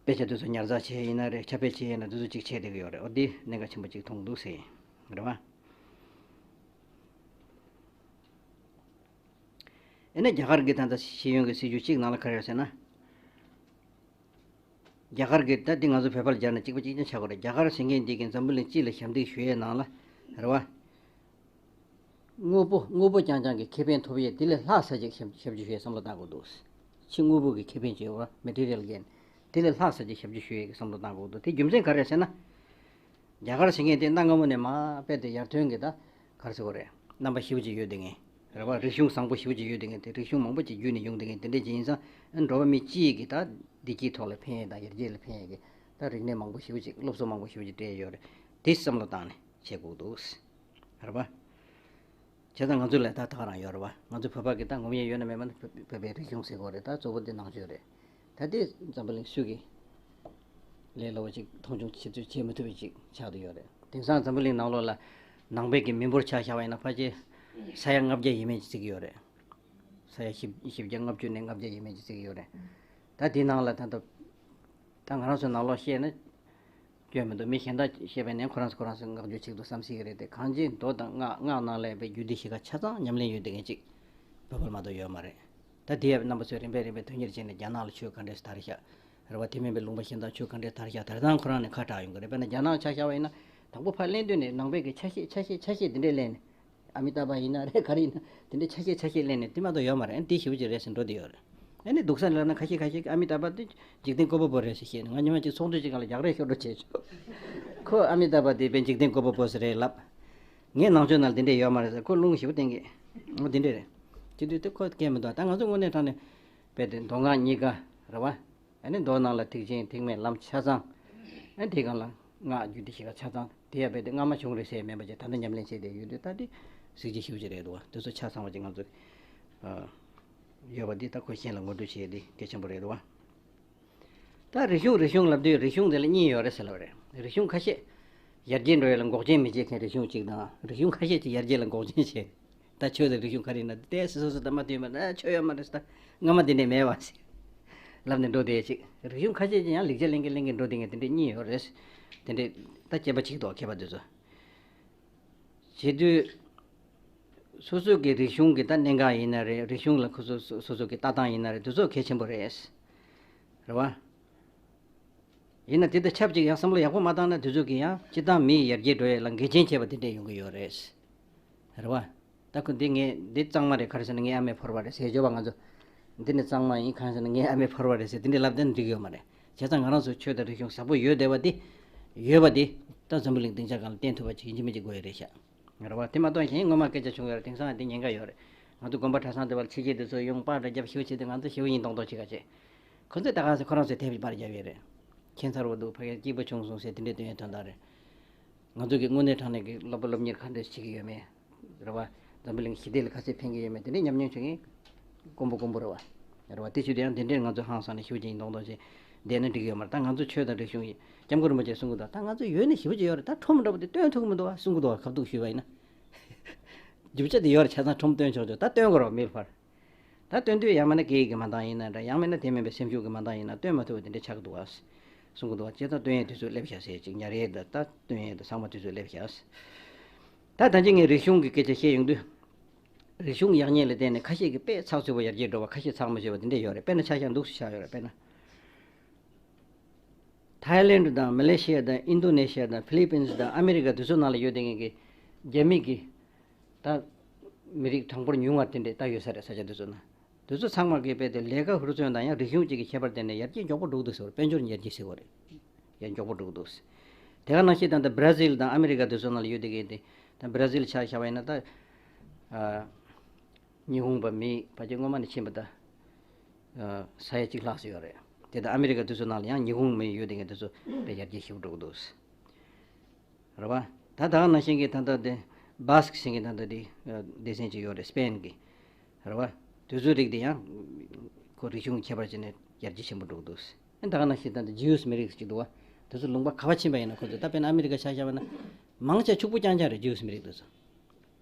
དཔེ་ཆ་དེ་ཚོ་ཉར་ཚགས་བྱས་ཡིན་ན་རེད། ཁྱབ་སྤེལ་བྱས་ཡིན་ན་དེ་ཚོ་ཅིག་བྱེད་བསྡད་ཀྱི་ཡོད་རེད། འོ་དེ་གནད་འགག་ཆེན་པོ་ཅིག་མཐོང་གི་འདུག་ཟེར་ཡིན་རེད་བ། ཨེ་ནས་རྒྱ་གར་གྱི་ད་ལྟ་ཤེས་ཡོན་གྱི་སྲིད་བྱུས་གཅིག་ནང་ལ་ག་རེ་ཡོད་ཟེར་ན། རྒྱ་གར་གྱི་ད་འདི་ང་ཚོ་བོད་པར་སྦྱར་ན་གཅིག་པ་གཅིག་རྐྱང་ཆགས་དགོས་རེད། རྒྱ་གར་ཟེར་མཁན་འདི་གིས་འཛམ་བུ་གླིང་སྤྱི་ལ་ཞབས་འདེགས་ཞུ་ཡས་ནང་ལ་རེད་བ། དངོས་པོ་དངོས་པོ་རྐྱང་རྐྱང་གི་ཁེ་ཕན་ཐོབ་ཡས་དེ་ལས་ལྷག་ས་ཅིག་ཞབས་ཞབས་ཕྱི་ཞུ་ཡས་བསམ་བློ་བཏང་དགོས་འདུག་ཕྱི་དངོས་པོ་གི་ཁེ་ཕན་བྱས་པ་མེ་ཊི་རི་ཡལ་གན་དེ་ལས་ལྷག་ས་ཅིག་ཞབས་ཕྱི་ཞུ་ཡས་ཀྱི་བསམ་བློ་བཏང་དགོས་འདུག་དེ་རྒྱུ་མཚན་ག་རེ་རེད་ཟེར་ན། རྒྱ་གར་ཟེར་མཁན་དེ་གནའ་སྔ་མོ་ནས་མར་དཔེ་དེ་ཡར་ཐོན་གྱི་ད་ག་རེ་ཟེར་དགོས་རེད། རྣམ་པ་ཞེ་པོ་ཅིག་ཡོད་བསྡད་མཁན་རེད་བ། རིག་གཞུང་བཟང་པོ་ཞེ་པོ་ཅིག་ཡོད་བསྡད་མཁན་དེ་རིག་གཞུང་མང་པོ་ཅིག་བརྒྱུད་ནས་ཡོང་བསྡད་མཁན་དེ་འདྲ་ཅིག་ཡིན་ཙང་ཨ་འགྲོ་བ་མི་སྤྱི་ཡི་གི་ད་བདེ་སྐྱིད་ཐོག་ལ་ཕན་ཡས་དང་ཡར་རྒྱས་ལ་ཕན་ཡས་ཀྱི་ད་རིག་གནས་མང་པོ་ཞེ་པོ་ཅིག་སློབ་གསོ་མང་པོ་ཞེ་པོ་ཅིག་སྤྲད་ཡོད་རེད། དེ་བསམ་བློ་བཏང་ནས་བྱེད་དགོས་འདུག་རེད་བ། བྱས་ཙང་ང་ཚོ་ལ་ད་ད་ག་རང་ཡོད་རེད་བ། ང་ཚོ་བོད་པ་གི་ད་ངོམ་ཡས་ཡོད་ན་མེད་ན་བོད་པའི་རིག་གཞུང་ཟེར་དགོས་རེད། ད་གཙོ་བོ་འདི་ནང་ཆོས་རེད། ད་དེ་འཛམ་བུ་གླིང་སུས་ཀྱིས་ལས་སླ་བོ་ཅིག་མཐོང་ཆུང་བྱེད་ཚུལ་བྱེད་མི་ཐུབ་པ་ཅིག་ཆགས་བསྡད་ཡོད་རེད། དེང་སང་འཛམ་བུ་གླིང་ནང་ལོགས་ལ་ནང་པའི་གི་མི་འབོར་ཆ་བཞག་པ་ཡིན་ན་ཕལ་ཆེར་ས་ཡ་ལྔ་བརྒྱ་ཡས་མས་ཅིག་བརྩི་གི་ཡོད་རེད། ས་ཡ་བཞི་བཞི་བརྒྱ་ལྔ་བཅུ་ནས་ལྔ་བརྒྱ་ཡས་མས་ཅིག་བརྩི་གི་ཡོད་རེད། ད་དེའི་ནང་ལ་ད་ལྟ་ད་ང་རང་ཚོའི་ནང་ལོགས་བཤད་ན་སྐྱོན་མི་འདུག་མི་གཞན་དག་བཤད་པ་ཡིན་ན་ཁོ་རང་ཚོ་ཁོ་རང་ཚོ་བསྔགས་བརྗོད་བྱེད་ཀྱི་འདུག་བསམ་སྲིད་ཀྱི་རེད་དེ། གངས་ཅན་མདོ་དང་སྔགས། སྔགས་ནང་ལ་ཡོད་པའི་རྒྱུད་སྡེ་བཞི་ཀ་ཆ་ཚང་ཉམས་ལེན་ཡོད་བསྡད་མཁན་ཅིག་བོད་པར་མ་གཏོགས་ཡོད་མ་རེད། ད་དེ་ཡང་རྣམ་པ་ཚོས་རིམ་པས་རིམ་པས་དོན་གཉེར་བྱས་ནས་རྒྱ་ནག་ལ་ཆོས་ག་འདྲས་དར་ཤག་རེད་བ། དེ་མིན་པའི་ལུང་པ་གཞན་དག་ཆོས་ག་འདྲས་དར་ཤག་དར་སྟངས་ཁོ་རང་ནས་ཁ་གྲགས་ཡོང་གི་རེད། དཔེར་ན་རྒྱ་ནག་ཆ་བཞག་པ་ཡིན་ན་དང་པོ་ཕར་གླེང་དུས་ནས་ནང་པའི་གི་ཆ་ཤས་ཆ་ཤས་ཆ་ཤས་དེ་འདྲས་གླེང་ནས། ཨ་མི་ཏཱ་བྷ་ཡིན་ན་རེད། ག་རེ་ཡིན་ན་དེ་འདྲའི་ཆ་ཤས་ཆ་ཤས་གླེང་ནས་དེ་མ་གཏོགས་ཡོད་མ་རེད། ཨ་ནི་དེ་ཞེ་པོ་ཅིག་རེད་ཟེར་འགྲོ་བསྡད་ཡོད་རེད། ཨ་ནི་སྡུག་ས་ལབ་ན་ཁ་ཤས་ཁ་ཤས་ཨ་མི་ཏཱ་བྷ་དེ་འཇིག་རྟེན་བཀོད་པ་པོ་རེད་ཟེར་བཤད་ནས། ང་ཉི་མ་གཅིག་ཚོགས་འདུ་ཅིག་སྒང་ལ་རྒྱག་རེས་ཤོར་འགྲོ་བྱས་བྱུང་། ཁོ་ཨ་མི་ཏཱ་བྷ་དེ་དཔེ་འཇིག་རྟེན་བཀོད་པ་པོ་ཟེར་རེད་ལབ། ངས་ནང་ཆོས་ནང་ལ་དེ་འདྲས་ཡོད་མ་རེད་ཟེར། ཁོ་རླུང་ཞེ་པོ་བསྟན་གི། འོ་དེ་འདྲས་རེད། བྱེད་དུས་དེ་ཁོ་སྐད་མི་འདུག་ད་ང་ཚོ་དངོས་གནས་དྲང་གནས་དཔེ་དེ་མདོ་སྔགས་གཉིས་ཀ་རེད་བ། ཨ་ནི་མདོ་ནང་ལ་ཐེག་ཆེན་ཐེག་དམན་ལམ་ཆ་ཚང་། ཨ་ནི་དེ་སྒང་ལ་སྔགས་རྒྱུད་སྡེ་བཞི་ཀ་ཆ་ཚང་། དེ་ཡང་རྦད་དེ་སྔ་མ་བྱུང་རེད་ཟེར་མེད་པ་ཅིག་ད་ལྟ་ཉམས་ལེན་བྱས་བསྡད་ཡོད་དུས། ད་དེ་གཟི་བརྗིད་ཞེ་པོ་ཅིག་རེད་འདུག་བ། དེ་ཚོ་ཆ་ཚང་བ་ཅིག་ང་ཚོ་ཨ་ཡོད་པ་འདི་ད་ཁོ་གཞན་ལ་ངོ་སྤྲོད་བྱེད་ཡས་འདི་གལ་ཆེན་པོ་རེད་འདུག་བ། ད་རིག་གཞུང་རིག་གཞུང་ལབ་དུས་རིག་གཞུང་དེ་ལ་གཉིས་ཡོད་རེད་ཟེར་ལབ་རེད། རིག་གཞུང་ཁ་ཤས་ཡར་རྒྱས་འགྲོ་ཡས་ལ་འགོག་རྐྱེན་མི་བྱེད་མཁན་རིག་གཞུང་གཅིག་དང་། རིག་གཞུང་ཁ་ཤས་ཅིག་ཡར་རྒྱས་ལ་འགོག་རྐྱེན་བྱེད། ད་ཆོས་དང་རིག་གཞུང་ག་རེ་ཡིན་ན་དེ་སོ་སོ་ད་མ་མཐུན་པ་ན་ཆོས་ཡོད་མ་རེད་ཟེར། ད་སྔ་མ་དེ་འདྲས་མེད་པ་ཟེར་ལབ་ནས་འགྲོ་བསྡད་ཅིག་རིག་གཞུང་ཁ་ཤས་ཀྱིས་ཡང་ལེགས་ཆ་ལེན་གྱིན་ལེན་གྱིན་འགྲོ་བསྡད་མཁན་དེ་འདྲས་གཉིས་ཡོད་རེད། དེ་འདྲས་ད་དཔྱད་པ་བྱེད་ཀྱི་འདུག་མཁས་པ་དེ་ཚོ། བྱེད་དུས་སོ་སོ་གི་རིག་གཞུང་གི་ད་གནད་འགག་ཡིན་ན་རེད། རིག་གཞུང་ལ་ཁོ་ཚོ་སོ་སོ་སོ་སོ་གི་ལྟ་སྟངས་ཡིན་ན་རེད། དེ་ཚོ་གལ་ཆེན་པོ་རེད། རེད་བ། ཡིན་ན་དེ་དང་ཆབས་ཅིག་ཡང་བསམ་བློ་ཡག་པོ་མ་བཏང་ན་དེ་ཚོ་གིས་ཡང་སྤྱིར་བཏང་མི་ཡར་རྒྱས་འགྲོ་ཡས་ལ་འགལ་རྐྱེན་བྱེད་པ་དེ་འདྲས་ཡོང་གི་ཡོད་རེད། རེད་བ། ད་ཁོ་འདི་ངས་འདི་གཙང་མ་རེད། ག་རེ་ཟེར་ན་ངའི་ཨ་མས་ཕོར་པ་རེད་ཟེར་འཇོག་པ། ང་ཚོ་འདི་ནི་གཙང་མ་ཡིན། གང་ཟེར་ན་ངའི་ཨ་མས་ཕོར་པ་རེད་ཟེར་འདི་འདྲས་ལབ་བསྡད་ན་འགྲིག་གི་ཡོད་མ་རེད། བྱས་ཙང་ང་རང་ཚོ་ཆོས་དང་རིག་གཞུང་ཟབ་པོ་ཡོད་བསྡད་པ་འདི། ཡོད་པ་འདི་ད་འཛམ་བུ་གླིང་སྡིངས་ཆ་སྒང་ལ་བསྟན་ཐུབ་པ་ཅིག་ཡིན་གཅིག་མིན་གཅིག་དགོས་ཡོད་རེད་ཤག་རེད་བ། དེ་མ་གཏོགས་གཞན་སྔོན་མ་སྐད་ཆ་བྱུང་ཡོད་རེད། དེང་སང་འདི་ཉེན་ཁ་ཡོད་རེད། ང་ཚོ་དགོན་པ་གྲྭ་ཚང་འདི་བར་ཕྱི་རྒྱལ་འདི་ཚོ་ཡོང་པར་འདྲ་རྒྱབ་ཞུ་བྱེད་དུས་ང་ཚོ་ཞེ་པོ་ཡིན་མདོག་མདོག་བྱེད་ག་བྱེད། ཁོ་ཚོས་ད་ག་ཚོད་ཁོ་རང་ཚོས་དེབ་པར་རྒྱབ་ཡོད་རེད། ཁྱད་མཚར་བོ་འདུག་ཕ་གིར་སྐྱིད་པོ་བྱུང་སོང་ཟེར་དེ་འདྲའི་སྟོན་ཡས་དོན་དག་རེད། ང་ཚོ་གི་དངོས་གནས་དྲང་གནས་ཀྱི་སློབ་པ་སློབ་གཉེར་ག་འདྲས་བྱེད་ཀྱི་ཡོད་མེད། རེད་བ། འཛམ་བུ་གླིང་ཞི་བདེ་ལ་ག་ཚད་ཕན་གྱི་ཡོད་མེད་དེ་འདྲའི་ཉམས་མྱོང་བྱུང་ངེས། དཀོན་པོ་དཀོན་པོ་རེད་བ། རེད་བ། དེ་བྱེད་དུས་ཡང་དེ་འདྲའི་ང་ཚོ་ཧང་སང་ནས་ཞེ་པོ་ཅིག་ཡིན་མདོག་མདོག་བྱས་བསྡད་ན་འགྲིག་གི་ཡོད་མ་རེད། ད་ང་ཚོ་ཆོས་དང་རིག་གཞུང་ཡིན། སྐྱབས་མགོན་རིན་པོ་ཆེས་གསུང་གི་འདུག་ད་ང་ཚོ་ཡོད་ནས་ཞེ་པོ་ཅིག་ཡོད་རེད། ད་ཁྲོམ་འདྲ་པོ་དེ་སྟོན་ཐུབ་ཀྱི་མི་འདུག་བ། གསུང་གི་འདུག་བ། ཁ་ཐུག་ཞུས་པ་ཡིན་ན། རྒྱུ་ཆ་དེ་ཡོད་རེད། བྱས་ཙང་ཁྲོམ་སྟོན་ཆོག་ཆོག་ད་སྟོན་དགོས་རེད་བ། མི་ལ་ཕར། ད་སྟོན་དུས་ཡང་མིན་ན་སྐད་ཡིག་གི་མ་འདང་ཡིན་ན་འདྲ། ཡང་མིན་ན་དེ་མིན་པའི་སེམས་ཤུགས་ཀྱི་མ་འདང་ཡིན་ན་སྟོན་མ་ཐུབ་པ་དེ་འདྲ་ཆགས་ཀྱི་འདུག་བ། གསུང་གི་འདུག་བ། བྱས་ཙང་སྟོན་ཡས་དུས་ཚོད་སླེབས་ཤག་ཟེར་ཅིག་ཉར་ཡས་དང་ད་སྟོན་ཡས་དང་ཚང་མ་དུས་ཚོད་སླེབས་ཤག་ད་ད་གིན་ངས་རིག་གཞུང་གི་སྐད་ཆ་བཤད་ཡོང་དུས། རིག་གཞུང་ཡག་ཉེས་ལ་བརྟེན་ནས་ཁ་ཤས་ཀྱིས་དཔེ་ཚགས་ཚུད་པོ་ཡར་རྒྱས་འགྲོ་བ། ཁ་ཤས་ཚགས་མ་ཚུད་པ་དེ་འདྲས་ཡོད་རེད། དཔེར་ན་ཆ་བཞག་འདུག་སེ་ཆགས་ཡོད་རེད། དཔེར་ན། ཐའི་ལེན་ཌི་དང་མ་ལེ་ཤི་ཡ་དང་ཨིན་དོ་ནེ་ཤི་ཡ་དང་ཕི་ལི་པིན་སི་དང་ཨ་མི་རི་ཀ་དེ་ཚོ་ནང་ལ་ཡོད་བསྡད་མཁན་གྱི་རྒྱ་མི་གི་ད་མི་རིགས་གྲངས་འབོར་ཉུང་བ་དེ་འདྲས་ད་ཡོད་ས་རེད། ས་ཆ་དེ་ཚོ་ན། དེ་ཚོ་ཚང་མ་གིས་རྦད་དེ་ལས་ཀ་ཧུར་བརྩོན་དང་ཡང་རིག་གཞུང་བཅས་ཀྱི་ཁྱད་པར་བརྟེན་ནས་ཡར་རྒྱས་མགྱོགས་པོ་འགྲོ་གི་འདུག་ཟེར་བ་རེད། དཔལ་འབྱོར་ཡར་རྒྱས་ཟེར་བ་རེད། ཡང་མགྱོགས་པོ་འགྲོ་གི་འདུག་ཟེར། དེ་ག་ནང་བཞིན་ད་ལྟ་བྷ་ར་ཟིལ་དང་ཨ་མི་རི་ཀ་དེ་ཚོ་ནང་ལ་ཡོད་བསྡད་མཁན་དེ། ད་བྷ་ར་ཟིལ་ཆ་བཞག་པ་ཡིན་ན་ད། ཨ། ཉི་ཧོང་པ་མི་ཕལ་ཆེར་སྔོན་མ་ནས་ཕྱིན་པ་ད་ས་ཡ་གཅིག་ལྷག་ཙམ་ཡོད་རེད། དེ་ད་ཨ་མི་རི་ཀ་དེ་ཚོ་ནང་ལ་ཡང་ཉི་ཧོང་མི་ཡོད་དེ་ངས་དེ་ཚོ་དཔེ་ཡར་རྒྱས་ཞེ་པོ་འགྲོ་གི་འདུག་རེད་བ། ད་ད་ག་ནང་བཞིན་གྱི་ད་ལྟ་དེ་བྷཱ་སི་ཀི་ཟེར་མཁན་ད་ལྟ་དེ་སྡེ་ཚན་ཅིག་ཡོད་རེད། སི་པེན་གྱི། རེད་བ། དེ་ཚོའི་རིགས་དེ་ཡང་ཁོ་རིག་གཞུང་ཁྱད་པར་ཅན་ནས་ཡར་རྒྱས་ཆེན་པོ་འགྲོ་གི་འདུག་ཨ་ད་ག་ནང་བཞིན་ད་ལྟ་ཇིའུ་སི་མི་རིགས་ཅིག་འདུག་བ། དེ་ཚོ་ལུང་པ་ག་པར་ཕྱིན་པ་ཡིན་ན་ཁོ་ཚོ་ད་དཔེར་ན་ཨ་མི་རི་ཀ་ཆ་བཞག་པ་ན་མང་ཆེ་ཕྱུག་པོ་རྐྱང་རྐྱང་རེད། ཇིའུ་སི་མི་རིགས་དེ་ཚོ།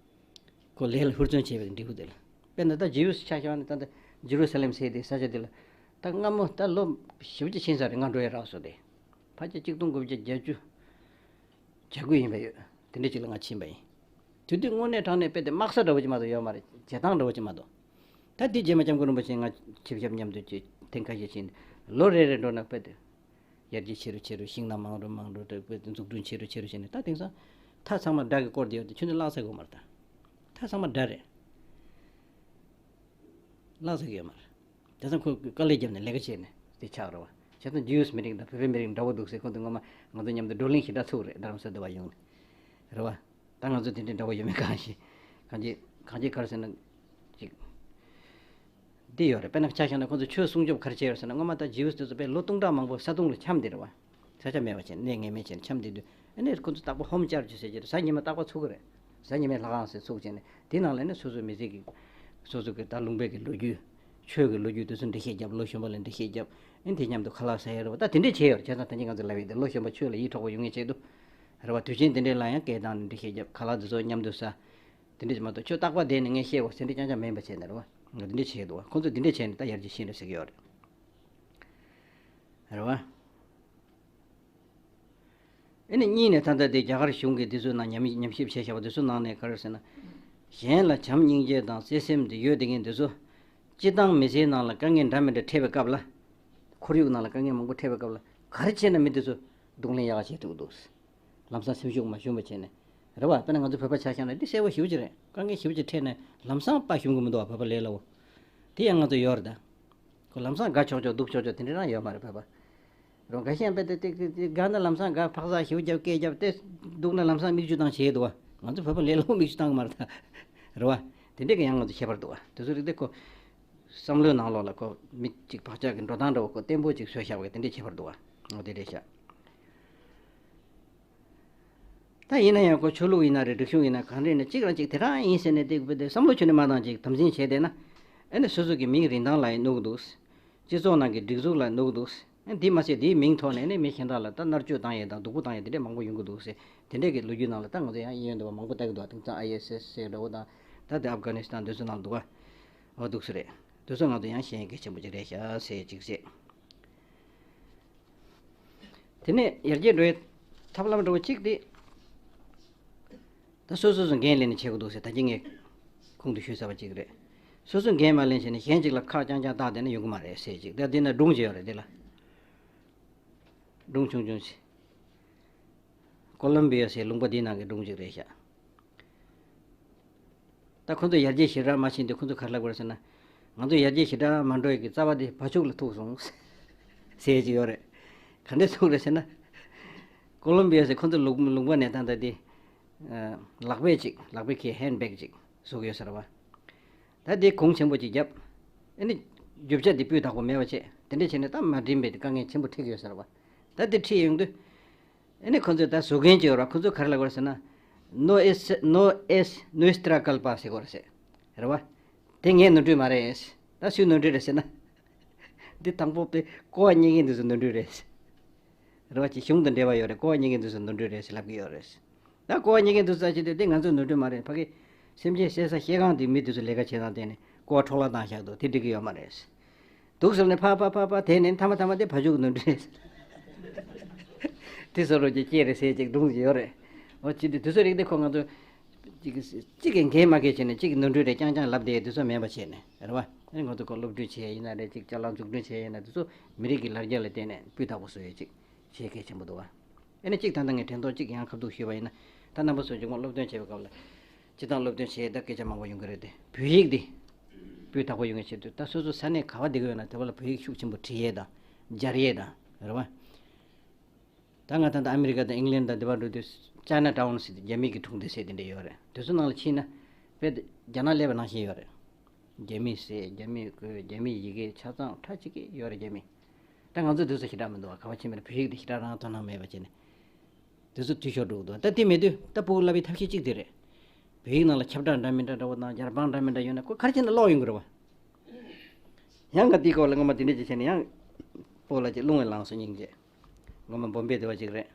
ཁོ་ལས་ལ་ཧུར་བརྩོན་བྱས་པའི་འབྲས་བུ་དེ་ལ། དཔེར་ན་ད་ཇིའུ་སི་ཆ་བཞག་ན་ད་ལྟ་ཇེ་རུ་ས་ལེམ་ཟེར་དེ་ས་ཆ་དེ་ལ་ད་སྔ་མོ་ད་ལོ་ཞེ་པོ་ཅིག་ཕྱིན་ས་རེད། ང་འགྲོ་ཡ་རག་སོང་སྟེ། ཕལ་ཆེར་གཅིག་སྟོང་དགུ་བརྒྱ་བརྒྱད་ཅུ་གྱ་དགུ་ཡིན་པ་ཡོད། དེ་འདྲ་ཅིག་ལ་ང་ཕྱིན་པ་ཡིན། དེ་དུས་དངོས་གནས་དྲང་གནས་དཔེ་དེ་དམག་ས་འདྲ་བོ་ཅིག་མ་གཏོགས་ཡོད་མ་རེད། བྱེ་ཐང་འདྲ་བོ་ཅིག་མ་གཏོགས། ད་དེ་རྗེས་མ་སྐྱབས་མགོན་རིན་པོ་ཆེ་ང་ཆིབས་ཞབས་མཉམ་དུ་ཅིག་ཐེངས་ཁ་ཤས་ཕྱིན། ལོ་རེ་རེ་འགྲོ་ན་དཔེ་དེ་ཡར་རྒྱས་ཆེ་རུ་ཆེ་རུ། ཤིང་ནགས་མང་རུ་མང་རུ། འཛུགས་སྐྲུན་ཆེ་རུ་ཆེ་རུ་བྱས་ནས་ད་དེང་སང་མཐའ་ཚང་མ་སྦྲ་གིས་བསྐོར་བསྡད་ཡོད་དེ། ཁྱོད་ཚོ་བརླག་ས་དགོས་མ་རེད་ད། མཐའ་ཚང་མ་སྦྲ་རེད། བརླག་ས་གི་ཡོད་མ་རེད། དེང་སང་ཁོས་དཀའ་ལས་བརྒྱབ་ནས་ལས་ཀ་བྱས་ནས་དེ་ཆགས་རེད་བ། བྱས་ཙང་ཇིའུ་སི་མི་རིགས་དང་བོད་པའི་མི་རིགས་འདྲ་བོ་འདུག་ཟེར། ཁོང་ཚོ་ངོ་མ་ང་ཚོ་མཉམ་དུ་བགྲོ་གླེང་ཞེ་དྲག་ཚུགས་རེད། རྡ་རམ་ས་དེ་བ་ཡོང་ནས། རེད་བ། ད་ང་ཚོ་དེ་འདྲའི་འདྲ་བོ་ཡོད་མེད་གང་ཤེས། གང་ཅི་གང་ཅི་ག་རེ་ཟེར་ན་ཅིག་འདི་ཡོད་རེད། དཔེར་ན་ཆ་བཞག་ན་ཁོང་ཚོ་ཆོས་སྲུང་སྐྱོབ་ག་རེ་བྱས་ཡོད་ཟེར་ན། སྔོན་མ་ད་ཇིའུ་སི་དེ་ཚོ་དཔེ་ལོ་སྟོང་ཕྲག་མང་པོ་ས་དུང་ལ་འཁྱམས་བསྡད་རེད་བ། ས་ཆ་མེད་པ་བྱས་ནས། གནས་ངེས་མེད་བྱས་ནས་འཁྱམས་བསྡད་དུས། ཨ་ནི་ཁོ་ཚོ་རྟག་པར་ཧོམ་ཅར་ཇི་ཟེར་གྱི་རེད། གཟའ་ཉི་མ་རྟག་པར་ཚུགས་ཀྱི་རེད། གཟའ་ཉི་མའི་ལྷ་ཁང་ཟེར་ཚུགས་བྱས་ནས་དེ་ནང་ལ་ནི་སོ་སོའི་མི་ཚེ་གི་སོ་སོ་གི་ད་ལུང་པའི་གི་ལོ་རྒྱུས། ཆོས་ཀྱི་ལོ་རྒྱུས་དེ་ཚོ་འགྲེལ་བཤད་རྒྱབ། ལོ་གཞོན་པ་ལ་འགྲེལ་བཤད་རྒྱབ། ཨ་ནི་དེ་མཉམ་དུ་ཁ་ལག་ཟ་ཡ་རེད་བ། ད་དེ་འདྲས་བྱས་ཡོད་རེད། བྱས་ཙང་ད་གིན་ང་ཚོ་ལབ་ཡས་དེ་ལོ་གཞོན་པ་ཆོས་ལ་ཡིད་འཕྲོག་པ་ཡོང་ངེས་ཆེད་དུ་རེད་བ། དུས་ཆེན་དེ་འདྲས་ལ་ཡང་སྐད་བཏང་ནས་འགྲེལ་བཤད་རྒྱབ། ཁ་ལག་དེ་ཚོ་མཉམ་དུ་ཟ། དེ་འདྲས་མ་གཏོགས་ཆོས་རྟག་པར་བསྡད་ནས་ངས་བཤད་དགོས་ཟེར་འདྲས་རྐྱང་རྐྱང་མིན་པ་བྱས་ནས་རེད་བ། ང་དེ་འདྲས་བྱས་འདུག་བ། ཁོང་ཚོས་དེ་འདྲས་བྱས་ནས་ད་ཡར་རྒྱས་ཕྱིན་རེད་ཟེར་གྱི་ཡོད་རེད། རེད་བ། ཨ་ནི་གཉིས་ནས་ད་ལྟ་དེ་རྒྱ་གར་གཞུང་གིས་དེ་ཚོའི་ནང་ཉམས་ཉམས་ཞིབ་བྱས་བཞག་པ་དེ་ཚོའི་ནང་ནས་ག་རེ་ཟེར་ན། གཞན་ལ་བྱམས་སྙིང་རྗེ་དང་བརྩེ་སེམས་དེ་ཡོད་བསྡད་མཁན་དེ་ཚོ། སྤྱིར་བཏང་མི་ཚེའི་ནང་ལ་དཀའ་ངལ་འདྲ་མི་འདྲ་འཕྲད་པའི་སྐབས་ལ། ཁོར་ཡུག་ནང་ལ་དཀའ་ངལ་མང་པོ་འཕྲད་པའི་སྐབས་ལ་ག་རེ་བྱས་ན་མི་དེ་ཚོ་གདོང་ལེན་ཡག་ག་བྱེད་ཐུབ་ཀྱི་འདུག་ལམ་སང་སེམས་ཤུགས་མ་ཞུམ་པ་བྱས་ནས། རེད་བ། དཔེར་ན་ང་ཚོ་བོད་པ་ཆ་བཞག་ན་འདི་གསལ་པོ་ཞེ་པོ་ཅིག་རེད། དཀའ་ངལ་ཞེ་པོ་ཅིག་འཕྲད་ནས་ལམ་སང་དཔའ་ཞུམ་གྱི་མི་འདུག་བ། བོད་པ་ལས་སླ་བོ། དེ་ཡང་ང་ཚོ་ཡོད་རེད་ད། ཁོ་ལམ་སང་དགའ་ཆོག་ཆོག་སྡུག་ཆོག་ཆོག་དེ་འདྲ་རང་ཡོད་མ་རེད་བོད་པ། རོ་འགའ་ཤས་དཔེ་དེ་དེ་དེ་དགའ་ན་ལམ་སང་དགའ། ཕག་ཟ་ཞེ་པོ་རྒྱབ་སྐད་རྒྱབ་སྟེ། སྡུག་ན་ལམ་སང་མིག་ཆུ་བཏང་བྱས་འདུག་བ། ང་ཚོ་བོད་པ་ལས་སླ་བོ་མིག་ཆུ་བཏང་གི་མ་རེད་ད། རེད་བ། དེ་འདྲས་ཀྱི་ཡང་ང་ཚོ་ཁྱད་པར་འདུག་བ། དེ་ཚོ་རིགས་དེ་ཁོ་བསམ་བློའི་ནང་ལོགས་ལ་ཁོ་མི་གཅིག་བག་ཆགས་ཀྱི་འགྲོ་སྟངས་འདྲ་བོ་ཁོ་བརྟན་པོ་ཅིག་བཟོས་བཞག་པ་གི་དེ་འདྲས་ཁྱད་པར་འདུག་བ། འོ་དེ་འདྲས་བཞག་ད་ཡིན་ན་ཡང་ཁོ་ཆོས་ལུགས་ཡིན་ན་རེད། རིག་གཞུང་ཡིན་ན་གང་རེད་ན་གཅིག་རང་གཅིག་དེ་རང་ཡིན་ཟེར་ནས་དེ་དེ་བསམ་བློ་ཁྱོན་ནས་མ་བཏང་ཅིག་དམ་འཛིན་བྱས་བསྡད་ན། ཨ་ནི་སོ་སོ་གི་མིའི་རིན་ཐང་ལ་ཡང་གནོད་ཀྱི་འདུག་སྤྱི་ཚོགས་ནང་གི་སྒྲིག་འཛུགས་ལ་གནོད་ཀྱི་འདུག་ཨ་འདི་མ་ཟད་དེའི་མིང་ཐོག་ནས་ནི་མི་གཞན་དག་ལ་ད་མནར་གཅོད་བཏང་ཡས་དང་སྡུག་པོ་བཏང་ཡས་དེ་འདྲས་མང་པོ་ཡོང་གི་འདུག་ཟེར། དེ་འདྲས་ཀྱི་ལོ་རྒྱུས་ནང་ལ་ད་ང་ཚོ་ཡང་གཡས་གཡོན་དུ་བ་མང་པོ་ལྟ་གི་འདུག་དེང་སང་ཨའི་ཨེས་ཨེས་ཟེར་འདྲ་བོ་དང་། ད་དེ་ཨབ་གྷ་ནི་སི་ཐན་དེ་ཚོ་ནང་འདུག་བ། འོ་འདུག་སེ་རེད། དེ་ཚོ་ང་ཚོ་ཡང་ཤེས་ཡོན་གལ་ཆེན་པོ་ཅིག་རེད་ཤག་ཟེར་ཅིག་བཤད། དེ་ནས་ཡར་རྒྱས་འགྲོ་བའི་ཐབས་ལམ་འདྲ་བོ་གཅིག་དེ། ད་སོ་སོ་སོ་འགན་ལེན་ནས་བྱེད་དགོས་འདུག་ཟེར། ད་གིན་ངས་ཁུངས་དུ་ཞུས་ཚར་བ་གཅིག་རེད། སོ་སོ་འགན་མ་ལེན་བྱས་ནས་གཞན་གཅིག་ལ་ཁག་རྐྱང་རྐྱང་བཏགས་བསྡད་ན་ཡོང་གི་མ་རེད་ཟེར་ཅིག་ད་འདི་ན་སྒྲུང་ཅིག་ཡོད་རེད། འདི་ལ་སྒྲུང་ཆུང་ཆུང་ཞིག་ཀོ་ལོམ་བི་ཡ་ཟེར་ལུང་པ་འདིའི་ནང་གི་སྒྲུང་ཅིག་རེད་ཤག་ད་ཁོ་ཚོ་ཡར་རྒྱས་ཞེ་དྲག་མ་ཕྱིན་དུས་ཁོ་ཚོ་ག་རེ་ལབ་དགོས་རེད་ཟེར་ན། ང་ཚོ་ཡར་རྒྱས་ཞེ་དྲག་མ་འགྲོ་ཡས་ཀྱི་རྩ་བ་དེ་བ་ཕྱུགས་ལ་ཐུག་སོང་ཟེར་གྱི་ཡོད་རེད། ག་འདྲས་ཐུག་རེད་ཟེར་ན། ཀོ་ལོམ་བི་ཡ་ཟེར་ཁོ་ཚོ་ལུང་ལུང་པ་ནས་ད་ལྟ་དེ། ལག་པས་ཅིག་ལག་པའི་ཁའི་ཧེན་བེག་ཅིག་བཟོ་གི་ཡོད་ཟེར་བ། ད་དེ་གོང་ཆེན་པོ་ཅིག་བརྒྱབ། ཨ་ནི་རྒྱུ་ཆ་དེ་སྤུས་དག་པོ་མེད་པ་བྱས། དེ་འདྲས་བྱས་ནས་ད་མ་འགྲིམ་པའི་དཀའ་ངལ་ཆེན་པོ་འཕྲད་ཀྱི་ཡོད་ཟེར་བ། ད་དེ་འཕྲད་ཡོང་དུས། ཨ་ནི་ཁོ་ཚོས་ད་བཟོ་མཁན་ཅིག་ཡོད་རེད་བ། ཁོ་ཚོས་ག་རེ་ལབ་དགོས་རེད་ཟེར་ན། No es, no es nuestra culpa ཟེར་དགོས་རེད་ཟེར། རེད་བ། དེ་ངའི་ནོར་འཁྲུལ་མ་རེད། ད་སུའི་ནོར་འཁྲུལ་རེད་ཟེར་ན། འདི་དང་པོ་དེ་ཀོ་བ་རྙེད་མཁན་དེ་ཚོའི་ནོར་འཁྲུལ་རེད། རེད་བ། ཅིག་གཞུང་དང་འབྲེལ་བ་ཡོད་རེད། ཀོ་བ་རྙེད་མཁན་དེ་ཚོའི་ནོར་འཁྲུལ་རེད་ཟེར་ལབ་ཀྱི་ཡོད་རེད། ད་ཀོ་བ་རྙེད་མཁན་དེ་ཚོ་ཅིག་དེ་དེ་ང་ཚོའི་ནོར་འཁྲུལ་མ་རེད། ཕ་གི་སེམས་ཅན་བསད་ས་བཤས་ཁང་དེ་མི་དེ་ཚོ་ལས་ཀ་བྱེད་སྟངས་བལྟས་ནས་ཀོ་བ་འཕྲོ་བརླག་བཏང་བཞག་འདུག་དེ་འགྲིག་གི་ཡོད་མ་རེད། འདུག་ཟེར་ནས་ཕར་ཕར་ཕར་ཕར་དེད་ནས་མཐའ་མ་མཐའ་མ་དེ་བ་ཕྱུགས་ཀྱི་ནོར་འཁྲུལ་རེད། དེ་བཟོ་འདྲ་ཅིག་སྐྱེས་རེད་ཟེར་ཅིག་སྒྲུང་ཅིག་ཡོད་རེད། འོ་ཅི་སྟེ་དེ་ཚོ་རིགས་དེ་ཁོ་ང་ཚོ་གཅིག་གིས་གཅིག་གིས་འགན་མ་འཁྱེར་བྱས་ནས་གཅིག་གིས་ནོར་འཁྲུལ་རེད་རྐྱང་རྐྱང་ལབ་བསྡད་དེ་ཚོ་མེད་པ་བྱས་ནས་རེད་བ། ཨ་ནི་ང་ཚོ་ཁོ་སློབ་སྟོན་བྱས་ཡིན་ན་རེད། གཅིག་ཅ་ལག་འཛུགས་སྐྲུན་བྱས་ཡིན་ན་དེ་ཚོ་མི་རིགས་ཀྱི་ལར་རྒྱ་ལ་བརྟེན་ནས་སྤུས་དག་པོ་བཟོ་ཡས་གཅིག་བྱེད་གལ་ཆེན་པོ་འདུག་བ། ཨ་ནི་གཅིག་ད་ལྟ་ངས་དྲན་ཐོག་གཅིག་ཡང་ཁ་ཐུག་ཞུས་པ་ཡིན་ན། ད་རྣམ་པ་ཚོ་མཇུག་མ་སློབ་སྟོན་བྱེད་པའི་སྐབས་ལ། སྤྱིར་བཏང་སློབ་སྟོན་བྱེད་ཡས་ད་སྐད་ཆ་མང་པོ་ཡོང་གི་རེད་དེ། བོད་ཡིག་འདི་སྤུས་དག་པོ་ཡོང་ཡས་ཆེད་དུ་ད་སོ་སོ་ས་གནས་ག་བ་བསྡད་ཀྱི་ཡོད་ན་དེ་བ་ལ་བོད་ཡིག་ཤུགས་ཆེན་པོ་འབྲི་ཡས་དང་སྦྱར་ཡས་དང་རེད་བ། ད་ང་ད་ལྟ་ཨ་མི་རི་ཀ་དང་ཨིང་ལན་དང་དེ་བ་འགྲོ་དུས་ཅའི་ན་ཊའུན་ཟེར་ཏེ་རྒྱ་མི་གི་གྲོང་སྡེ་ཟེར་དེ་འདྲ་ཡོད་རེད། དེ་ཚོ་ནང་ལ་ཕྱིན་ན་དཔེ་རྒྱ་ནག་སླེབས་པ་ནང་བཞིན་ཡོད་རེད། རྒྱ་མིའི་ཟས། རྒྱ་མིའི་གོས། རྒྱ་མིའི་ཡི་གེ་ཆ་ཚང་ཁྲ་གཅིག་གི་ཡོད་རེད། རྒྱ་མི། ད་ང་ཚོ་དེ་ཚོ་ཞེ་དྲག་མི་འདུག་བ། ག་པར་ཕྱིན་པ་རེད། བོད་ཡིག་དེ་ཞེ་དྲག་རང་དོ་སྣང་མེད་པ་བྱས་ནས། དེ་ཚོ་འཐུས་ཤོར་འགྲོ་གི་འདུག་ད་དེ་མེད་དུས་ད་སྤོ་བོ་བསླབ་པའི་ཐབས་ཤེས་གཅིག་དེ་རེད། བོད་ཡིག་ནང་ལ་ཁྱབ་བསྒྲགས་འདྲ་མི་འདྲ་འདྲ་བོ་དང་རྒྱལ་དབང་འདྲ་མི་འདྲ་ཡོད་ན་ཁོ་ག་རེ་བྱས་ན་ཀློག་ཡོང་གི་རེད་བ། ཡང་ང་དེའི་སྐོར་ལ་སྔོན་མ་དེ་འདྲ་ཅིག་བྱས་ནས་ཡང་སྤོ་བོ་ལ་ཅིག་རླུང་བས་ལངས་སོང་སྙིང་རྗེ། སྔོན་མ་བོམ་བེ་དེ་བ་ཅིག་རེད།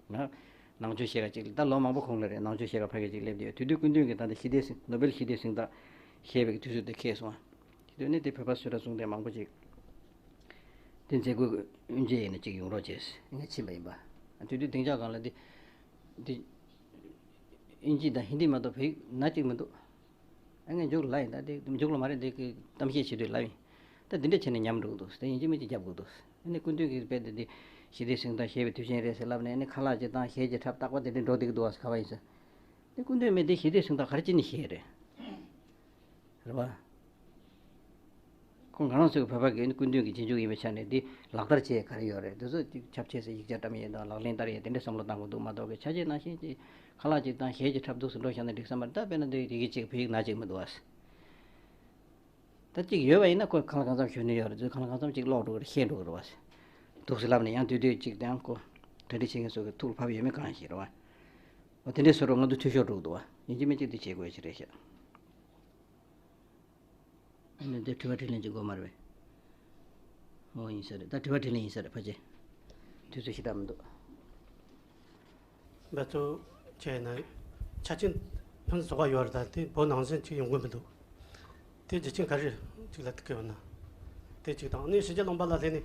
ང་ནང་ཆོས་བཤད་ག་ཅིག་ད་ལོ་མང་པོ་གོང་ལ་རེད། ནང་ཆོས་བཤད་ག་ཕ་གི་ཅིག་སླེབས་དུས་དེ་དུས་སྐུ་མདུན་གྱི་ད་ལྟ་ཞི་བདེའི་གཟེངས། ནོ་བེལ་ཞི་བདེའི་གཟེངས་རྟགས་བཞེས་པའི་དུས་ཚོད་དེ་འཁེལ་སོང་བ། དེ་དུས་ནས་དེ་བོད་པ་སུ་འདྲ་བཟུང་སྟེ་མང་པོ་ཅིག་དེ་མཛད་སྒོའི་དབུ་འབྱེད་ཡིན་ན་གཅིག་ཡོང་རོགས་བྱས། ངས་ཕྱིན་པ་ཡིན་པ། དེ་དུས་སྡིངས་ཆ་སྒང་ལ་འདི་འདི་ཨིན་ཇི་དང་ཧིན་དི་མ་གཏོགས་བོད་ཡིག་ན་གཅིག་མི་འདུག་ཨ། ངས་མཇུག་ལ་ཡིན། ད་དེ་མཇུག་ལ་མ་རེད། འདི་གི་གཏམ་བཤད་བྱེད་དུས་ལབ་ཡིན། ད་འདི་འདྲ་བྱས་ནས་ཉམས་འགྲོ་གི་འདུག་དེ་ཡིན་གཅིག་མིན་གཅིག་རྒྱབ་དགོས་འདུག་ཨ་ནི་སྐུ་མདུན་གྱིས་རྦད་དེ་འདི་ཞི་བདེའི་གཟེངས་རྟགས་བཞེས་པའི་དུས་ཆེན་རེད་ཟེར་ལབ་ནས། ཨ་ནི་ཁ་ལག་ཅིག་བཏང་། གཞས་ཅིག་འཁྲབ། རྟག་པར་དེ་འདྲ་འགྲོ་བསྡད་ཀྱི་འདུག་བ། ག་བ་ཡིན་ཟེར། དེ་སྐུ་མདུན་མས་དེ་ཞི་བདེའི་གཟེངས་རྟགས་ག་རེ་བྱས་ནས་བཞེས་རེད། རེད་བ། ཁོང་ང་རང་ཚོའི་བོད་པ་གི་སྐུ་མདུན་གྱི་རྗེས་འཇུག་ཡིན་པའི་ཆ་ནས་འདི་ལག་བསྟར་བྱེད་ག་རེ་ཡོད་རེད། དེ་ཚོ་ཅིག་ཁྱབ་ཆེ་ས་ཡིག་ཆ་བཀྲམ་ཡས་དང་ལག་ལེན་བསྟར་ཡས་དེ་འདྲ་བསམ་བློ་བཏང་དགོས་འདུག་མ་གཏོགས་གི་ཆ་བྱས་ནང་བཞིན་ཅིག་ཁ་ལག་ཅིག་བཏང་། གཞས་ཅིག་འཁྲབ། འདུག་སེ་འགྲོ་བཞག་ན་འགྲིག་ས་མ་རེད། ད་དཔེར་ན་འདི་ཡི་གེ་གཅིག་བོད་ཡིག་ན་གཅིག་མི་འདུག་བ། ད་གཅིག་ཡོད་པ་ཡིན་ན་ཁོས་གང་ལ་གང་འཚམ་ཞུ་ནི་ཡོད་རེད། ཚོས་གང་ལ་གང་འཚམ་ཅིག་ཀློག་འགྲོ་གི་རེད། ཤེས་འགྲོ་གི་རེད་བ། འདུག་སེ་ལབ་ནས་ཡང་དུས་དུས་ཅིག་དང་ཁོ་གྲ་སྒྲིག་བྱེད་མཁན་ཚོ་གི་ཐུགས་ལ་བབས་ཡོད་མེད་གང་ཤེས་རེད་བ། འོ་དེ་འདྲའི་བཟོ་འདྲ་ང་ཚོ་འཐུས་ཤོར་འགྲོ་གི་འདུག་བ། ཡིན་གཅིག་མིན་གཅིག་དེ་བྱེད་དགོས་ཀྱི་རེད་ཤག་ཨ་ནི་འདི་དྲི་བ་དྲིས་ལན་གྱི་འགོ་མ་རེད་པས། འོ་ཡིན་ས་རེད། ད་དྲི་བ་དྲིས་ལན་ཡིན་ས་རེད། ཕལ་ཆེར་དུས་ཚོད་ཞེ་དྲག་མི་འདུག་འབད་བརྩོན་བྱས་ན་ཆ་རྐྱེན་ཕུན་སུམ་ཚོགས་པ་ཡོད་རེད། ད་དེ་བོད་ནང་བཞིན་ཅིག་ཡོང་གི་མི་འདུག་དེ་རྒྱུ་རྐྱེན་ག་རེ་ཅིག་ལ་ཐུག་གི་ཡོད་ན། དེ་གཅིག་དང་། ཨ་ནི་ཕྱི་རྒྱལ་ལུང་པ་ལ་སླེབས་ནས་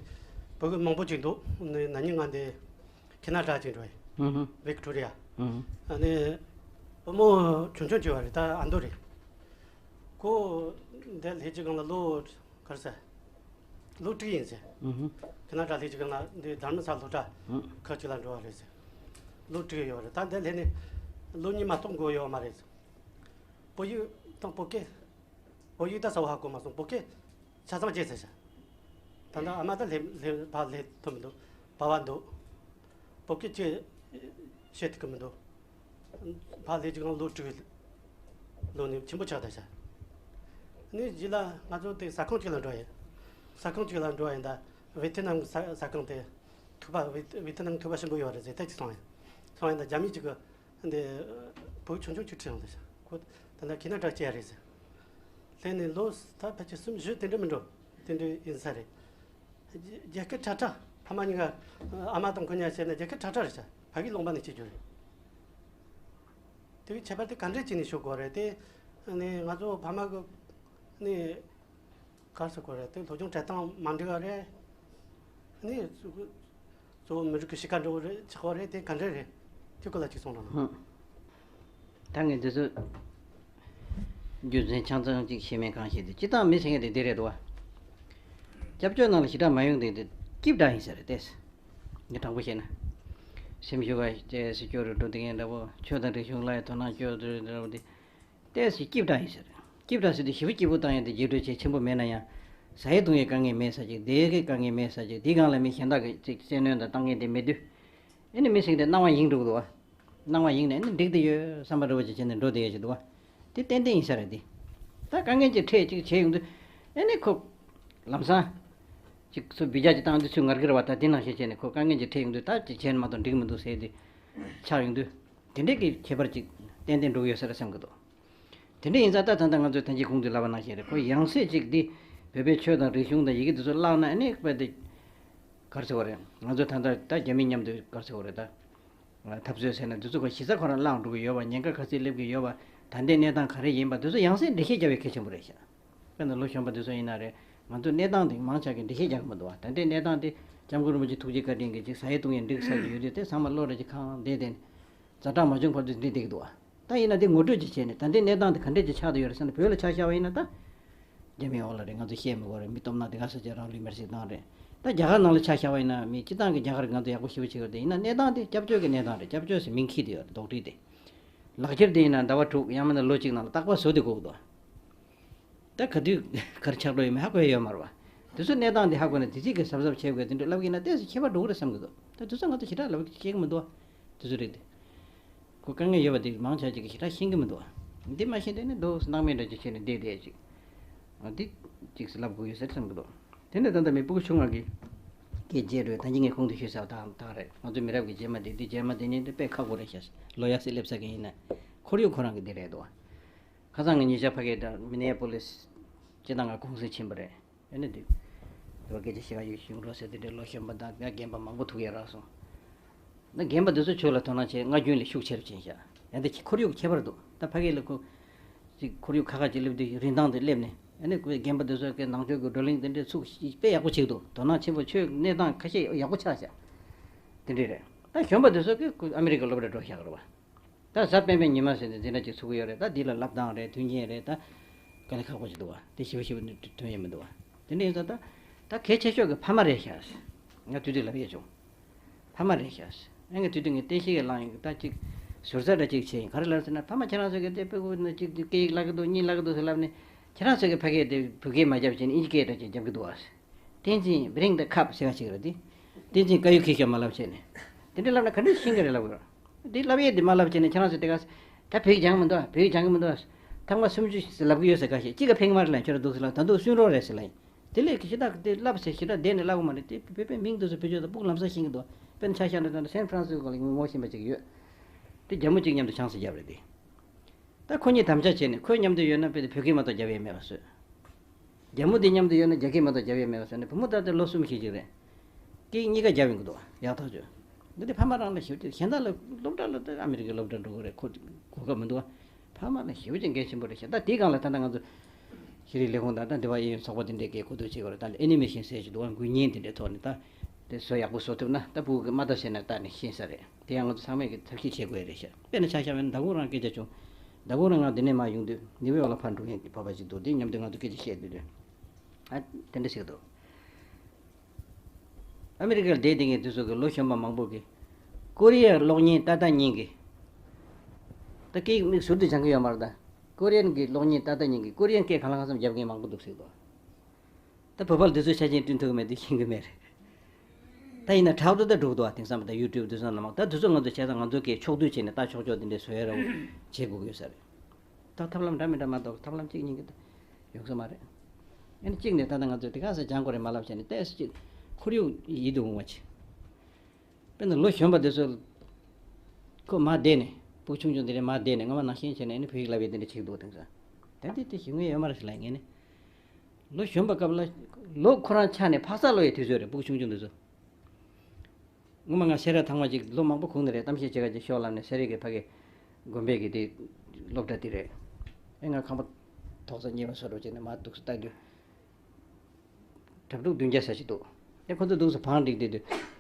བོད་པ་མང་པོ་ཅིག་འདུག་ཨ་ནི་ན་ནིང་ང་འདི་ཁེ་ན་ཌ་ཅིག་འགྲོ་ཡིན། ཨུ་ཧུ། ཝིག་ཊོ་རི་ཡ། ཨུ་ཧུ། ཨ་ནི་བུ་མོ་ཆུང་ཆུང་ཅིག་ཡོད་རེད། ད་ཨ་མདོ་རེད། ཁོ་འདི་སླེབས་ཀྱི་སྒང་ལ་ལོ་ག་རེ་ཟེར། ལོ་དྲུག་ཡིན་ཟེར། ཨུ་ཧུ། ཁེ་ན་ཌ་སླེབས་ཀྱི་སྒང་ལ་འདི་དྷར་མ་ས་ལ་སློབ་གྲྭ། ཨུ། ཁག་ཅིག་ལ་འགྲོ་བ་རེད་ཟེར། ལོ་དྲུག་ཡོད་རེད། ད་འདི་སླེབས་ནས་ལོ་གཉིས་མ་གཏོགས་འགོར་ཡོད་མ་རེད་ཟེར། བོད་ཡིག་དང་བོད་སྐད། བོད་ཡིག་ད་གསལ་བོ་ཧ་གོ་མ་སོང་། བོད་སྐད་ཆ་ཚང་བརྗེད་ཚར་ཤག་ད་ལྟ་ཨ་མ་ད་སླེབས་སླེབས་ཕར་སླེབས་ཐུབ་མི་འདུག་པ་བ་འདུག་བོད་སྐད་ཅིག་བཤད་ཐུབ་ཀྱི་མི་འདུག་ཕར་སླེབས་ཀྱི་སྒང་ལོ་དྲུག་ལོ་ནི་ཆེན་པོ་ཆགས་བསྡད་ཤག་ནི་རྗེས་ལ་ང་ཚོ་དེ་ཟ་ཁང་གཅིག་ལ་འགྲོ་ཡིན། ཟ་ཁང་གཅིག་ལ་འགྲོ་ཡིན། ད་ཝེ་ཐི་ནམ་ཟ་ཟ་ཁང་དེ་ཐུག་པ། ཝེ་ཝེ་ཐི་ནམ་ཐུག་པ་ཆེན་པོ་ཡོད་རེད་ཟེར། དེ་ཅིག་སོང་ཡིན། སོང་ཡིན། ད་རྒྱ་མི་གཅིག་གི་འདི་བུ་ཆུང་ཆུང་ཅིག་ཁྲིད་ཡོང་དུས་ཤག་ཁོ་ད་ལྟ་ཁེ་ན་ཌ་སྐྱེས་རེད་ཟེར། སླེབས་ནས་ལོ་ད་ཕལ་ཆེར་གསུམ་བཞི་དེ་འདྲ་མི་འགྲོ། དེ་འདྲ་ཡིན་ས་རེད། རྒྱ་སྐད་ཁྲ་ཁྲ། ཕ་མ་གཉིས་ཀ་ཨ་མ་དང་ཁོ་གཉིས་ཀ་བྱས་ན་རྒྱ་སྐད་ཁྲ་ཁྲ་རེད་ཤག་ཕ་གི་ལུང་པ་ནས་སྐྱེས་རྒྱུ་རེད། དེ་གི་ཁྱད་པར་དེ་ག་འདྲས་བྱས་ནས་ཤོར་དགོས་རེད། དེ་ནི་ང་ཚོ་ཕ་མ་གི་ནི་ག་རེ་ཟེར་དགོས་རེད། དེ་སློབ་སྦྱོང་སྤྲད་སྟངས་མ་འགྲིག་པ་རེད། ནི་གཙོ་བོ་མི་རིགས་ཀྱི་གཤིས་ཀ་འདྲ་བོ་རེད། ཆགས་པ་རེད། དེ་ག་འདྲ་རེད། དེ་སྐོར་ལ་ཅིག་གསུང་རོགས་གནང་། ཧུམ། ད་ངས་འདི་ཚོ་རྒྱུ་མཚན་ཆ་ཚང་ཅིག་ཤེས་མེད་གང་ཤེས་དེ། སྤྱིར་བཏང་མི་ཟེར་མཁན་དེ་འདི་རེད་འདུག་བ། སྐྱབས་བཅོལ་ནང་ལ་ཞེ་དྲག་མ་ཡོང་དེ་དེ་སྐྱིད་དྲགས་ཡིན་ས་རེད་དེ། ངས་དྲང་པོ་བཤད་ན། སེམས་ཤུགས་ཀ་ཏོག་ཙམ་སྐྱོ་རུ་འགྲོ་དེ་ངས་འདྲ་པོ། ཆོས་དང་རིག་གཞུང་ལ་ཡང་དོ་སྣང་སྐྱོ་རུ་འགྲོ་དེ། ཏོག་ཙམ་སྐྱིད་དྲགས་ཡིན་ཟེར། སྐྱིད་དྲགས་ཟེར་དུས་ཞེ་པོ་སྐྱིད་པོ་བཏང་ཡ་དེ་རྒྱས་སྤྲོས་བྱེད་ཆེན་པོ་མེད་ན་ཡང་། ཟ་ཡས་བཏུང་ཡས་དཀའ་ངལ་མེད་ས་ཅིག་བསྡད་ཡས་དཀའ་ངལ་མེད་ས་ཅིག་དེའི་སྒང་ལ་མི་གཞན་དག་གིས་ཅིག་བཙན་གནོན་དང་བཏང་མཁན་དེ་མེད་དུས། ཨེ་ནི་མི་ཟེར་དེ་སྣང་བ་ཡེངས་འགྲོ་གི་འདུག་བ། སྣང་བ་ཡེངས་ནས་ཨེ་ནི་འགྲིག་བསྡད་ཡོད་བསམ་པ་འདྲ་བོ་ཅིག་བྱས་ནས་འགྲོ་བསྡད་ཡོད་ཅིག་འདུག་བ། དེ་ཏན་ཏན་ཡིན་ས་རེད་དེ། ད་དཀའ་ངལ་ཅིག་འཕྲད་ཅིག་བྱས་ཡོང་དུས། ཨེ་ནི་ཁོ། ལམ་སང་། ཅིག་ཚུར་འབུད་རྒྱག་ཅིག་བཏང་དུས་ཚུར་ངར་གི་རེད་བ། ད་དེ་ནང་བཞིན་བྱས་ནས་ཁོ་དཀའ་ངལ་ཅིག་འཕྲད་ཡོང་དུས་ད་ཅིག་བྱས་ན་མ་གཏོགས་འགྲིག་མི་འདུག་ཟེར་དེ། ཆགས་ཡོང་དུས། དེ་འདྲས་ཀྱི་ཁྱད་པར་ཅིག་ཏན་ཏན་འགྲོ་གི་ཡོད་ས་རེད་བསམ་གི་འདུག་དེ་འདྲ་ཡིན་ཙང་ད་ད་ལྟ་ང་ཚོས་ཐེངས་གཅིག་གོང་དུ་ལབ་པ་ནང་བཞིན་རེད། ཁོ་ཡང་སྲིད་ཅིག་འདི་བོད་པའི་ཆོས་དང་རིག་གཞུང་དང་ཡི་གེ་འདི་ཚོ་བརླག་ན་ཨ་ནི་དཔེ་དེ་ག་རེ་ཟེར་བ་རེད། ང་ཚོ་ད་ལྟ་ད་རྒྱ་མི་མཉམ་དུ་ག་རེ་ཟེར་བ་རེད། ད་འཐབ་རྩོད་ཟེར་ན་འདི་ཚོ་ཁོ་གཞི་རྩ་ཁོ་རང་བརླག་འགྲོ་གི་ཡོད་པ། ཉེན་ཁ་ག་ཚོད་སླེབས་ཀྱི་ཡོད་པ། ད་ལྟའི་གནས་སྟངས་ག་རེ་ཡིན་པ་འདི་ཚོ་ཡང་སེ་འགྲེལ་བཤད་རྒྱག་པའི་གལ་ཆེན་པོ་རེད་ཤག་དཔེར་ན་ལོ་གཞོན་པ་འདི་ཚོ་ཡིན་ན་རེད། ང་ཚོ་གནས་སྟངས་དེ་མང་ཆེ་གིས་འགྲེལ་བཤད་རྒྱག་གི་མི་འདུག་བ། ད་ལྟའི་གནས་སྟངས་དེ་སྐྱབས་མགོན་རིན་པོ་ཆེ་ཐུགས་རྗེ་བཀའ་དྲིན་གྱིས་ཅིག་ཟ་ཡས་བཏུང་ཡས་འགྲིག་ཚར་གྱི་ཡོད་དུས་དེ་ཚང་མ་བློ་རེ་ཅིག་ཁེངས་བསྡད་དེ། ཛ་དྲག་མ་བྱུང་བར་དུ་འདི་བསྡད་ཀྱི་འདུག་བ། ད་ཡིན་ན་དེ་ངོ་སྤྲོད་ཅིག་བྱས་ནས་ད་ལྟའི་གནས་སྟངས་དེ་ག་འདྲས་ཅིག་ཆགས་བསྡད་ཡོད་རེད་བསམ་ནས་བོད་ལ་ཆ་བཞག་པ་ཡིན་ན་ད། རྒྱ་མིའི་འོག་ལ་རེད། ང་ཚོ་བཤད་མི་དགོས་རེད། མི་སྟོབས་ན་དེ་ག་ས་ཆ་རང་ལུས་མེར་སྲེག་བཏང་རེད། ད་རྒྱ་གར་ནང་ལ་ཆ་བཞག་པ་ཡིན་ན་མི་སྤྱི་བཏང་གི་རྒྱ་གར་ང་ཚོ་ཡག་པོ་ཞེ་པོ་བྱེད་ཀྱི་རེད། དེ་ཡིན་ན་གནས་སྟངས་དེ་སྐྱབས་བཅོལ་གྱི་གནས་སྟངས་རེད། སྐྱབས་བཅོལ་ཟེར་མིང་འཁྱེར་དེ་ཡོད་རེད། རྡོག་ཁྲེས་དེ། ལག་འཁྱེར་དེ་ཡིན་ན་ཟླ་བ་དྲུག་ཡང་མིན་ན་ལོ་གཅིག་ནང་ལ་རྟག་པར་བཟོ་དེ་དགོས་ཀྱི་འདུག་ད་ག་དུས་ག་རེ་ཆགས་འགྲོ་ཡོད་མེད་ཧ་གོ་ཡ་ཡོད་མ་རེད་བ། དེ་ཚོ་གནས་སྟངས་དེ་ཧ་གོ་ནས་དེ་ཚིག་གི་གཟབ་གཟབ་བྱེད་དགོས་དེ་འདྲ་ལབ་ཀྱི་ན་ཏོག་ཙམ་ཁྱད་པར་འགྲོ་གི་རེད་བསམ་གི་འདུག་ད་དེ་ཚོ་ང་ཚོ་ཞེ་དྲག་ལབ་ཤེས་ཀྱི་མི་འདུག་བ། དེ་ཚོ་རེད་དེ། ཁོ་དཀའ་ངལ་ཡོད་པ་དེ་མང་ཆེ་ཅིག་གིས་ཞེ་དྲག་ཤེས་ཀྱི་མི་འདུག་བ། འདི་མ་ཤེས་དེ་ནི་འདུག་སྣང་མེད་འདྲ་ཅིག་བྱས་ནས་བསྡད་བསྡད་ཅིག་འདི་གཅིག་ལབ་དགོས་ཡོད་ཟེར་བསམ་གི་འདུག་དེ་ནས་ད་ལྟ་མི་སྤུ་གུ་ཆུང་བ་གི་སྐད་རྒྱས་རེད། ད་གིན་ངས་གོང་དུ་ཞུས་ཚར་བ་དང་དང་རེད། ང་ཚོ་མི་རབས་ཀྱི་རྗེས་མ་དེ་འདི་རྗེས་མ་དེ་ནི་འདི་དཔེ་ཁག་པོ་རེད་ཤག་ལོ་ཡག་སྲིད་སླེབས་ས་གི་ཡིན་ན་ཁོར་ཡུག་ཁོ་རང་གི་འདི་རེད་འདུག་ཁ་སང་ངས་ཉེ་ཆར་ཕ་གིར་མི་ནེ་ཡ་པོ་ལིས་སྤྱི་བཏང་ང་གུང་སེང་ཕྱིན་པ་རེད། ཨ་ནི་འདི། དེ་བ་སྐད་ཆ་བཤད་ག་ཡོད་གཞུང་འབྲེལ་ཟེར་དེ་འདྲའི་ལོ་གཞོན་པ་དང་ང་རྒན་པ་མང་པོ་ཐུག་ཡ་རག་སོང་། ད་རྒན་པ་འདི་ཚོ་ཆོས་ལ་དོ་སྣང་བྱེད་སྔ་རྒྱུན་ལས་ཤུགས་ཆེ་རུ་ཕྱིན་ཤག་ཡང་འདི་ཁོར་ཡུག་ཁྱད་པར་འདུག་ད་ཕ་གི་ལ་ཁོ་ཅིག་ཁོར་ཡུག་ཁ་ཁ་ཅིག་སླེབས་དུས་རིན་ཐང་དུ་སླེབས་ནས་ཨ་ནི་ཁོའི་རྒན་པ་འདི་ཚོ་གི་ནང་ཆོས་ཀྱི་བགྲོ་གླེང་དེ་འདྲའི་ཚུགས་དཔེ་ཡག་པོ་བྱེད་འདུག་དོ་སྣང་ཆེན་པོ་ཆོས་གནས་སྟངས་ཁ་ཤས་ཡག་པོ་ཆགས་ཤག་དེ་འདྲའི་རེད། ད་གཞོན་པ་འདི་ཚོ་གི་ཁོ་ཨ་མི་རི་ཀ་སློབ་གྲྭ་འགྲོ་ཤག་རེད་བ། ད་གཟའ་སྤེན་པའི་ཉི་མ་ཟེར་ནས་འཛིན་གྲྭ་གཅིག་ཚུགས་ཀྱི་ཡོད་རེད། ད་འདི་ལ་བསླབ་སྟངས་རེད། མཐུན་རྐྱེན་རེད། ད་དཀའ་ལས་ཁག་པོ་ཞིག་འདུག་བ། དེ་ཞིབ་ཞིབ་ཐོན་ཡོད་མི་འདུག་བ། དེ་འདྲ་ཡིན་ཙང་ད་ད་གལ་ཆེ་ཤོས་ཀྱི་ཕ་མ་རེད་ཤག་ང་དུས་དུས་ལབ་ཡས་བྱུང་། ཕ་མ་རེད་ཤག་ཨ་ངས་དུས་དུས་ངས་བསྟན་བཤིག་གི་བླངས་ཡོང་གི། ད་གཅིག་ཟུར་ཟ་འདྲ་གཅིག་བྱས་ཡིན། ག་རེ་ལབ་ཟེར་ན་ཕ་མ་ཁྱེད་རང་ཚོ་གི་དེ་སྤུ་གུ་ནི་གཅིག་སྐད་ཡིག་བརླག་གི་འདུག་གཉིས་བརླག་གི་འདུག་ཟེར་ལབ་ནས་ཁྱེད་རང་ཚོ་གི་ཕ་སྐད་དེ་བོད་སྐད་མ་རྒྱབ་བྱས་ནས་དབྱིན་ཇི་སྐད་འདྲ་ཅིག་རྒྱབ་གི་འདུག་བ། བསྟན་འཛིན་bring the cup ཟེར་བ་ཞིག་རེད་དེ། བསྟན་འཛིན་དཀར་ཡོལ་ཁྱེར་ཤོག་མ་ལབ་བྱས་ནས། དེ་འདྲ་ལབ་ན་ག་འདྲ་ཤེས་ཀྱི་རེད་ལབ་དགོས། འདི་ལབ་ཡས་འདི་མ་ལབ་བྱས་ནས་ཁྱེད་རང་ཚོ་དེ་ག་ད་བོད་ཡིག་སྦྱང་གི་མི་འདུག་བོད་ཡིག་སྦྱང་གི་མི་འདུག་ཐེངས་མ་སུམ་ཅུ་ལབ་གི་ཡོད་ཟེར། ཁ་ཤས་གཅིག་ག་ཕན་གི་མ་རེད་ལབ། ཁྱོད་རང་འདུག་ཟེར་ལབ། ད་འདུག་སུན་རོགས་རེད་ཟེར་ལབ་ཡིན། དེ་ལས་ཁྱེད་ད་དེ་ལབ་ཟེར་ཞེ་དྲག་བསྡད་ནས་ལབ་གི་མ་རེད། དེ་བོད་པའི་མིང་དེ་ཚོ་བེད་སྤྱོད་ད་སྤུ་གུ་ལམ་སང་ཤེས་ཀྱི་འདུག་དཔེར་ན་ཆ་བཞག་ན་ད་སན་ཧྥ་རན་སིས་ཀོ་ལ་ངོ་ཤེས་པ་ཅིག་ཡོད། དེ་རྒྱ་མོ་གཅིག་མཉམ་དུ་ཆང་ས་བརྒྱབ་རེད་དེ། ད་ཁོ་གཉིས་དམ་བཅའ་བྱས་ནས་ཁོ་མཉམ་དུ་ཡོད་ན་དཔེ་དེ་བོད་སྐད་མ་གཏོགས་རྒྱབ་ཡས་མེད་པ་བཟོས། རྒྱ་མོ་དེ་མཉམ་དུ་ཡོད་ན་རྒྱ་སྐད་མ་གཏོགས་རྒྱབ་ཡས་མེད་པ་བཟོས་ནས་བུ་མོ་ད་ལྟ་ལོ་གསུམ་བཞི་ཅིག་རེད། སྐད་གཉིས་ཀ་རྒྱབ་ཡོང་གི་འདུག་ཡག་ཐག་ཆོད། འདི་དེ་ཕ་མ་རང་ལ་ཞིབ་ཅིག་གཞན་དག་ལ་སློབ་གྲྭ་ལ་ད་ཨ་མི་རི་ཀའི་སློབ་གྲྭ་འགྲོ་གི་རེད། ཁོ་གོ་སྐབས་མི་འདུག་ཕ་མ་ལ་ཞེ་པོ་ཅིག་འགན་ཆེན་པོ་རེད་ཤག་ད་དེའི་སྒང་ལ་ད་ལྟ་ང་ཚོ་ཤེས་རིག་ལས་ཁུངས་དང་ད་འབྲེལ་བ་ཨེ་ཡོད་ཚོགས་པ་དེ་འདྲས་ཀྱིས་གོ་བསྡུར་བྱེད་དགོས་རེད། ད་ཨེ་ནི་མེ་ཤན་ཟེར་ཞིག་འདུག་དགུན་བརྙན་དེ་འདྲའི་ཐོག་ནས་ད་དེ་བཟོ་ཡག་པོ་བཟོ་ཐུབ་ན་ད་ཕྲུ་གུ་གི་མ་ལྟ་བྱས་ན་ལྟ་ནས་ཤེས་ས་རེད། དེ་ཡང་ང་ཚོ་ཚང་མས་ཀྱི་ཐབས་ཤེས་བྱེད་དགོས་རེད་ཤག་དཔེར་ན་ཆ་བཞག་པ་ཡིན་ན་ཟླ་གུང་རང་སྐད་ཆ་བྱུང་། ཟླ་གུང་རང་ང་འདི་ནས་མར་ཡོང་དུས་ནིའུ་ཡོག་ལ་ཕར་འགྲོ་མཁན་གྱི་བོད་པ་ཞིག་འདུག་དེ་མཉམ་དུ་ང་ཚོ་སྐད་ཆ་བཤད་དུས་དུས་ཨ་དེ་འདྲ་ཞིག་འདུག་ཨ་མི་རི་ཀར་བསྡད་བསྡད་མཁན་དེ་ཚོ་གི་ལོ་གཞོན་པ་མང་པོ་གིས་ཀོ་རི་ཡའི་གློག་བརྙན་ལྟ་ལྟ་ཉན་གི། ད་སྐད་ཡིག་མིག་ཟུར་དུ་སྦྱང་གི་ཡོད་མ་རེད། ད་ཀོ་རི་ཡན་གི་གློག་བརྙན་ལྟ་ལྟ་ཉན་གི། ཀོ་རི་ཡན་སྐད་གང་ལ་གང་འཚམ་རྒྱབ་མཁན་མང་པོ་འདུག་ཟེར་གི་འདུག་ད་བོད་པ་ལ་དེ་ཚོའི་ཆ་རྐྱེན་བསྐྲུན་ཐུབ་ཀྱི་མེད་དུས་ཤེས་ཀྱི་མེད་རེད། ད་ཡིན་ན་དྲག་ཏུ་ད་འགྲོ་གི་འདུག་ཨ། དེང་སང་ད་ཡུ་ཊུབ་དེ་ཚོ་ནང་ལ་མ་ད་དེ་ཚོ་ང་ཚོ་བྱས་ཙང་ང་ཚོ་སྐད་ཕྱོགས་བསྡུས་བྱས་ནས་ལྟ་ཆོག་ཆོག་དེ་འདྲས་བཟོ་ཡ་ར་བྱེད་དགོས་ཀྱི་ཡོད་ས་རེད། ད་ཐབས་ལམ་འདྲ་མི་འདྲ་མ་གཏོགས་ཐབས་ལམ་གཅིག་གཉིས་ཀྱི་ད་ཡོང་ས་མ་རེད། ཨ་ནི་གཅིག་ནས་ད་ལྟ་ང་ཚོས་དེ་ག་ས་སྦྱང་དགོས་རེད་མ་ལབ་བྱས་ནས་ཏོག་ཙམ་ཅིག་ཁོར་ཡུག་ཡིད་དུ་འོང་བ་ཅིག་དཔེར་ན་ལོ་གཞོན་པ་དེ་ཚོ་ཁོ་མར་བསྡད་ནས་ཕྲུ་གུ་ཆུང་ཆུང་དེ་འདྲས་མར་བསྡད་ནས་སྔ་མ་ནང་བཞིན་བྱས་ནས་ཨ་ནི་བོད་ཡིག་བསླབ་ཡས་དེ་འདྲས་བྱེད་ཀྱི་འདུག་དེང་སང་། ད་འདི་དེ་ཞིག་ངས་ཡོད་མ་རེད་ཟེར་ལབ་ངས་ནི། ལོ་གཞོན་པ་སྐབས་ལ་ལོ་ཁོ་རང་ཆགས་ནས་འཕག་འཚག་སློབ་ཡས་དུས་ཚོད་རེད། ཕྲུ་གུ་ཆུང་ཆུང་དེ་ཚོ། སྔོན་མ་ང་སེ་ར་ཐང་མ་ཅིག་ལོ་མང་པོ་གོང་ནས་རེད། གཏམ་བཤད་བྱེད་ག་ཅིག་ཤོག་ལབ་ནས་སེ་ར་གི་ཕ་གི་དགོན་པའི་གི་དེ་སློབ་གྲྭ་དེ་རེད། ཨེ་ང་ཁང་པ་ཐོག་ས་གཉིས་པ་བཟོ་འགྲོ་བྱས་ནས་མར་འདུག་སེ་ལྟ་དུས། གྲྭ་ཕྲུག་བདུན་བརྒྱ་ཙམ་ཞིག་འདུག་ཨེ་ཁོ་ཚོ་འདུག་སེ་བང་སྒྲིག་བསྡད་དུས།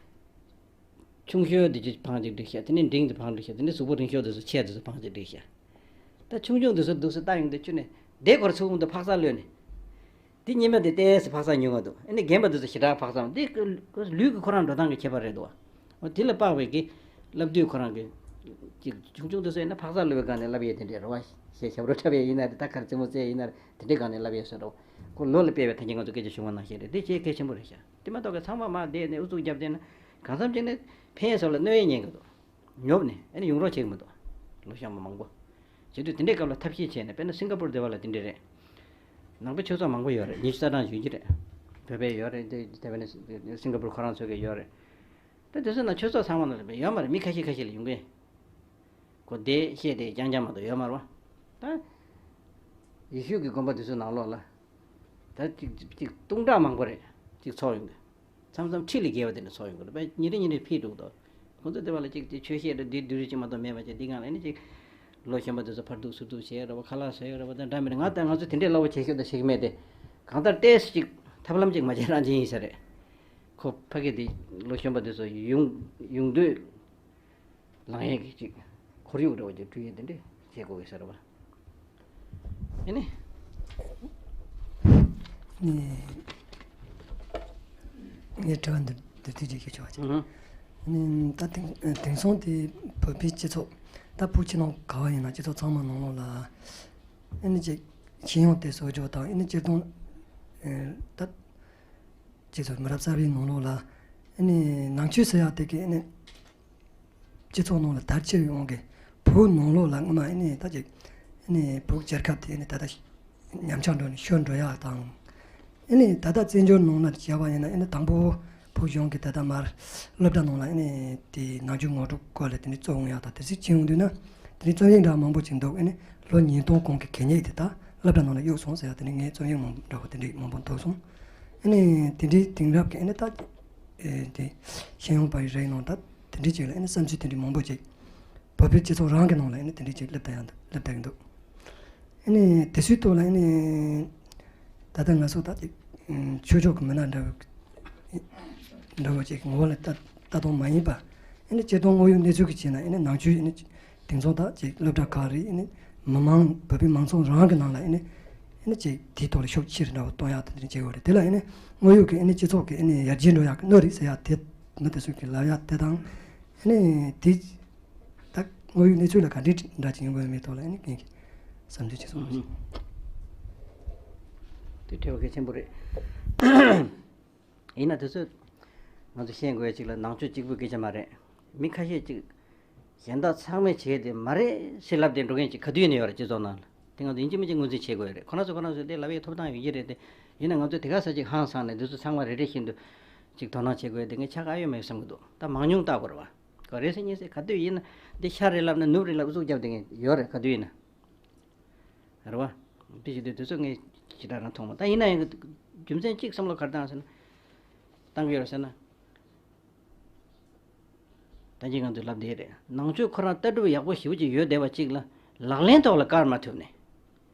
ཆུང་ཤོས་དེ་ཅིག་བང་ཅིག་སྒྲིག་ཤག་དེ་ནས་འབྲིང་དེ་བང་སྒྲིག་ཤག་དེ་ནས་གཟུགས་པོ་རིང་ཤོས་དེ་ཚོ་ཆེ་དེ་ཚོ་བང་ཅིག་སྒྲིག་ཤག་ད་ཆུང་ཆུང་དེ་ཚོ་འདུག་སེ་ལྟ་ཡོང་དུས་ཁྱོན་ནས་དེ་སྐོར་ཚུགས་འདུག་འཕག་འཚག་གློད་ནས། དེ་གཉིས་མ་དེ་ཏོག་ཙམ་འཕག་འཚག་ཉུང་བ་འདུག་ཨ་ནི་རྒན་པ་དེ་ཚོ་ཞེ་དྲག་འཕག་འཚག་འདི་ལུས་ཀྱི་ཁོ་རང་འགྲོ་སྟངས་ཀྱི་ཁྱད་པར་རེད་འདུག་འོ་དེ་ལ་དཔག་པའི་གི་བསླབ་དུས་ཁོ་རང་གི་ཅིག་ཆུང་ཆུང་དེ་ཚོ་ཡིན་ན་འཕག་འཚག་གློད་པའི་སྒང་ནས་བསླབ་ཡས་དེ་འདྲས་རེད་བ། ཞེས་ཞབས་བྲོ་འཁྲབ་ཡས་ཡིན་ན་རེད། ད་ག་རེ་རྩེད་མོ་རྩེ་ཡས་ཡིན་ན་རེད། དེ་འདྲའི་སྒང་ནས་བསླབ་ཡས་བཟོ་འདྲ་བོ། ཁོ་ལོ་ལ་དཔག་པའི་ད་གིན་ང་ཚོ་སྐད་ཆ་བྱུང་བ་ནང་བཞིན་རེད། དེ་ཆེས་གལ་ཆེན་པོ་རེད་ཤག་དེ་མ་གཏོགས་ཀྱི་ཚང་མ་མར་བསྡད་ནས་ཨུ་ཚུགས་རྒྱབ་བསྡད་ན་གང་འཚམ་ཅིག་ནས་ཕན་ཡས་ཚོ་ལ་གནོད་ཡས་ཉན་གི་འདུག་ཉོབ་ནས་ཨ་ནི་ཡོང་རོགས་བྱེད་ཀྱི་མི་འདུག་ལོ་གཞོན་པ་མང་པོ། བྱེད་དུས་དེ་འདྲའི་སྐབས་ལ་ཐབས་ཤེས་བྱས་ནས། དཔེར་ན་སིང་ག་པུར་དེ་བ་ལ་དེ་འདྲས་རེད། ནང་པའི་ཆོས་ཚོགས་མང་པོ་ཡོད་རེད། ཉི་ཤུ་རྩ་གྲངས་ཡོད་ཀྱི་རེད། བོད་པའི་ཡོད་རེད། དེ་དེ་བས་ན་སིང་ག་པུར་ཁོ་རང་ཚོ་གི་ཡོད་རེད། ད་དེ་ཚོ་ན་ཆོས་ཚོགས་ཚང་མ་ན་ཡོད་མ་རེད། མི་ཁ་ཤས་ཁ་ཤས་ལ་ཡོང་གི། ཁོ་བསྡད་བཤད་བསྡད་རྐྱང་རྐྱང་མ་གཏོགས་ཡོད་མ་རེད་བ། ད་ཡེ་ཤུ་གི་དགོན་པ་དེ་ཚོའི་ནང་ལོགས་ལ། ད་ཅིག་ཅིག་སྟོང་ཕྲག་མང་པོ་རེད། ཅིག་ཚོགས་ཡོང་གི། མཚམས་མཚམས་ཁྲི་ལས་བརྒལ་བ་དེ་འདྲ་ཚོགས་ཡོང་གི་རེད་པས། ཉིན་རེ་ཉིན་རེ་འཕེལ་འགྲོ་གི་འདུག་ཁོང་ཚོ་དེ་བ་ལ་ཅིག་ཅིག་ཆོས་བཤད་རེད། འདི་བསྡུས་རེད་ཅིག་མ་གཏོགས་མེད་པ་ཅིག་འདི་སྒང་ལ་ཨ་ནི་ཅིག་ལོ་གཞོན་པ་དེ་ཚོ་ཕར་འདུག་ཚུར་འདུག་བྱས་རེད་བ། ཁ་ལག་ཟ་ཡོད་རེད་བ། ད་འདྲ་མི་འདྲ། ང་ད་ང་ཚོ་དེ་འདྲའི་སླ་བོ་བྱེད་ཤེས་ད་ཤེས་ཀྱི་མེད་དེ། གང་ལྟར་ཏོག་ཙམ་ཅིག་ཐབས་ལམ་ཅིག་མ་བྱས་རང་བྱས་ཡིན་ས་རེད། ཁོ་ཕ་གི་དེ་ལོ་གཞོན་པ་དེ་ཚོ་ཡོང་ཡོང་དུས། ལངས་ཡས་ཀྱི་ཅིག་ཁོར་ཡུག་འདྲ་བོ་ཅིག་བསྐྲུན་ཡས་དེ་འདྲས་བྱེད་དགོས་ཀྱི་ཟེར་བ། ཨེ་ནི། ནི། ངས་དྲི་བ་འདི་འདི་ཐད་ཅིག་ཞུ་ཆོག་ཅིག་ཨུ་ཧུ། ནི་ད་དེང་དེང་སང་དེ་བོད་པའི་སྤྱི་ཚོགས་ད་བོད་ཕྱི་ནང་ག་བ་ཡིན་ན་སྤྱི་ཚོགས་ཚང་མ་ནང་ལོགས་ལ་ཨེ་ནི་ཅིག་ཤེས་ཡོན་དེ་བཟོ་རྒྱུ་དང་ཨེ་ནི་སྤྱིར་བཏང་ད། སྤྱི་ཚོགས་མི་རབས་གསར་པའི་ནང་ལོགས་ལ་ཨ་ནི་ནང་ཆོས་ཟེར་ཡག་དེ་གི་ཨ་ནི་སྤྱི་ཚོགས་ནང་ལ་དར་ཁྱབ་ཡོང་གི། བོད་ནང་ལོགས་ལ་སྔོན་མ་ཨ་ནི་ད་ཅིག་ཨ་ནི་བོད་རྒྱལ་ཁབ་དེ་ཨ་ནི་ད་ལྟ་ ཉམས་ཆག་འགྲོ་ནས་ཤོར་འགྲོ་ཡག་དང་། ཨ་ནི་ད་ལྟ་བཙན་བྱོལ་ནང་ལ་བྱས་པ་ཡིན་ན། ཨ་ནི་དང་པོ་བོད་གཞུང་གི་ད་ལྟ་མར་སློབ་གྲྭ་ནང་ལ་ཨ་ནི་དེ་ནང་ཆོས་ངོ་སྤྲོད་སྐོར་ལ་དེ་འདྲ་རྩོམ་ཡོང་ཡག་དང་། དེ་ཚོ་བྱེད་ཡོང་དུས་ན་དེ་འདྲའི་རྩོམ་ཡིག་འདྲ་མང་པོ་ཅིག་འདུག་ཨ་ནི་ལོ་ཉིས་སྟོང་གོང་གི་གད་སྙིགས་དེ་དག་སློབ་གྲྭ་ནང་ལ་གཡུགས་སོང་ཟེར་ཡག་དེ་འདྲའི་ངའི་རྩོམ་ཡིག་མང་འདྲ་པོ་དེ་འདྲའི་མང་པོ་འདུག་སོང་། ཨ་ནི་དེ་འདྲའི་དེང་རབས་ཀྱི་ཨ་ནི་ད་ཨེ་དེ་ཤེས་ཡོན་པ་ཡི་རིགས་ནང་ད་དེ་འདྲའི་ཅིག་ལ་ཨ་ནི་བསམ་ཚུལ་དེ་འདྲའི་མང་པོ་ཅིག་བོད་པའི་སྤྱི་ཚོགས་རང་གི་ནང་ལ་ཨ་ནི་དེ་འདྲའི་ཅིག་སླེབས་བསྡད་ཡག་འདུག་སླེབས་བསྡད་ཀྱི་འདུག་ཨ་ནི་དེ་ཚོའི་ཐོག་ལ་ཨ་ནི་ད་ལྟ་ང་ཚོ་ད་ཅིག་ཆོས་ཕྱོགས་ཀྱི་མི་སྣ་འདྲ་བོ་འདྲ་བོ་ཅིག་ངོ་བོ་ལ་ལྟ་ལྟ་སྟངས་མ་ཡིན་པ། ཨ་ནི་སྤྱིར་བཏང་དངོས་ཡོད་གནས་ཚུལ་གྱི་ཆ་ནས་ཨ་ནི་ནང་ཆོས་ཨ་ནི་དེང་སང་ད་ཅིག་སློབ་གྲྭ་ཁག་རེད། ཨ་ནི་མི་མང་བོད་པའི་མང་ཚོགས་རང་གི་ནང་ལ་ཨ་ནི་ཨ་ནི་ཅིག་དེའི་ཐོག་ལ་ཤུགས་ཆེ་རུ་འདྲ་བོ་གཏོང་ཡག་དེ་འདྲ་བྱེད་དགོས་རེད། དེ་ལ་ཨ་ནི་དངོས་ཡོད་ཀྱི་ཨ་ནི་སྤྱི་ཚོགས་ཀྱི་ཨ་ནི་ཡར་རྒྱས་འགྲོ་ཡག་གི་སྣོད་རེད་ཟེར་ཡག་དེ་མི་དེ་ཚོ་གི་ལབ་ཡག་དེ་དང་། ཨ་ནི་དེ་ད་དངོས་ཡོད་གནས་ཚུལ་ལ་ག་འདྲའི་འདྲ་ཅིག་ཡོང་དགོས་མེད་ཐོག་ལ་ཨ་ནི་ངས་ཀྱི་བསམ་ཚུལ་ཅིག་གསུངས་པ་ཞིག་དེ་དྲི་བ་གལ་ཆེན་པོ་རེད། ཡིན་ན་དེ་ཚོ་ང་ཚོ་ཤེས་དགོས་ཡ་ཅིག་ལ་ནང་ཆོས་གཅིག་པུའི་སྐད་ཆ་མ་རེད། མི་ཁ་ཤས་ཅིག་གཞན་དག་ཚང་མས་བྱས་ཏེ་མ་རེད་ཟེར་ལབ་སྟེ་འགྲོ་མཁན་ཅིག་ག་དུས་ཡིན་ན་ཡོད་རེད། སྤྱི་ཚོགས་ནང་ལ་དེ་ང་ཚོ་ཡིན་གཅིག་མིན་གཅིག་ངོས་འཛིན་བྱེད་དགོས་ཡ་རེད། ཁོ་རང་ཚོ་ཁོ་རང་ཚོས་དེ་ལབ་ཡའི་ཐོབ་ཐང་ཡོད་ཀྱི་རེད་དེ། ཡིན་ན་ང་ཚོས་དེ་ག་ས་ཅིག་ཧང་སངས་ནས་འདི་ཚོ་ཚང་མ་རེ་རེ་བཞིན་དུ་ཅིག་དོ་སྣང་བྱེད་དགོས་ཡ་དེ་ངས་ཆ་ག་ཡོད་མེད་བསམ་གྱི་འདུག་ད་མང་ཉུང་བལྟ་དགོས་རེད་བ། ག་རེ་ཟེར་ཉེ་ཟེར་ག་དུས་ཡིན་ན་འདི་ཤ་རེད་ལབ་ན་ནུབ་རེད་ལབ་ཨུ་ཚུགས་རྒྱབ་བསྡད་མཁན་ཡོད་རེད། ག་དུས་ཡིན་ན། རེད་བ། དེ་བྱེད་དུས་དེ་ཚོ་ངས་ཇི་ལྟར་རང་མཐོང་མ། ད་ཡིན་ན་ཡང་རྒྱུ་མཚན་གཅིག་བསམ་བློ་ག་རེ་བཏང་ཟེར་ན། བཏང་གི་ཡོད་རེད་ཟེར་ན། ད་གིན་ང་ཚོས་ལབ་བསྡད་རེད། ནང་ཆོས་ཁོ་རང་ལྟ་གྲུབ་ཡག་པོ་ཞེ་པོ་ཅིག་ཡོད་བསྡད་པ་གཅིག་ལ་ལག་ལེན་ཐོག་ལ་བཀར་མ་ཐུབ་ནས།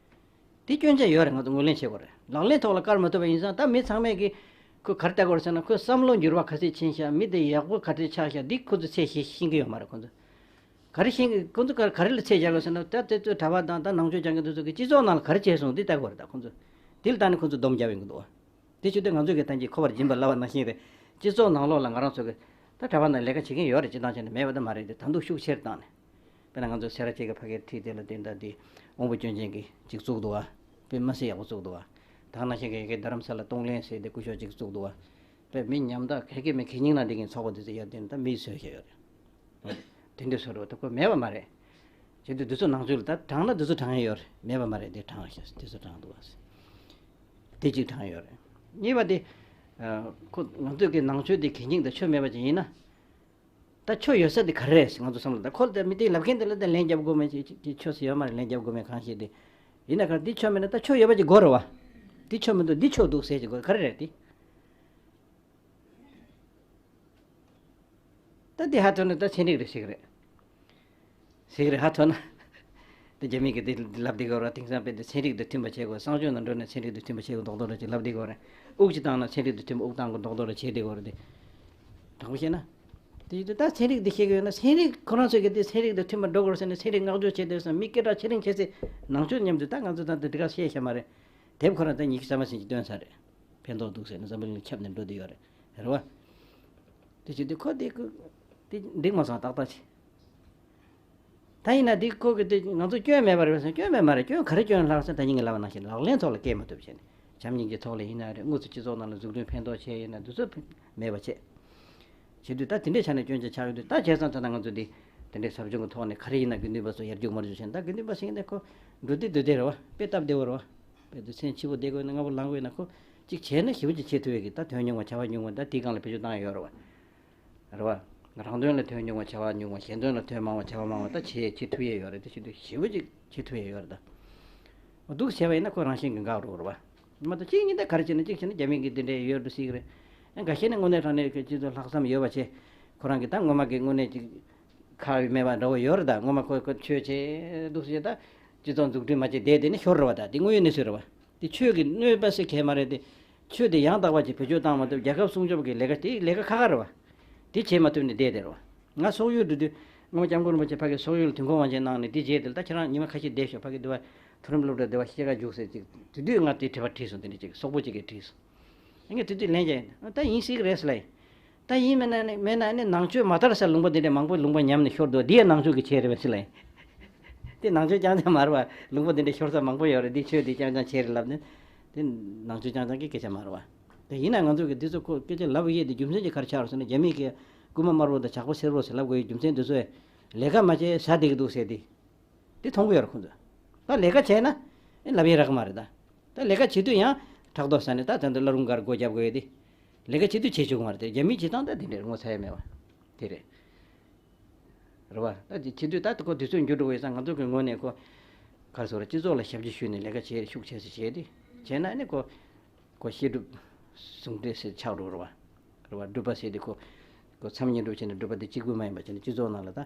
དེ་སྐྱོན་ཆ་ཡོད་རེད། ང་ཚོ་ངོས་ལེན་བྱེད་དགོས་རེད། ལག་ལེན་ཐོག་ལ་བཀར་མ་ཐུབ་པ་ཡིན་ཙང་ད་མི་ཚང་མས་ཀྱི་ཁོས་ག་རེ་ལྟ་དགོས་རེད་ཟེར་ན། ཁོས་བསམ་བློ་འགྱུར་བ་ག་ཚད་ཕྱིན་ཤག་མི་དེ་ཡག་པོ་ག་ཚད་ཆགས་ཤག་འདི་ཁོ་ཚོས་ཚད་ཤེས་ཤེས་ཀྱི་ཡོད་མ་རེད་ཁོ་ཚོ། ག་རེ་ཤེས་ཀྱི་ཁོ་ཚོ་ག་ག་རེ་ལ་ཚད་བཞག་དགོས་ཟེར་ན། ད་དེ་ཚོས་གྲྭ་པ་དང་ད་ནང་ཆོས་སྦྱང་མཁན་དེ་ཚོ་གི་སྤྱི་ཚོགས་ནང་ལ་ག་རེ་བྱས་སོང་འདི་ལྟ་དགོས་རེད། ད་ཁོ་ཚོ་དེ་ལ་བལྟས་ནས་ཁོ་ཚོ་སྡོམ་རྒྱག་ཡོང་གི་འདུག་བ། དེ་བྱེད་དུས་ང་ཚོ་གི་ད་གིན་ཁོ་པར་སྦྱིན་པ་ལབ་པ་ནང་བཞིན་རེད། སྤྱི་ཚོགས་ནང་ལོགས་ལ་ང་རང་ཚོ་གི་ད་གྲྭ་པ་ནང་ལས་ཀ་བྱེད་མཁན་ཡོད་རེད། སྤྱི་བཏང་བྱས་ནས་མེད་པ་ད་མ་རེད་དེ། ད་འདུག་ཤུགས་ཆེར་བཏང་ནས། དཔེར་ན་ང་ཚོ་སེ་ར་བྱེས་ཀྱི་ཕ་གིར་ཁྲིད་དེ་ལ་དེ་འདྲ་དེ་དབང་པོ་སྐྱོན་ཅན་གྱི་ཅིག་བཙུགས་འདུག་བ། དཔེ་མི་སྲིད་ཡག་པོ་བཙུགས་འདུག་བ། ད་ནང་བཞིན་གྱི་ཡ་གི་རྡ་རམ་ས་ལ་གཏོང་ལེན་ཟེར་དེ་སྐུ་ཞབས་ཅིག་བཙུགས་འདུག་བ། དཔེ་མི་ཉམ་ཐག་ག་གེ་མི་གེ་རྙིང་ན་འགྲིག་མཁན་ཚོགས་པ་དེ་ཚོ་ཡར་དེ་ད་མིས་བཟོས་བཞག་ཡོད་རེད། དེ་འདྲ་བཟོ་རོགས་ད་ཁོ་མེད་པ་མ་རེད། བྱེད་དུས་དེ་ཚོ་ནང་ཆོས་ལ་ད་དྲངས་ན་དེ་ཚོ་དྲངས་ཡོད་རེད། མེད་པ་མ་རེད། དེ་དྲངས་ཤག་དེ་ཚོ་དྲངས་འདུག་བ། དེ་གཅིག་དྲངས་ཡོད་རེད། གཉིས་པ་དེ། ཁོ་ང་ཚོས་ཀྱི་ནང་ཆོས་དེ་གད་སྙིགས་དང་ཆོས་མེད་པ་ཅིག་ཡིན་ན། ད་ཆོས་ཡོད་ས་དེ་ག་རེ་རེད་ཟེར་ང་ཚོ་བསམ་བློ། ད་ཁོ་ད་མི་དེ་ལབ་མཁན་དེ་ལ་ད་ལན་རྒྱབ་དགོས་མེད་ཅིག་ཅིག་ཅིག་ཆོས་ཟེར་ཡོད་མ་རེད། ལན་རྒྱབ་དགོས་མེད་གང་ཤེས་དེ། ཡིན་ན་ག་རེ་འདི་ཆོས་མེད་ན་ད་ཆོས་ཡོད་པ་ཅིག་དགོས་རེད་བ། འདི་ཆོས་མི་འདུག་འདི་ཆོས་འདུག་ཟེར་ཅིག་དགོས་ག་རེ་རེད་དེ། ད་འདི་ཧ་ཐོན་ན་ད་ཚན་རིག་རེད་ཟེར་གི་རེད། ཟེར་གི་རེད་ཧ་ཐོན་ན། ད་རྒྱ་མི་གིས་འདི་ལབ་བསྡད་ཀྱི་ཡོད་རེད། དེང་སང་དཔེ་འདི་ཚན་རིག་དང་མཐུན་པ་བྱེད་དགོས། གསང་སྤྱོད་ནང་འགྲོ་ནས་ཚན་རིག་དང་མཐུན་པ་བྱེད་དགོས་མདོག་མདོག་འདྲ་ཅིག་ལབ་བསྡད་ཀྱི་ཡོད་རེད། དབུགས་ཅིག་བཏང་ན་ཚན་རིག་དང་མཐུན་པ་དབུགས་བཏང་དགོས་མདོག་མདོག་འདྲ་བྱེད་བསྡད་ཀྱི་ཡོད་རེད་དེ། དྲང་པོ་བཤད་ན། དེ་ཡིན་དུས་ད་ཚན་རིག་འདི་ཤེས་ཀྱི་ཡོད་ན་ཚན་རིག་ཁོ་རང་ཚོས་ཀྱི་དེ་ཚན་རིག་དང་མཐུན་པ་འགྲོ་དགོས་ཟེར་ནས་ཚན་རིག་བསྔགས་བརྗོད་བྱས་བསྡད་སོང་། མི་སྐད་གྲགས་ཆེ་འབྲིང་ཆེ་ཚེ་ནང་ཆོས་མཉམ་དུ་ད་ང་ཚོ་ད་འདི་འདི་ག་བཤད་ཤེས་མ་རེད། དེབ་ཁོ་རང་ད་ཉི་ཤུ་རྩ་མ་ཟིན་གྱི་བཏོན་ཚར་རེད། ཕན་ཐོགས་འདུག་ཟེར་ནས་འཛམ་བུ་གླིང་ཁྱབ་ནས་འགྲོ་བསྡད་ཡོད་རེད། རེད་བ། དེ་བྱེད་དུས་ཁོ་དེ་ཁོ་དེ་འགྲིག་མ་སོང་ཏག་ཏག་ཅིག་ད་ཡིན་ན་དེ་ཁོ་གི་དེ་ང་ཚོ་སྐྱོན་མེད་པ་རེད་ཟེར། སྐྱོན་མེད་མ་རེད། སྐྱོན་ག་རེ་སྐྱོན་ལྷག་ཟེར་ད་ཉིན་གྱི་ལབ་པ་ནང་བཞིན་ལག་ལེན་ཐོག་ལ་བཀལ་མ་ཐུབ་བྱས་ནས་བྱམས་སྙིང་རྗེ་ཐོག་ལ་ཡིན་ན་རེད། དངོས་སུ་སྤྱི་ཚོགས་ནང་ལ་འཛུགས་སྐྲུན་ཕན་ཐོགས་ཆེ་ཡིན་ན་དེ་ཚོ་མེད་པ་བྱས། བྱེད་དུས་ད་དེ་འདྲའི་ཆ་ནས་སྐྱོན་ཆ་ཆགས་ཡོད་དུས་ད་བྱས་ཙང་ད་ལྟ་ང་ཚོ་འདི་དེ་འདྲའི་ཟབ་སྦྱོང་གི་ཐོག་ནས་ག་རེ་ཡིན་ན་དགེ་འདུན་པ་ཚོ་ཡར་རྒྱུག་མར་རྒྱུག་བྱས་ནས། ད་དགེ་འདུན་པ་ཟེར་མཁན་དེ་ཁོ་འགྲོ་དུས་འདུག་དེ་རེད་བ། དཔེ་སྟབས་བདེ་བོ་རེད་བ། དཔེ་དུས་མཚན་ཆེ་བོ་བསྡད་དགོས་ན་སྔ་པོ་ལངས་དགོས་ན་ཁོ་གཅིག་བྱས་ན་ཞེ་པོ་ཅིག་བྱེད་ཐུབ་ཡས་ཀྱི། ད་དོན་ཉུང་བ་བྱ་བ་ཉུང་བ་ད་དེའི་སྒང་ལ་བེད་སྤྱོད་བཏང་ཡོད་རེད་བ། རེད་བ། རང་དོན་ལ་དོན་ཉུང་བ་བྱ་བ་ཉུང་བ། གཞན་དོན་ལ་དོན་མང་བ་བྱ་བ་མང་བ་ད་བྱེད་བྱེད་ཐུབ་ཡས་ཡོད་རེད། དེ་བྱེད་དུས་ཞེ་པོ་ཅིག་བྱེད་ཐུབ་ཡས་ཡོད་རེད་ད། འོ་འདུག་བྱས་པ་ཡིན་ན་ཁོ་རང་བཞིན་གྱིས་འགག་འགྲོ་གི་རེད་བ། མ་གཏོགས་གཅིག་གཉིས་ད་ག་རེ་བྱས་ན་གཅིག་བྱས་ན་རྒྱ་མི་གིས་འདི་འདྲའི་ཡོད་འགྲོ་སྲིད་ཀྱི་རེད། ཨ་འགའ་ཤས་ནི་དངོས་གནས་དྲང་གནས་ཀྱི་སྤྱི་ཚོགས་ལྷག་བསམ་ཡོད་པ་བྱས། ཁོ་རང་གིས་ད་ངོ་མ་གི་དངོས་གནས་ཅིག་ཁག་མེད་པ་འདྲ་བོ་ཡོད་རེད་ད། ངོ་མ་ཁོ་ཁོ་ཆོས་བྱས་འདུག་ཟེར་ད། སྤྱི་ཚོགས་འཛུགས་སྐྲུན་མ་བྱས་བསྡད་དེ་ནི་ཤོར་རེད་བ་ད། དེ་དངོས་ཡོད་གནས་ཚུལ་རེད་བ། དེ་ཆོས་ཀྱི་གནོད་པ་སེལ་གལ་མ་རེད་དེ། ཆོས་དེ་ཡང་དག་པ་ཅིག་བེད་སྤྱོད་བཏང་མ་ཐུབ། རྒྱལ་ཁབ་སྲུང་སྐྱོབ་ཀྱི་ལས་ཀ་དེ་ལས་ཀ་ཁག་ཁག་རེད་བ། དེ་བྱེད་མ་ཐུབ་ནས་བསྡད་དེ་རེད་བ། ང་སོག་ཡུལ་འགྲོ་དུས་སྔོན་མ་སྐྱབས་མགོན་རིན་པོ་ཆེ་ཕ་གི་སོག་ཡུལ་དུས་འཁོར་དབང་ཆེན་གནང་ནས་དེ་རྗེས་དེ་ལ་ད་ཁྱེད་རང་ཉི་མ་ཁ་ཤས་བསྡད་ཤོག་ཕ་གི་འདི་བ་མཐོ་རིམ་སློབ་གྲྭ་འདི་བ་ཤེས་ཀ་རྒྱུགས་ཟེར་ཅིག་དེ་དུས་ང་དེ་དྲི་བ་དྲིས་སོང་། དེ་འདྲ་ཅིག་སོག་པོ་ཅིག་གིས་དྲིས་སོང་། ངས་དེ་དུས་ལན་རྒྱག་ཡིན། ད་ཡིན་སྲིད་ཀྱི་རེད་ཟེར་ལབ་ཡིན། ད་ཡིན་མིན་ན་ནི་མིན་ན་ནི་ནང་ཆོས་མ་དར་ས་ལུང་པ་འདི་འདྲ་མང་པོ་ལུང་པ་ཉམས་ནས་ཤོར་འདུག་འདི་ཡང་ནང་ཆོས་ཀྱི་ཆེད་རེད་པས་ཟེར་ལབ་ཡིན། དེ་ནང་ཆོས་རྐྱང་རྐྱང་མ་རེད་བ། ལུང་པ་འདི་འདྲ་ཤོར་ས་མང་པོ་ཡོད་རེད། འདི་ཆོས་འདི་རྐྱང་རྐྱང་ཆེད་རེད་ལབ་ནས་དེ་ནང་ཆོས་རྐྱང་རྐྱང་གི་སྐད་ཆ་མ་རེད་བ། དེ་ཡིན་ན་ང་ཚོ་གི་འདི་ཚོ་ཁོ་སྐད་ཆ་ལབ་ཡས་དེ་རྒྱུ་མཚན་གྱིས་ག་རེ་ཆགས་རེད་ཟེར་ན། རྒྱ་མི་གིས་རྐུན་མ་དམར་པོ་དང་ཇག་པ་སེར་པོ་ཟེར་ལབ་དགོས་ཡས་རྒྱུ་མཚན་འདི་ཚོས་ལས་ཀ་མ་བྱས་ཟ་བསྡད་ཀྱི་འདུག་ཟེར་དེ། དེ་མཐོང་གི་ཡོད་རེད་ཁོང་ཚོས། ད་ལས་ཀ་བྱས་ན་ཨེ་ལབ་ཡས་རག་གི་མ་རེད་ད། ཨ་ལས་ཀ་བྱེད་དུས་ཡང་ཕྲག་དོག་ཟ་ནས་ད་ད་འདི་བླ་རུང་སྒར་སྒོ་རྒྱབ་དགོས་ཡོད་དེ། ལས་ཀ་བྱེད་དུས་བྱེད་ཆོག་གི་མ་རེད་དེ། རྒྱ་མིའི་བྱེད་སྟངས་ད་དེ་འདྲས་ངོ་ཚ་ཡ་མེད་པ། དེ་རེད། རེད་བ། ད་དེ་བྱེད་དུས་ད་ཁོ་དུས་ཚོད་འགྱུར་འགྲོ་བའི་ས་ང་ཚོ་གི་ངོས་ནས་ཁོ་ག་རེ་ཟེར་རེད། སྤྱི་ཚོགས་ལ་ཞབས་ཕྱི་ཞུས་ནས་ལས་ཀ་བྱེད་ཤུགས་ཆེ་ཙམ་བྱས་ཏེ་བྱས་ན་ཨ་ནི་ཁོ་ཁོ་བཤད་སྒྲུབ་ཟུང་འབྲེལ་ཟེར་ཆགས་འགྲོ་རེད་བ། རེད་བ། སྒྲུབ་པ་ཟེར་དེ་ཁོ་ཁོ་མཚམས་བསྙེན་སྒྲུབ་བྱས་ནས་སྒྲུབ་པ་དེ་གཅིག་པུ་མ་ཡིན་པ་བྱས་ནས་སྤྱི་ཚོགས་ནང་ལ་ད་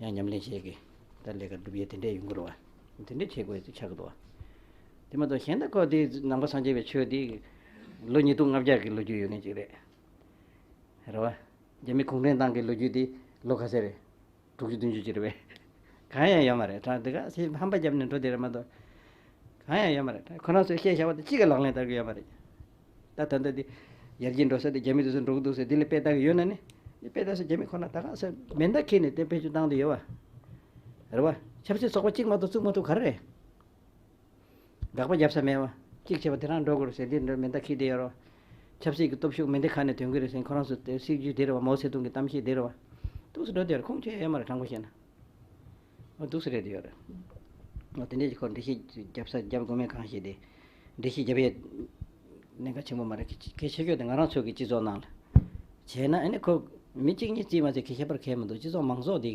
ཡང་ཉམས་ལེན་བྱེད་ཀྱི་ད་ལས་ཀ་སྒྲུབ་ཡས་དེ་འདྲས་ཡོང་གི་རེད་བ། དེ་འདྲས་བྱེད་དགོས་ཚུལ་ཆགས་ཀྱི་འདུག་བ། དེ་མ་གཏོགས་གཞན་དག་ཁོ་དེ་ནང་པ་སངས་རྒྱས་པའི་ཆོས་དེ་ལོ་ཉིས་སྟོང་ལྔ་བརྒྱ་གི་ལོ་རྒྱུས་ཡོད་མཁན་ཅིག་རེད། རེད་བ། རྒྱ་མི་གུང་ཁྲན་ཏང་གི་ལོ་རྒྱུས་དེ་ལོ་ག་ཚོད་རེད། དྲུག་ཅུ་བདུན་ཅུ་ཅིག་རེད་པས། གང་ཡང་ཡོད་མ་རེད། ད་འདི་ག་ཚེ་ཧམ་པ་བརྒྱབ་ནས་འགྲོ་དེ་རེད་མ་གཏོགས། གང་ཡང་ཡོད་མ་རེད། ད་ཁོ་རང་ཚོས་བཤད་བཞག་པ་དེ་གཅིག་གི་ལག་ལེན་བསྟར་གི་ཡོད་མ་རེད། ད་ད་ལྟ་དེ་ཡར་རྒྱས་འགྲོ་ས་དེ་རྒྱ་མི་དེ་ཚོ་འགྲོ་གི་འདུག་ཟེར་དེ་ལ་དཔེ་ལྟ་གི་ཡོད་ན་ནི། དེ་དཔེ་ལྟ་ས་རྒྱ་མི་ཁོ་ན་ད་ག་ཚོད་མེ་མདའ་ཁྱེར་ནས་དེ་དཔེ་ཆ་བཏང་དུ་ཡོད་བ། རེད་བ། ཆབ་སྲིད་ཚོགས་པ་གཅིག་མ་གཏོགས་བཙུགས་མ་ཐུབ་ག་རེ་རེད། དགག་པ་རྒྱབ་ས་མེད་པ། གཅིག་བྱས་པ་དེ་རང་འགྲོ་དགོས་རེད་ཟེར་འདི་འདྲ་མེ་མདའ་ཁྱེར་བསྡད་ཡོད་རེད་བ། ཆབ་སྲིད་ཀྱི་སྟོབས་ཤུགས་མེ་མདའ་ཁ་ནས་ཐོན་གྱི་རེད་ཟེར་ཁོ་རང་ཚོ་དེ་སྲིད་ཇུས་དེ་རེད་བ། མའོ་ཙེ་ཏུང་གི་གཏམ་བཤད་དེ་རེད་བ། འདུག་སེ་འགྲོ་དེ་རེད། ཁུངས་ཆོད་ཡོད་མ་རེད་དྲང་པོ་བཤད་ན། འོ་འདུག་སེ་རེད་དེ་ཡོད་རེད། འོ་དེ་འདྲས་ཀྱི་ཁོ་འགྲེལ་བཤད་རྒྱབ་ས་རྒྱབ་དགོས་མེད་གང་ཞིག་དེ། འགྲེལ་བཤད་རྒྱབ་ཡས་གནད་འགག་ཆེན་པོ་མ་རེད། གལ་ཆེ་ཤོས་དེ་ང་རང་ཚོ་གི་སྤྱི་ཚོགས་ནང་ལ་བྱས་ན་ཨ་ནི་ཁོ་མི་གཅིག་གཉིས་རྩིས་མ་ཚད་གལ་ཁྱད་པར་གལ་མི་འདུག་སྤྱི་ཚོགས་མང་ཚོགས་དེ་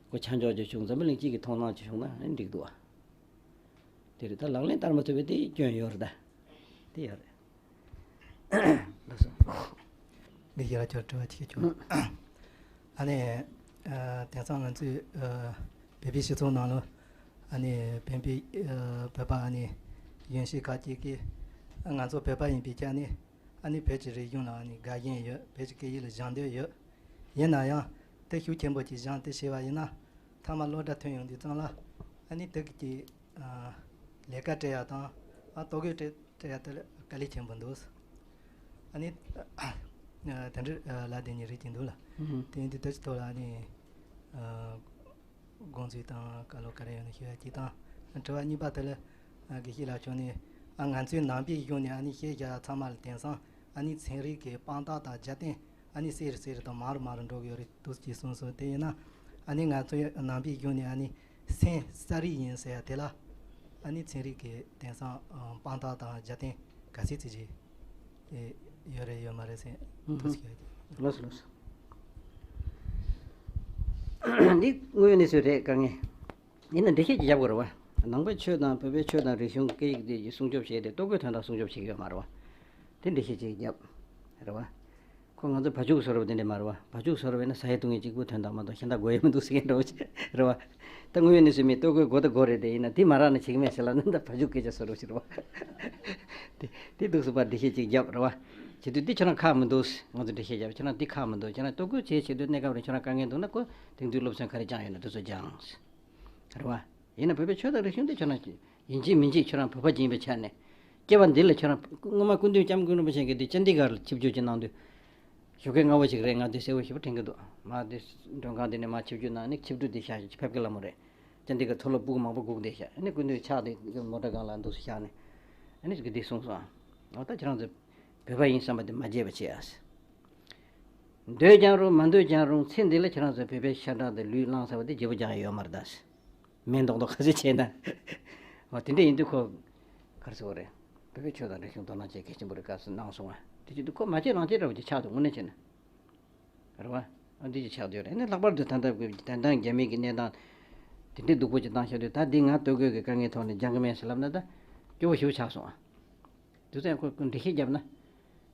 ཁོ་ཆ་འཇོག་རྒྱུ་བྱུང་འཛམ་བུ་གླིང་སྤྱི་གི་མཐོང་སྣང་ཅིག་བྱུང་ན་ཨ་ནི་འགྲིག་འདུག་ཨ། དེ་རེད། ད་ལག་ལེན་བསྟར་མ་ཐུབ་པའི་དེའི་སྐྱོན་ཡོད་རེད་ད། དེ་ཡོད་རེད། ལགས་སོ། འདི་ཡར་ཅོར་དྲི་བ་གཅིག་བྱུང་། ཨ་ནི། ཨ། དེང་སང་ང་ཚོས། ཨ། བོད་པའི་སྤྱི་ཚོགས་ནང་ལ། ཨ་ནི་བོད་པའི། ཨ། བོད་པ་ཨ་ནི་གཞོན་སྐྱེས་ཁག་ཅིག་གིས་ང་ཚོ་བོད་པ་ཡིན་པའི་ཆ་ནས་ཨ་ནི་བོད་ཀྱི་རིག་གཞུང་ལ་ཨ་ནི་དགའ་ཞེན་ཡོད། བོད་ཀྱི་སྐད་ཡིག་ལ་སྦྱང་འདོད་ཡོད། ཡིན་ན་ཡང་དེ་ཤུགས་ཆེན་པོ་ཅིག་སྦྱངས་ཏེ་བྱས་པ་ཡིན་ན། མཐའ་མ་སློབ་གྲྭ་ཐོན་ཡོང་དུས་ཙམ་ལ་ཨ་ནི་དེ་གི་ཅིག་ཨ། ལས་ཀ་སྤྲད་ཡ་དང་ཨ་ལྟོ་གོས་སྤྲད་སྤྲད་ཡ་དེ་ལ་དཀའ་ལས་ཆེན་པོ་འདུག་ཨ་ནི་ཨ། དེ་འདྲ་ཨ། ལབ་བསྡད་མཁན་རེད་ཀྱི་འདུག་ལ། ཨུ་ཧུམ། དེ་ཡིན་དུས་དེ་ཚོའི་ཐོག་ལ་ཨ་ནི་ཨ། དགོངས་ཚུལ་དང་བཀའ་སློབ་ག་རེ་ཡོད་ན་ཞུ་ཡ་གཅིག་དང་། དྲི་བ་གཉིས་པ་དེ་ལ་ཨ། དགེ་བཤེས་ལགས་མཆོག་ནས་ཨ། ང་ཚོའི་ནང་པའི་གཞུང་ནས་ཨ་ནི་བཤད་བཞག་ཚང་མ་ལ་དེང་སང་ཨ་ནི་ཚན་རིག་གི་དཔང་རྟགས་དང་རྒྱབ་རྟེན། ཨ་ནི་གསལ་རུ་གསལ་རུ་དང་མང་རུ་མང་རུ་འགྲོ་གི་ཡོད་རེད་འདུག་ཅེས་གསུངས་སོང་། དེ་ཡིན་ན་ཨ་ནི་ང་ཚོའི་ནང་པའི་གཞུང་ནས་ཨ་ནི་སེམས་ས་རིག་ཡིན་ཟེར་ཡ་དེ་ལ་ཨ་ནི་ཚན་རིག་གི་དེང་སང་དཔང་རྟགས་དང་རྒྱབ་རྟེན་ག་ཚད་ཅིག་ཅིག་ཡོད་རེད་ཡོད་མ་རེད་ཟེར་འདུག་ཅེས། ལགས་སོ་ལགས་སོ། འདི་དངོས་ཡོད་གནས་ཚུལ་རེད། དཀའ་ངལ། ཡིན་ན་འགྲེལ་བཤད་ཅིག་རྒྱབ་དགོས་རེད་བ། ནང་པའི་ཆོས་དང་བོད་པའི་ཆོས་དང་རིག་གཞུང་སྐད་ཡིག་དེ་སྲུང་སྐྱོབ་བྱས་ཏེ་ལྟོ་གོས་དོན་དག་སྲུང་སྐྱོབ་བྱེད་ཀྱི་ཡོད་མ་རེད་བ། དེ་འགྲེལ་བཤད་ཅིག་རྒྱབ། རེད་བ། ཁོ་ང་ཚོ་བ་ཕྱུགས་བཟོ་རབས་དེ་འདྲ་མ་རེད་བ། བ་ཕྱུགས་བཟོ་རབས་ཡིན་ན་ཟ་ཡས་བཏུང་ཡས་གཅིག་པུ་དོན་དག་མ་གཏོགས་གཞན་དག་དགོས་ཡས་མི་འདུག་ཟེར་མཁན་འདྲ་བོ་ཅིག་རེད་བ། ད་དངོས་ཡོད་གནས་ཚུལ་མི་ལྟོ་གོས་དགོས་ད་དགོས་རེད་དེ། ཡིན་ན་དེ་མ་རག་ན་བྱེད་ཀྱི་མེད་ཟེར་ལབ་ན་ད་བ་ཕྱུགས་སྐད་ཆ་བཟོ་རབས་ཅིག་རེད་བ། དེ་དེ་འདུག་སེ་ཕར་འགྲེལ་བཤད་ཅིག་རྒྱབ་རེད་བ། བྱེད་དུས་འདི་ཁྱོད་རང་ཁག་མི་འདུག་ང་ཚོ་འགྲེལ་བཤད་རྒྱབ། ཁྱོད་རང་འདི་ཁག་མི་འདུག་ཁྱོད་རང་ལྟོ་གོས་བྱེད་བྱེད་དུས་གནས་སྐབས་རིང་ཁྱོད་རང་དཀའ་ངལ་འདུག་ན་ཁོ་དེང་དུས་སློབ་ཚན་ག་རེ་སྦྱངས་ཡོད་ན་དེ་ཚོ་སྦྱངས། རེད་བ། ཡིན་ན་བོད་པའི་ཆོས་དང་རིག་གཞུང་འདི་ཁྱོད་རང་ཡིན་གཅིག་མིན་གཅིག་ཁྱོད་རང་བོད་པ་ཅིག་ཡིན་པའི་ཆ་ནས། སྐྱེ་བ་འདི་ལ་ཁྱོད་རང་སྔོན་མ་སྐུ་མདུན་སྐྱབས་མགོན་རིན་པོ་ཆེ་གིས་འདི་ཅན་དི་གར་ལ་ཆིབས་བསྒྱུར་ཅིག་གནང་དུས། ཞོགས་ཀས་སྔ་པོ་ཞིག་རེད། ང་འདི་གསལ་པོ་ཞེ་པོ་དྲན་གྱི་འདུག་མ་འདི་མགྲོན་ཁང་འདི་ནས་མ་ཆིབས་བསྒྱུར་གནང་ནས་ཆིབས་འགྲུལ་འདི་ཤག་ཕེབས་ཀྱི་ལ་མོ་རེད། ཅན་དི་གར་མཐོ་སློབ་ཕྲུ་གུ་མང་པོ་སྒུག་བསྡད་ཤག་ཨ་ནི་སྐུ་མདུན་ཕྱག་འདི་མོ་ཊ་སྒང་ལ་འདུག་སེ་བཞག་ནས། ཨ་ནི་ཅིག་འདི་གསུངས་སོང་། འོ་ད་ཁྱེད་རང་ཚོ་བོད་པ་ཡིན་བསམ་པ་འདི་མ་བརྗེད་པ་བྱེད་ཨ། འདོད་ཀྱང་རུང་མ་འདོད་ཀྱང་རུང་ཚེ་འདི་ལ་ཁྱེད་རང་ཚོ་བོད་པའི་ཤ་ཁྲག་དང་ལུས་བླངས་ཚར་བ་འདི་བརྗེ་པོ་རྒྱག་ཡ་ཡོད་མ་རེད་ད། མེད་མདོག་མདོག་ཁ་ཤས་བྱས་ན། འོ་དེ་འདྲ་ཡིན་དུས་ཁོ། ག་རེ་ཟེར་དགོས་རེད། བོད་པའི་ཆོས་དང་རིག་གཞུང་དོ་སྣང་བྱེད་གལ་ཆེན་པོ་རེད་སྐབས་སུ་གནང་སོང་བ། དེ་བྱེད་དུས་ཁོ་མ་བྱེད་རང་བྱེད་འདྲ་བོ་ཅིག་ཆགས་འདུག་དངོས་གནས་བྱས་ན། རེད་བ། ཨ་འདི་ཅིག་ཆགས་བསྡད་ཡོད་རེད། ཨ་ནི་ལྷག་པར་དུ་ད་ལྟ་གི་ད་ལྟ་རྒྱ་མི་གི་གནས་སྟངས་དེ་འདྲའི་སྡུག་པོ་ཅིག་བཏང་བཞག་དུས་ད་འདི་ང་ལྟོ་གོས་ཀྱི་དཀའ་ངལ་ཐོག་ནས་སྦྱང་གི་མེད་ཟེར་ལབ་ན་ད་སྐྱོ་བོ་ཞེ་པོ་ཆགས་སོང་ཨ། དུས་ཚོད་ཁོ་འགྲེལ་བཤད་བརྒྱབ་ན།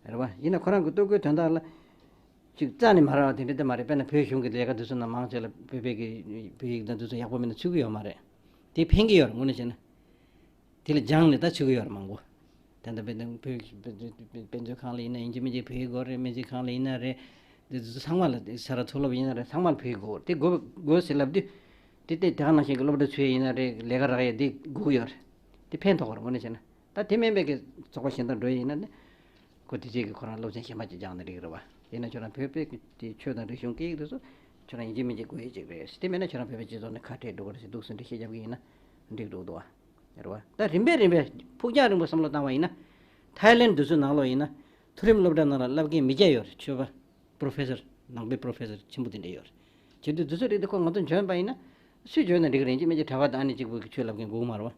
རེད་བ། ཡིན་ན་ཁོ་རང་གི་ལྟོ་གོས་དོན་དག་ལ་ཅིག་རྩ་ནས་མ་རག་པ་དེ་འདྲ་དེ་མ་རེད། དཔེར་ན་བོད་གཞུང་གི་ལས་ཀ་དེ་ཚོ་ནང་མང་ཆེ་ལ་བོད་པའི་གི་བོད་ཡིག་དང་དེ་ཚོ་ཡག་པོ་མེད་ན་ཚུད་ཀྱི་ཡོད་མ་རེད། དེ་ཕན་གྱི་ཡོད་རེད་དངོས་གནས་བྱས་ན། དེ་ལ་སྦྱངས་ནས་ད་ཚུད་ཀྱི་ཡོད་རེད་མང་པོ། ད་ལྟ་དཔེ་དེ་བོད་དཔེ་མཛོད་ཁང་ལ་ཡིན་ན་ཡིན་གཅིག་མིན་གཅིག་བོད་ཡིག་དགོས་རེད། སྨན་རྩིས་ཁང་ལ་ཡིན་ན་རེད། དེ་ཚོ་ཚང་མ་ལ་ས་ར་མཐོ་སློབ་ཡིན་ན་རེད། ཚང་མ་ལ་བོད་ཡིག་དགོས་རེད། དེ་དགོས་དགོས་ཟེར་ལབ་དུས། དེ་ལྟས་དེ་ག་ནང་བཞིན་གྱི་སློབ་གྲྭ་ཚུད་ཡིན་ན་རེད། ལས་ཀ་རག་ཡས་དེ་དགོས་ཀྱི་ཡོད་རེད། དེ་ཕན་ཐོགས་རེད་དངོས་གནས་བྱས་ན། ད་དེ་མིན་པའི་གི་ཚོགས་པ་གཞན་དང་འགྲོ་ཡས་ཡིན་ན་ནི། ཁོ་དེ་ཚོས་གི་ཁོ་རང་སློབ་ཚན་གཞན་པ་ཅིག་སྦྱངས་ནས་འགྲིག་གི་རེད་བ། ཡིན་ན་ཁྱོད་རང་བོད་པའི་གི་དེ་ཆོས་དང་རིག་གཞུང་སྐད་ཡིག་དེ་ཚོ་ཁྱོད་རང་ཡིན་གཅིག་མིན་གཅིག་དགོས་ཡས་ཅིག་རེད། དེ་མེད་ན་ཁྱོད་རང་བོད་པའི་སྤྱི་ཚོགས་ནས་ཁ་བྲལ་འགྲོ་གི་རེད་ཟེར་འདུག་སེ་འགྲེལ་བཤད་རྒྱབ་གི་ཡིན་ན་འགྲིག་འགྲོ་གི་འདུག་བ། རེད་བ། ད་རིམ་པས་རིམ་པས་ཕུགས་རྒྱང་རིང་པོ་བསམ་བློ་བཏང་བ་ཡིན་ན། ཐའི་ལེན་དེ་ཚོའི་ནང་ལོགས་ཡིན་ན། མཐོ་རིམ་སློབ་གྲྭ་ནང་ལ་བསླབ་མཁན་མི་སྐྱ་ཡོད་རེད། ཆོས་པ། པྲོ་ཕེ་སར། ནང་པའི་པྲོ་ཕེ་སར་ཆེན་པོ་དེ་འདྲ་ཡོད་རེད། བྱེད་དུས་དེ་ཚོ་རིགས་དེ་ཁོ་ང་ཚོ་འཇོན་པ་ཡིན་ན། སུས་འཇོན་ན་འགྲིག་གི་རེད། ཡིན་གཅིག་མིན་གཅིག་གྲྭ་པ་དང་ཨ་ནེ་གཅིག་པུ་གིས་ཆོས་བསླབ་མཁན་དགོས་ཀྱི་མ་རེད་བ།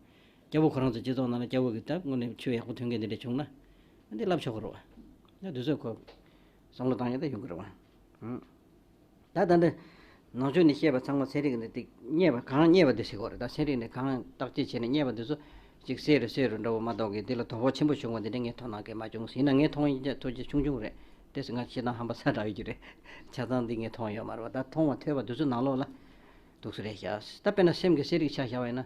སྐྱ་བོ་ཁོ་རང་ཚོ་སྤྱི་ཚོགས་ནང་ལ་སྐྱ་བོ་གི་ད་དངོས་གནས་ཆོས་ཡག་པོ་ཐོན་མཁན་དེ་འདྲ་བྱུང་ན་འདི་ལབ་ཆོག་གི་རེད་བ། ད་དུས་ཚོད་ཁོ་བསམ་བློ་བཏང་ཡ་ད་ཡོང་གི་རེད་བ། ད་ད་འདི་ནང་ཆོས་ནས་བཤད་པ་ཚང་མ་ཚན་རིག་ནས་ཏིག་རྙེད་པ་གང་རྙེད་པ་དེ་ཟེར་གོ་རེད། ད་ཚན་རིག་ནས་གང་བརྟག་དཔྱད་བྱས་ནས་རྙེད་པ་དེ་ཚོ་ཅིག་གསལ་རུ་གསལ་རུ་འདྲ་བོ་མ་གཏོགས་གི་འདི་ལ་དོ་ཕོག་ཆེན་པོ་བྱུང་བ་འདི་འདྲ་ངས་མཐོང་སྣང་གི་མ་བྱུང་ཟིན་ན་ངས་མཐོང་ཡིན་ཀྱང་ཐུགས་རྗེ་ཆུང་ཆུང་རེད། དེ་སུ་ང་བཤད་སྟངས་ཧམ་པ་ས་འདྲ་ཡོད་ཀྱི་རེད། ཆ་ཚང་འདི་ངས་མཐོང་ཡོད་མ་རེད་བ། ད་མཐོང་བ་ཐོས་པ་དེ་ཚོ་ནང་ལོགས་ལ་འདུག་སུ་རེད་ཤག་ད་དཔེར་ན་སེམས་ཀྱི་གསལ་རིག་ཆ་བཞག་པ་ཡིན་ན།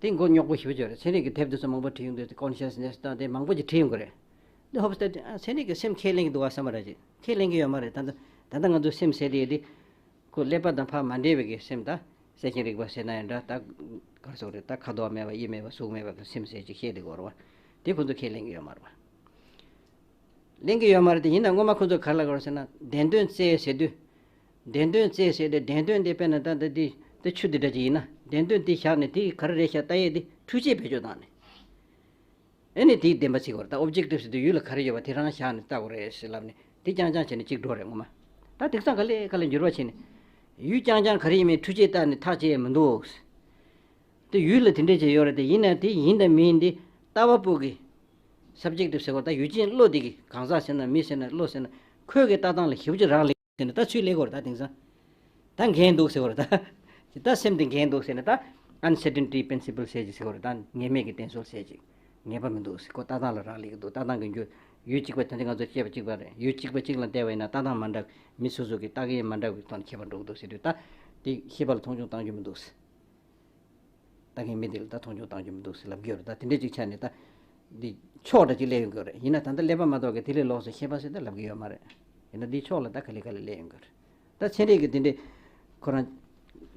དེ་མགོ་རྙོག་པོ་ཞེ་པོ་ཅིག་རེད། ཚན་རིག་གི་དེབ་དེ་ཚོ་མང་པོ་བྲིས་ཡོང་དུས་དེ་ཀོན་ཤི་ཡ་སི་ནེ་སི་དང་དེ་མང་པོ་ཅིག་བྲིས་ཡོང་གི་རེད། འདི་ཧོབ་སྟེ་ཨ་ཚན་རིག་གི་སེམས་ཁས་ལེན་གྱི་འདུག་བ་བསམ་པ་རེད་ཅིག་ཁས་ལེན་གྱི་ཡོད་མ་རེད། ད་ལྟ་ད་ལྟ་ང་ཚོ་སེམས་ཟེར་དེ་དེ་ཁོ་ཀླད་པ་དང་ཕར་མ་འབྲེལ་བའི་གི་སེམས། ད་གསལ་ཞེན་རིག་པ་ཟེར་ན་ཡང་འདྲ། ད་ག་རེ་ཟེར་དགོས་རེད། ད་ཁ་དོག་མེད་པ་དབྱིབས་མེད་པ་གཟུགས་མེད་པ་གི་སེམས་ཟེར་ཅིག་བཤད་དེ་གོ་རེད་བ། དེ་ཁོ་ཚོ་ཁས་ལེན་གྱི་ཡོད་མ་རེད་བ། ལེན་གྱི་ཡོད་མ་རེད་དེ། ཡིན་ན་སྔོན་མ་ཁོ་ཚོ་ག་རེ་ལབ་དགོས་རེད་ཟེར་ན། བདེན་དོན་བཙལ་ཟེར་དུས། བདེན་དོན་བཙལ་ཟེར་དུས་བདེན་དོན་དེ་དཔེར་ན་ད་ད་འདི་ད་ཆུ་འདི་འདྲ་ཅིག་ཡིན་ན་བདེན་དོན་དེ་བཞག་ནས་དེ་ག་རེ་རེད་ཤག་ལྟ་ཡས་དེ་འཕྲུལ་ཆས་བེད་སྤྱོད་བཏང་ནས། ཨེ་ནས་དེའི་བདེན་པ་བརྩི་དགོས་རེད། ད་ཨོབ་ཇེག་ཊིབ་ཟེར་དུས་ཡུལ་ལ་ག་རེ་ཡོད་པ་དེ་རང་བཞག་ནས་ལྟ་དགོས་རེད་ཟེར་ལབ་ནས་དེ་རྐྱང་རྐྱང་བྱས་ནས་གཅིག་འགྲོ་རེད་སྔོན་མ། ད་དེང་སང་ག་ལེ་ག་ལེ་འགྱུར་བ་ཕྱིན་ནས། ཡུལ་རྐྱང་རྐྱང་ག་རེ་ཡིན་མིན་འཕྲུལ་ཆས་བལྟས་ནས་ཐག་བཅད་ཡས་མི་འདུག་དེ་ཡུལ་ལ་དེ་འདྲས་ཅིག་ཡོད་རེད་དེ། ཡིན་ན་དེ་ཡིན་དང་མིན་དེ་ལྟ་བ་པོ་གི་སབ་ཇེག་ཊིབ་ཟེར་བ། ད་ཡུལ་ཅན་བློ་དེ་གི་གང་ཟག་ཟེར་ན་མི་ཟེར་ན་བློ་ཟེར་ན་ཁོའི་གི་ལྟ་སྟངས་ལ་ཞིབ་ཅིག་རག་ལས་ཟེར་ན་ད་ཚུར་སླེབས་དགོས་རེད། ད་དེང་སང་ད་འགལ་འདུག་ཟེར་བ་རེད། ད་ད་སེམས་དེ་འགལ་འདུག་ཟེར་ན་ད་ཨན་སར་ཊན་ཊི་པི་རིན་སི་པལ་ཟེར་ཅིག་ཟེར་བ་རེད། ད་ངེས་མེད་ཀྱི་བསྟན་སྲོལ་ཟེར་ཅིག་ངེས་པ་མི་འདུག་ཟེར། ཁོ་ལྟ་སྟངས་ལ་རག་ལས་ཀྱི་འདུག་ལྟ་སྟངས་ཀྱི་འགྱུར་ཡུལ་གཅིག་པ་ད་ལྟ་ང་ཚོ་བཤད་པ་གཅིག་པ་རེད། ཡུལ་གཅིག་པ་གཅིག་ལ་བལྟས་པ་ཡིན་ན་ལྟ་སྟངས་མ་འདྲ་བ། མི་སོ་སོ་གི་ལྟ་གི་མ་འདྲ་བའི་ཐོག་ནས་ཁྱད་པར་འགྲོ་གི་འདུག་ཟེར་དུས། ད་དེ་ཤེས་པ་ལ་མཐོང་ཆུང་གཏང་རྒྱུ་མི་འདུག་ཟེར། ལྟ་མཁན་མི་དེ་ལ་ད་མཐོང་ཆུང་གཏང་རྒྱུ་མི་འདུག་ཟེར་ལབ་ཀྱི་ཡོད་རེད། ད་དེ་འདྲས་ཅིག་ཆགས་ནས་ད་འདི་ཕྱོགས་འདྲ་ཅིག་སླེབས་ཡོང་གི་ཡོད་རེད། ཡིན་ན་ད་ལྟ་ཀླད་པ་མ་གཏོགས་ཀྱི་དེ་ལས་ལོགས་སུ་ཤེས་པ་ཟེར་ད་ལབ་ཀྱི་ཡོད་མ་རེད། ཡིན་ན་འདིའི་ཕྱོགས་ལ་ད་ག་ལེ་ག་ལེ་སླེབས་ཡོང་གི་ཡོད་རེད། ད་ཚན་རིག་གི་དེ་འདྲས་ཁོ་རང་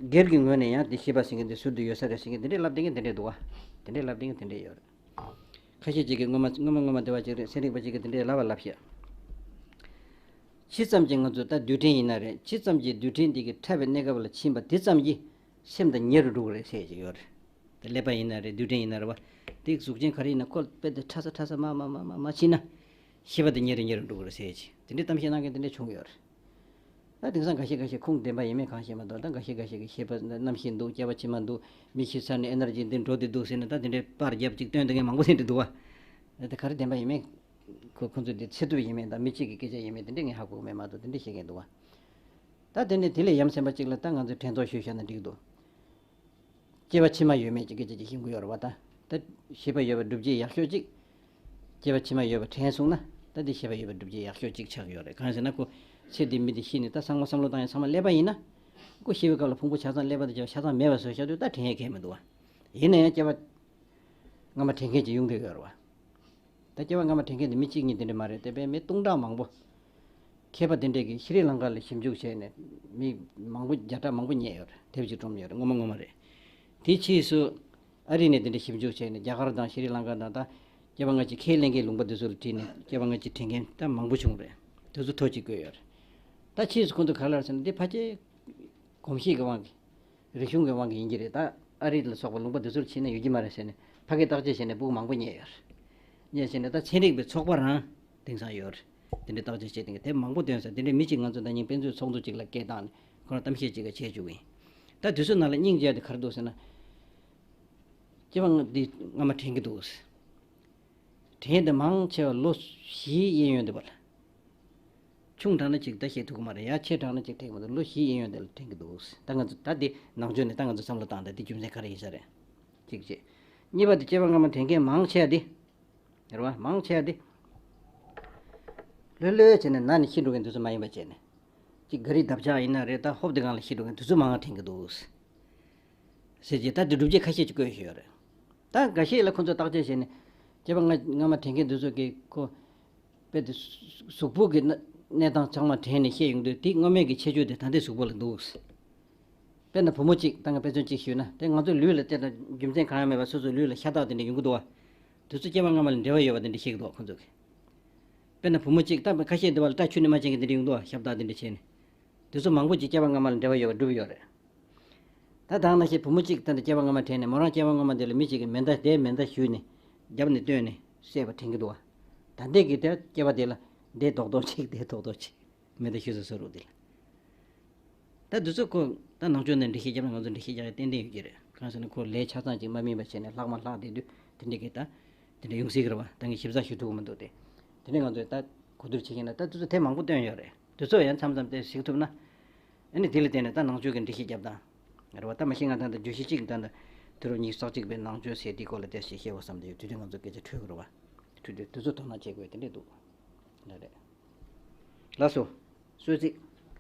སྒེར་གྱི་ངོས་ནས་ཡང་དེ་ཤེས་པ་ཟེར་མཁན་དེ་ཟུར་དུ་ཡོད་ས་རེད་ཟེར་མཁན་དེ་འདྲས་ལབ་བསྡད་མཁན་དེ་འདྲས་འདུག་བ། དེ་འདྲས་ལབ་བསྡད་མཁན་དེ་འདྲས་ཡོད་རེད། ཁ་ཤས་ཅིག་གིས་སྔོན་མ་སྔོན་མ་སྔོན་མ་དེ་བ་ཅིག་རེད། ཚན་རིག་པ་ཅིག་གིས་དེ་འདྲས་ལབ་པ་ལབ་ཤག་ཇི་ཙམ་གྱིས་ང་ཚོ་ད་རྡུལ་ཕྲན་ཡིན་ན་རེད། ཇི་ཙམ་གྱིས་རྡུལ་ཕྲན་དེ་གི་ཕྲ་བའི་གནས་སྐབས་ལ་ཕྱིན་པ་དེ་ཙམ་གྱིས་སེམས་དང་ཉེ་རུ་འགྲོ་གི་རེད་ཟེར་གྱི་ཡོད་རེད། དེ་ཀླད་པ་ཡིན་ན་རེད། རྡུལ་ཕྲན་ཡིན་ན་རེད་བ། དེ་གཟུགས་ཅན་ག་རེ་ཡིན་ན་ཁོ་དཔེ་དེ་ཕྲ་ས་ཕྲ་ས་མ་མ་མ་མ་མ་ཕྱིན་ན། ཤེས་པ་དེ་ཉེ་རུ་ཉེ་རུ་འགྲོ་གི་རེད་ཟེར་གྱི་དེ་འདྲའི་གཏམ་བཤད་གནང་མཁན་དེ་འདྲ་བྱུང་ཡོད་རེད། ད་དེང་སང་འགའ་ཤས་འགའ་ཤས་ཁུངས་ལྡན་པ་ཡིན་མིན་གང་ཤེས་མ་གཏོགས། ད་འགའ་ཤས་འགའ་ཤས་ཀྱིས་ཤེས་པ་གནམ་གཤིས་འདུག་སྐྱེ་བ་ཕྱི་མ་འདུག་མི་ཤི་ཚར་ནས་ཨེ་ནར་ཇི་འདི་འགྲོ་བསྡད་འདུག་ཟེར་ནས་ད་དེ་འདྲའི་པར་རྒྱབ་ཅིག་སྟོན་བསྡད་མཁན་མང་པོ་དེ་འདྲ་འདུག་བ། ད་དེ་ག་རེ་བདེན་པ་ཡིན་མིན། ཁོ་ཁོ་ཚོས་འདི་ཚེ་ཐུབ་ཡིན་མིན་དང་མི་གཅིག་གི་སྐད་ཆ་ཡིན་མིན་དེ་འདྲ་ངས་ཧ་གོ་གི་མེད་མ་གཏོགས་དེ་འདྲ་བཤད་མཁན་འདུག་བ། ད་དེ་ནས་དེ་ལས་ཡ་མཚན་པ་གཅིག་ལ་ད་ང་ཚོས་དྲན་ཐོ་ཞུས་བཞག་ན་འགྲིག་འདུག་སྐྱེ་བ་ཕྱི་མ་ཡོད་མེད་ཀྱི་སྐད་ཆ་ཅིག་ཤེས་དགོས་ཡོད་རེད་བ། ད་ད་ཤེས་པ་ཡོད་པ་སྒྲུབ་བྱེད་ཡག་ཤོས་གཅིག་སྐྱེ་བ་ཕྱི་མ་ཡོད་པ་དྲན་སོང་ན་ད་འདི་ཤེས་པ་ཡོད་པ་སྒྲུབ་བྱེད་ཡག་ཤོས་གཅིག་ཆགས་ཡོད་རེད། གང་ཡིན་ཟེར་ན་ཁོ་ཚེ་འདི་མི་འདི་ཤི་ནས་ད་ཚང་མ་བསམ་བློ་བཏང་ཡང་ཚང་མ་ཀླད་པ་ཡིན་ན། ཁོ་ཤི་བའི་སྐབས་ལ་ཕུང་པོ་ཆ་ཚང་ཀླད་པ་དང་བཅས་པ་ཆ་ཚང་མེད་པ་བཟོས་བཞག་དུས་ད་དྲན་ཡས་གལ་མི་འདུག་བ། ཡིན་ན་ཡང་སྐྱེ་བ་སྔ་མ་དྲན་མཁན་ཅིག་ཡོང་གི་ཡོད་རེད་བ། ད་སྐྱེ་བ་སྔ་མ་དྲན་མཁན་དེ་མི་གཅིག་གཉིས་དེ་འདྲ་མ་རེད། དེ་བས་མི་སྟོང་ཕྲག་མང་པོ། མཁས་པ་དེ་འདྲས་ཀྱིས་ཤྲི་ལང་ཀ་ལ་ཞིབ་འཇུག་བྱས་ནས་མི་མང་པོ་བརྒྱ་ཕྲག་མང་པོ་རྙེད་ཡོད་རེད། དེབ་ཅིག་བཀྲོངས་ཡོད་རེད། ངོ་མ་ངོ་མ་རེད། དེའི་ཕྱིས་སུ་ཨ་རི་ནས་དེ་འདྲ་ཞིབ་འཇུག་བྱས་ནས་རྒྱ་གར་དང་ཤྲི་ལང་ཀ་དང་ད་སྐྱེ་བ་སྔ་ཕྱི་ཁས་ལེན་མཁན་ལུང་པ་དེ་ཚོ་ལ་དྲིས་ནས་སྐྱེ་བ་སྔ་ཕྱི་དྲན་མཁན་ད་མང་པོ་བྱུང་རེད། དེ་ཚོ་ཐོ་གཅིག་བཀོད་ཡོད་རེད། ད་ཕྱིས་སུ་ཁོང་ཚོ་ག་རེ་ལབ་ཟེར་ན་འདི་ཕལ་ཆེར་གོམས་གཤིས་ཀྱི་དབང་གིས། རིག་གཞུང་གི་དབང་གིས་ཡིན་གྱི་རེད། ད་ཨ་རི་ལ་སོགས་པ་ལུང་པ་འདི་ཚོར་ཕྱིན་ན་ཡོད་ཀྱི་མ་རེད་ཟེར་ནས་ཕ་གིར་བརྟག་དཔྱད་བྱས་ནས་ཕྲུ་གུ་མང་པོ་རྙེད་ཡོད་རེད། རྙེད་བྱས་ནས་ད་ཚན་རིག་པའི་ཚོགས་པ་རང་དེང་སང་ཡོད་རེད། དེ་འདྲའི་བརྟག་དཔྱད་བྱས་དེ་དེབ་མང་པོ་བཏོན་ས་དེ་འདྲའི་མི་གཅིག་ང་ཚོ་ད་ཉིན་དཔེ་མཛོད་ཚོགས་འདུ་གཅིག་ལ་སྐད་བཏང་ནས་ཁོ་རང་གཏམ་བཤད་ཅིག་ག་བྱས་བཅུག་ཡིན། ད་དུས་ཚོད་ནང་ལ་སྙིང་རྗེ་དེ་ག་རེ་འདུག་ཟེར་ན། སྐྱེ་བ་སྔ་འདི་སྔ་མ་དྲན་གྱི་འདུག་ཟེར། དྲན་དེ་མང་ཆེ་བ་ལོ་བཞིའི་གཡས་གཡོན་དེ་བ་ལ། ཆུང་དྲགས་ན་ཅིག་ད་བཤད་ཐུབ་ཀྱི་མ་རེད། ཡང་ཆེ་དྲགས་ན་ཅིག་དྲན་གྱི་མི་འདུག་ལོ་བཞིའི་གཡས་གཡོན་དེ་ལ་དྲན་གྱི་འདུག་ད་ང་ཚོ་ད་འདི་ནང་ཆོས་ནས་ད་ང་ཚོ་བསམ་བློ་བཏང་ད་འདི་རྒྱུ་མཚན་ག་རེ་ཡིན་ས་རེད། གཅིག་བྱས། གཉིས་པ་དེ་སྐྱེ་བ་སྔ་མ་དྲན་མཁན་མང་ཆེ་བ་འདི། རེད་བ། མང་ཆེ་བ་འདི། ལྷོད་ལྷོད་བྱས་ནས་ན་ནས་ཤི་འགྲོ་མཁན་དེ་ཚོ་མ་ཡིན་པ་བྱས་ནས། གཅིག་ག་རི་འདབ་ཆགས་ཡིན་ན་རེད། ད་ཧོབ་དེ་སྒང་ལ་ཤི་འགྲོ་མཁན་དེ་ཚོ་མང་བ་དྲན་གྱི་འདུག་ཟེར་གྱི་ད་འདི་སྒྲུབ་བྱེད་ཁ་ཤས་ཅིག་བཀོད་ཡོད་རེད། ད་འགའ་ཤས་ལ་ཁོ་ཚོས་བརྟག་དཔྱད་བྱས་ནས་སྐྱེ་བ་སྔ་སྔ་མ་དྲན་མཁན་དེ་ཚོ་གིས་ཁོ་དཔེ་དེ་གཟུགས་པོ་གི་གནས་གནས་སྟངས་ཚང་མ་དྲན་ནས་བཤད་ཡོང་དུས་དེ་སྔོན་མའི་གི་ཁྱད་ཆོས་དེ་ད་ལྟའི་གཟུགས་པོ་ལ་འདུག་དཔེར་ན་བུ་མོ་གཅིག་ད་ང་དཔེ་མཚོན་གཅིག་ཞུས་ན་དེ་ང་ཚོའི་ལུས་ལ་བལྟས་ན་རྒྱུ་མཚན་གང་ཡང་མེད་པར་སོ་སོའི་ལུས་ལ་ཤ་སྟག་དེ་འདྲ་ཡོང་གི་འདུག་བ། དེ་ཚོ་སྐྱེ་བ་སྔ་མ་ལ་འབྲེལ་བ་ཡོད་པ་དེ་འདྲ་བཤད་ཀྱི་འདུག་བ་ཁོ་ཚོ་གིས། དཔེར་ན་བུ་མོ་གཅིག་ད་ཁ་ཤས་འདི་བ་ལ་སྐྲ་ཆུ་ནས་མ་ཅན་གྱི་འདི་འདྲ་ཡོང་འདུག་བ། ཤ་སྟག་དེ་འདྲ་བྱས་ནས། དེ་ཚོ་མང་པོ་ཅིག་སྐྱེ་བ་སྔ་མ་ལ་འབྲེལ་བ་ཡོད་པ་གྲུབ་ཡོད་རེད། ད་དེང་ནང་བཞིན་བུ་མོ་གཅིག་ད་ལྟ་སྐྱེ་བ་སྔ་མ་དྲན་ནས་མོ་རང་སྐྱེ་བ་སྔ་མ་དེ་ལ་མི་གཅིག་གིས་མེ་མདའ་དེའི་མེ་མདའ་གཞུས་ནས་རྒྱབ་ནས་བཏོན་ནས་བསད་པ་དྲན་གྱི་འདུག་བ། ད་ལྟའི་གི་དེ་སྐྱེ་བ་དེ་ལ་དེ་རྡོག་རྡོག་གཅིག་དེ་རྡོག་རྡོག་གཅིག་མེ་མདའ་གཞུས་ས་བཟོ་རུ་དེ་ལ། ད་དེ་ཚོ་ཁོ་ད་ནང་ཆོས་ནས་འགྲེལ་བཤད་བརྒྱབ་ན་ང་ཚོ་འགྲེལ་བཤད་རྒྱག་ཡ་ཏན་ཏན་ཡོད་ཀྱི་རེད། གང་ཟེར་ན་ཁོ་ལས་ཆ་ཚང་ཅིག་མ་སྨིན་པ་བྱས་ནས་ལྷག་མ་ལྷག་བསྡད་དུས་དེ་འདྲ་གི་ད་དེ་འདྲ་ཡོང་སྲིད་ཀྱི་རེད་བ། ད་ངས་ཞིབ་ཚགས་ཞུ་ཐུབ་ཀྱི་མི་འདུག་སྟེ། དེ་ནས་ང་ཚོས་ད་གོ་བསྡུར་བྱེད་མཁན་ལ་ད་དུས་ཚོད་དེ་མང་པོ་བཏོན་ཡོད་རེད། དུས་ཚོད་ཡང་མཚམས་མཚམས་དེ་གཟིགས་ཐུབ་ན། ཨ་ནི་དེ་ལ་བརྟེན་ནས་ད་ནང་ཆོས་ཀྱི་འགྲེལ་བཤད་རྒྱབ་སྟངས་རེད་བ། ད་མ་གཞི་ང་ད་ད་བརྗོད་གཞི་གཅིག་ད་ད་དུས་རབས་ཉི་ཤུ་རྩ་གཅིག་པའི་ནང་ཆོས་ཟེར་དེའི་སྐོར་ལ་དེ་ཞིག་བཤད་དགོས་བསམ་དེ་ཡོད། དུས་དེ་ང་ཚོ་སྐད་ཆ་འཕྲོད་ཀྱི་རེད་བ། འཕྲོད་དུས་དུས་ཚོད་དོ་སྣང་བྱེད་དགོས་དེ་འདྲས་འདུག་ལ་རེད། ལགས་སོ། གསོལ་ཚིགས།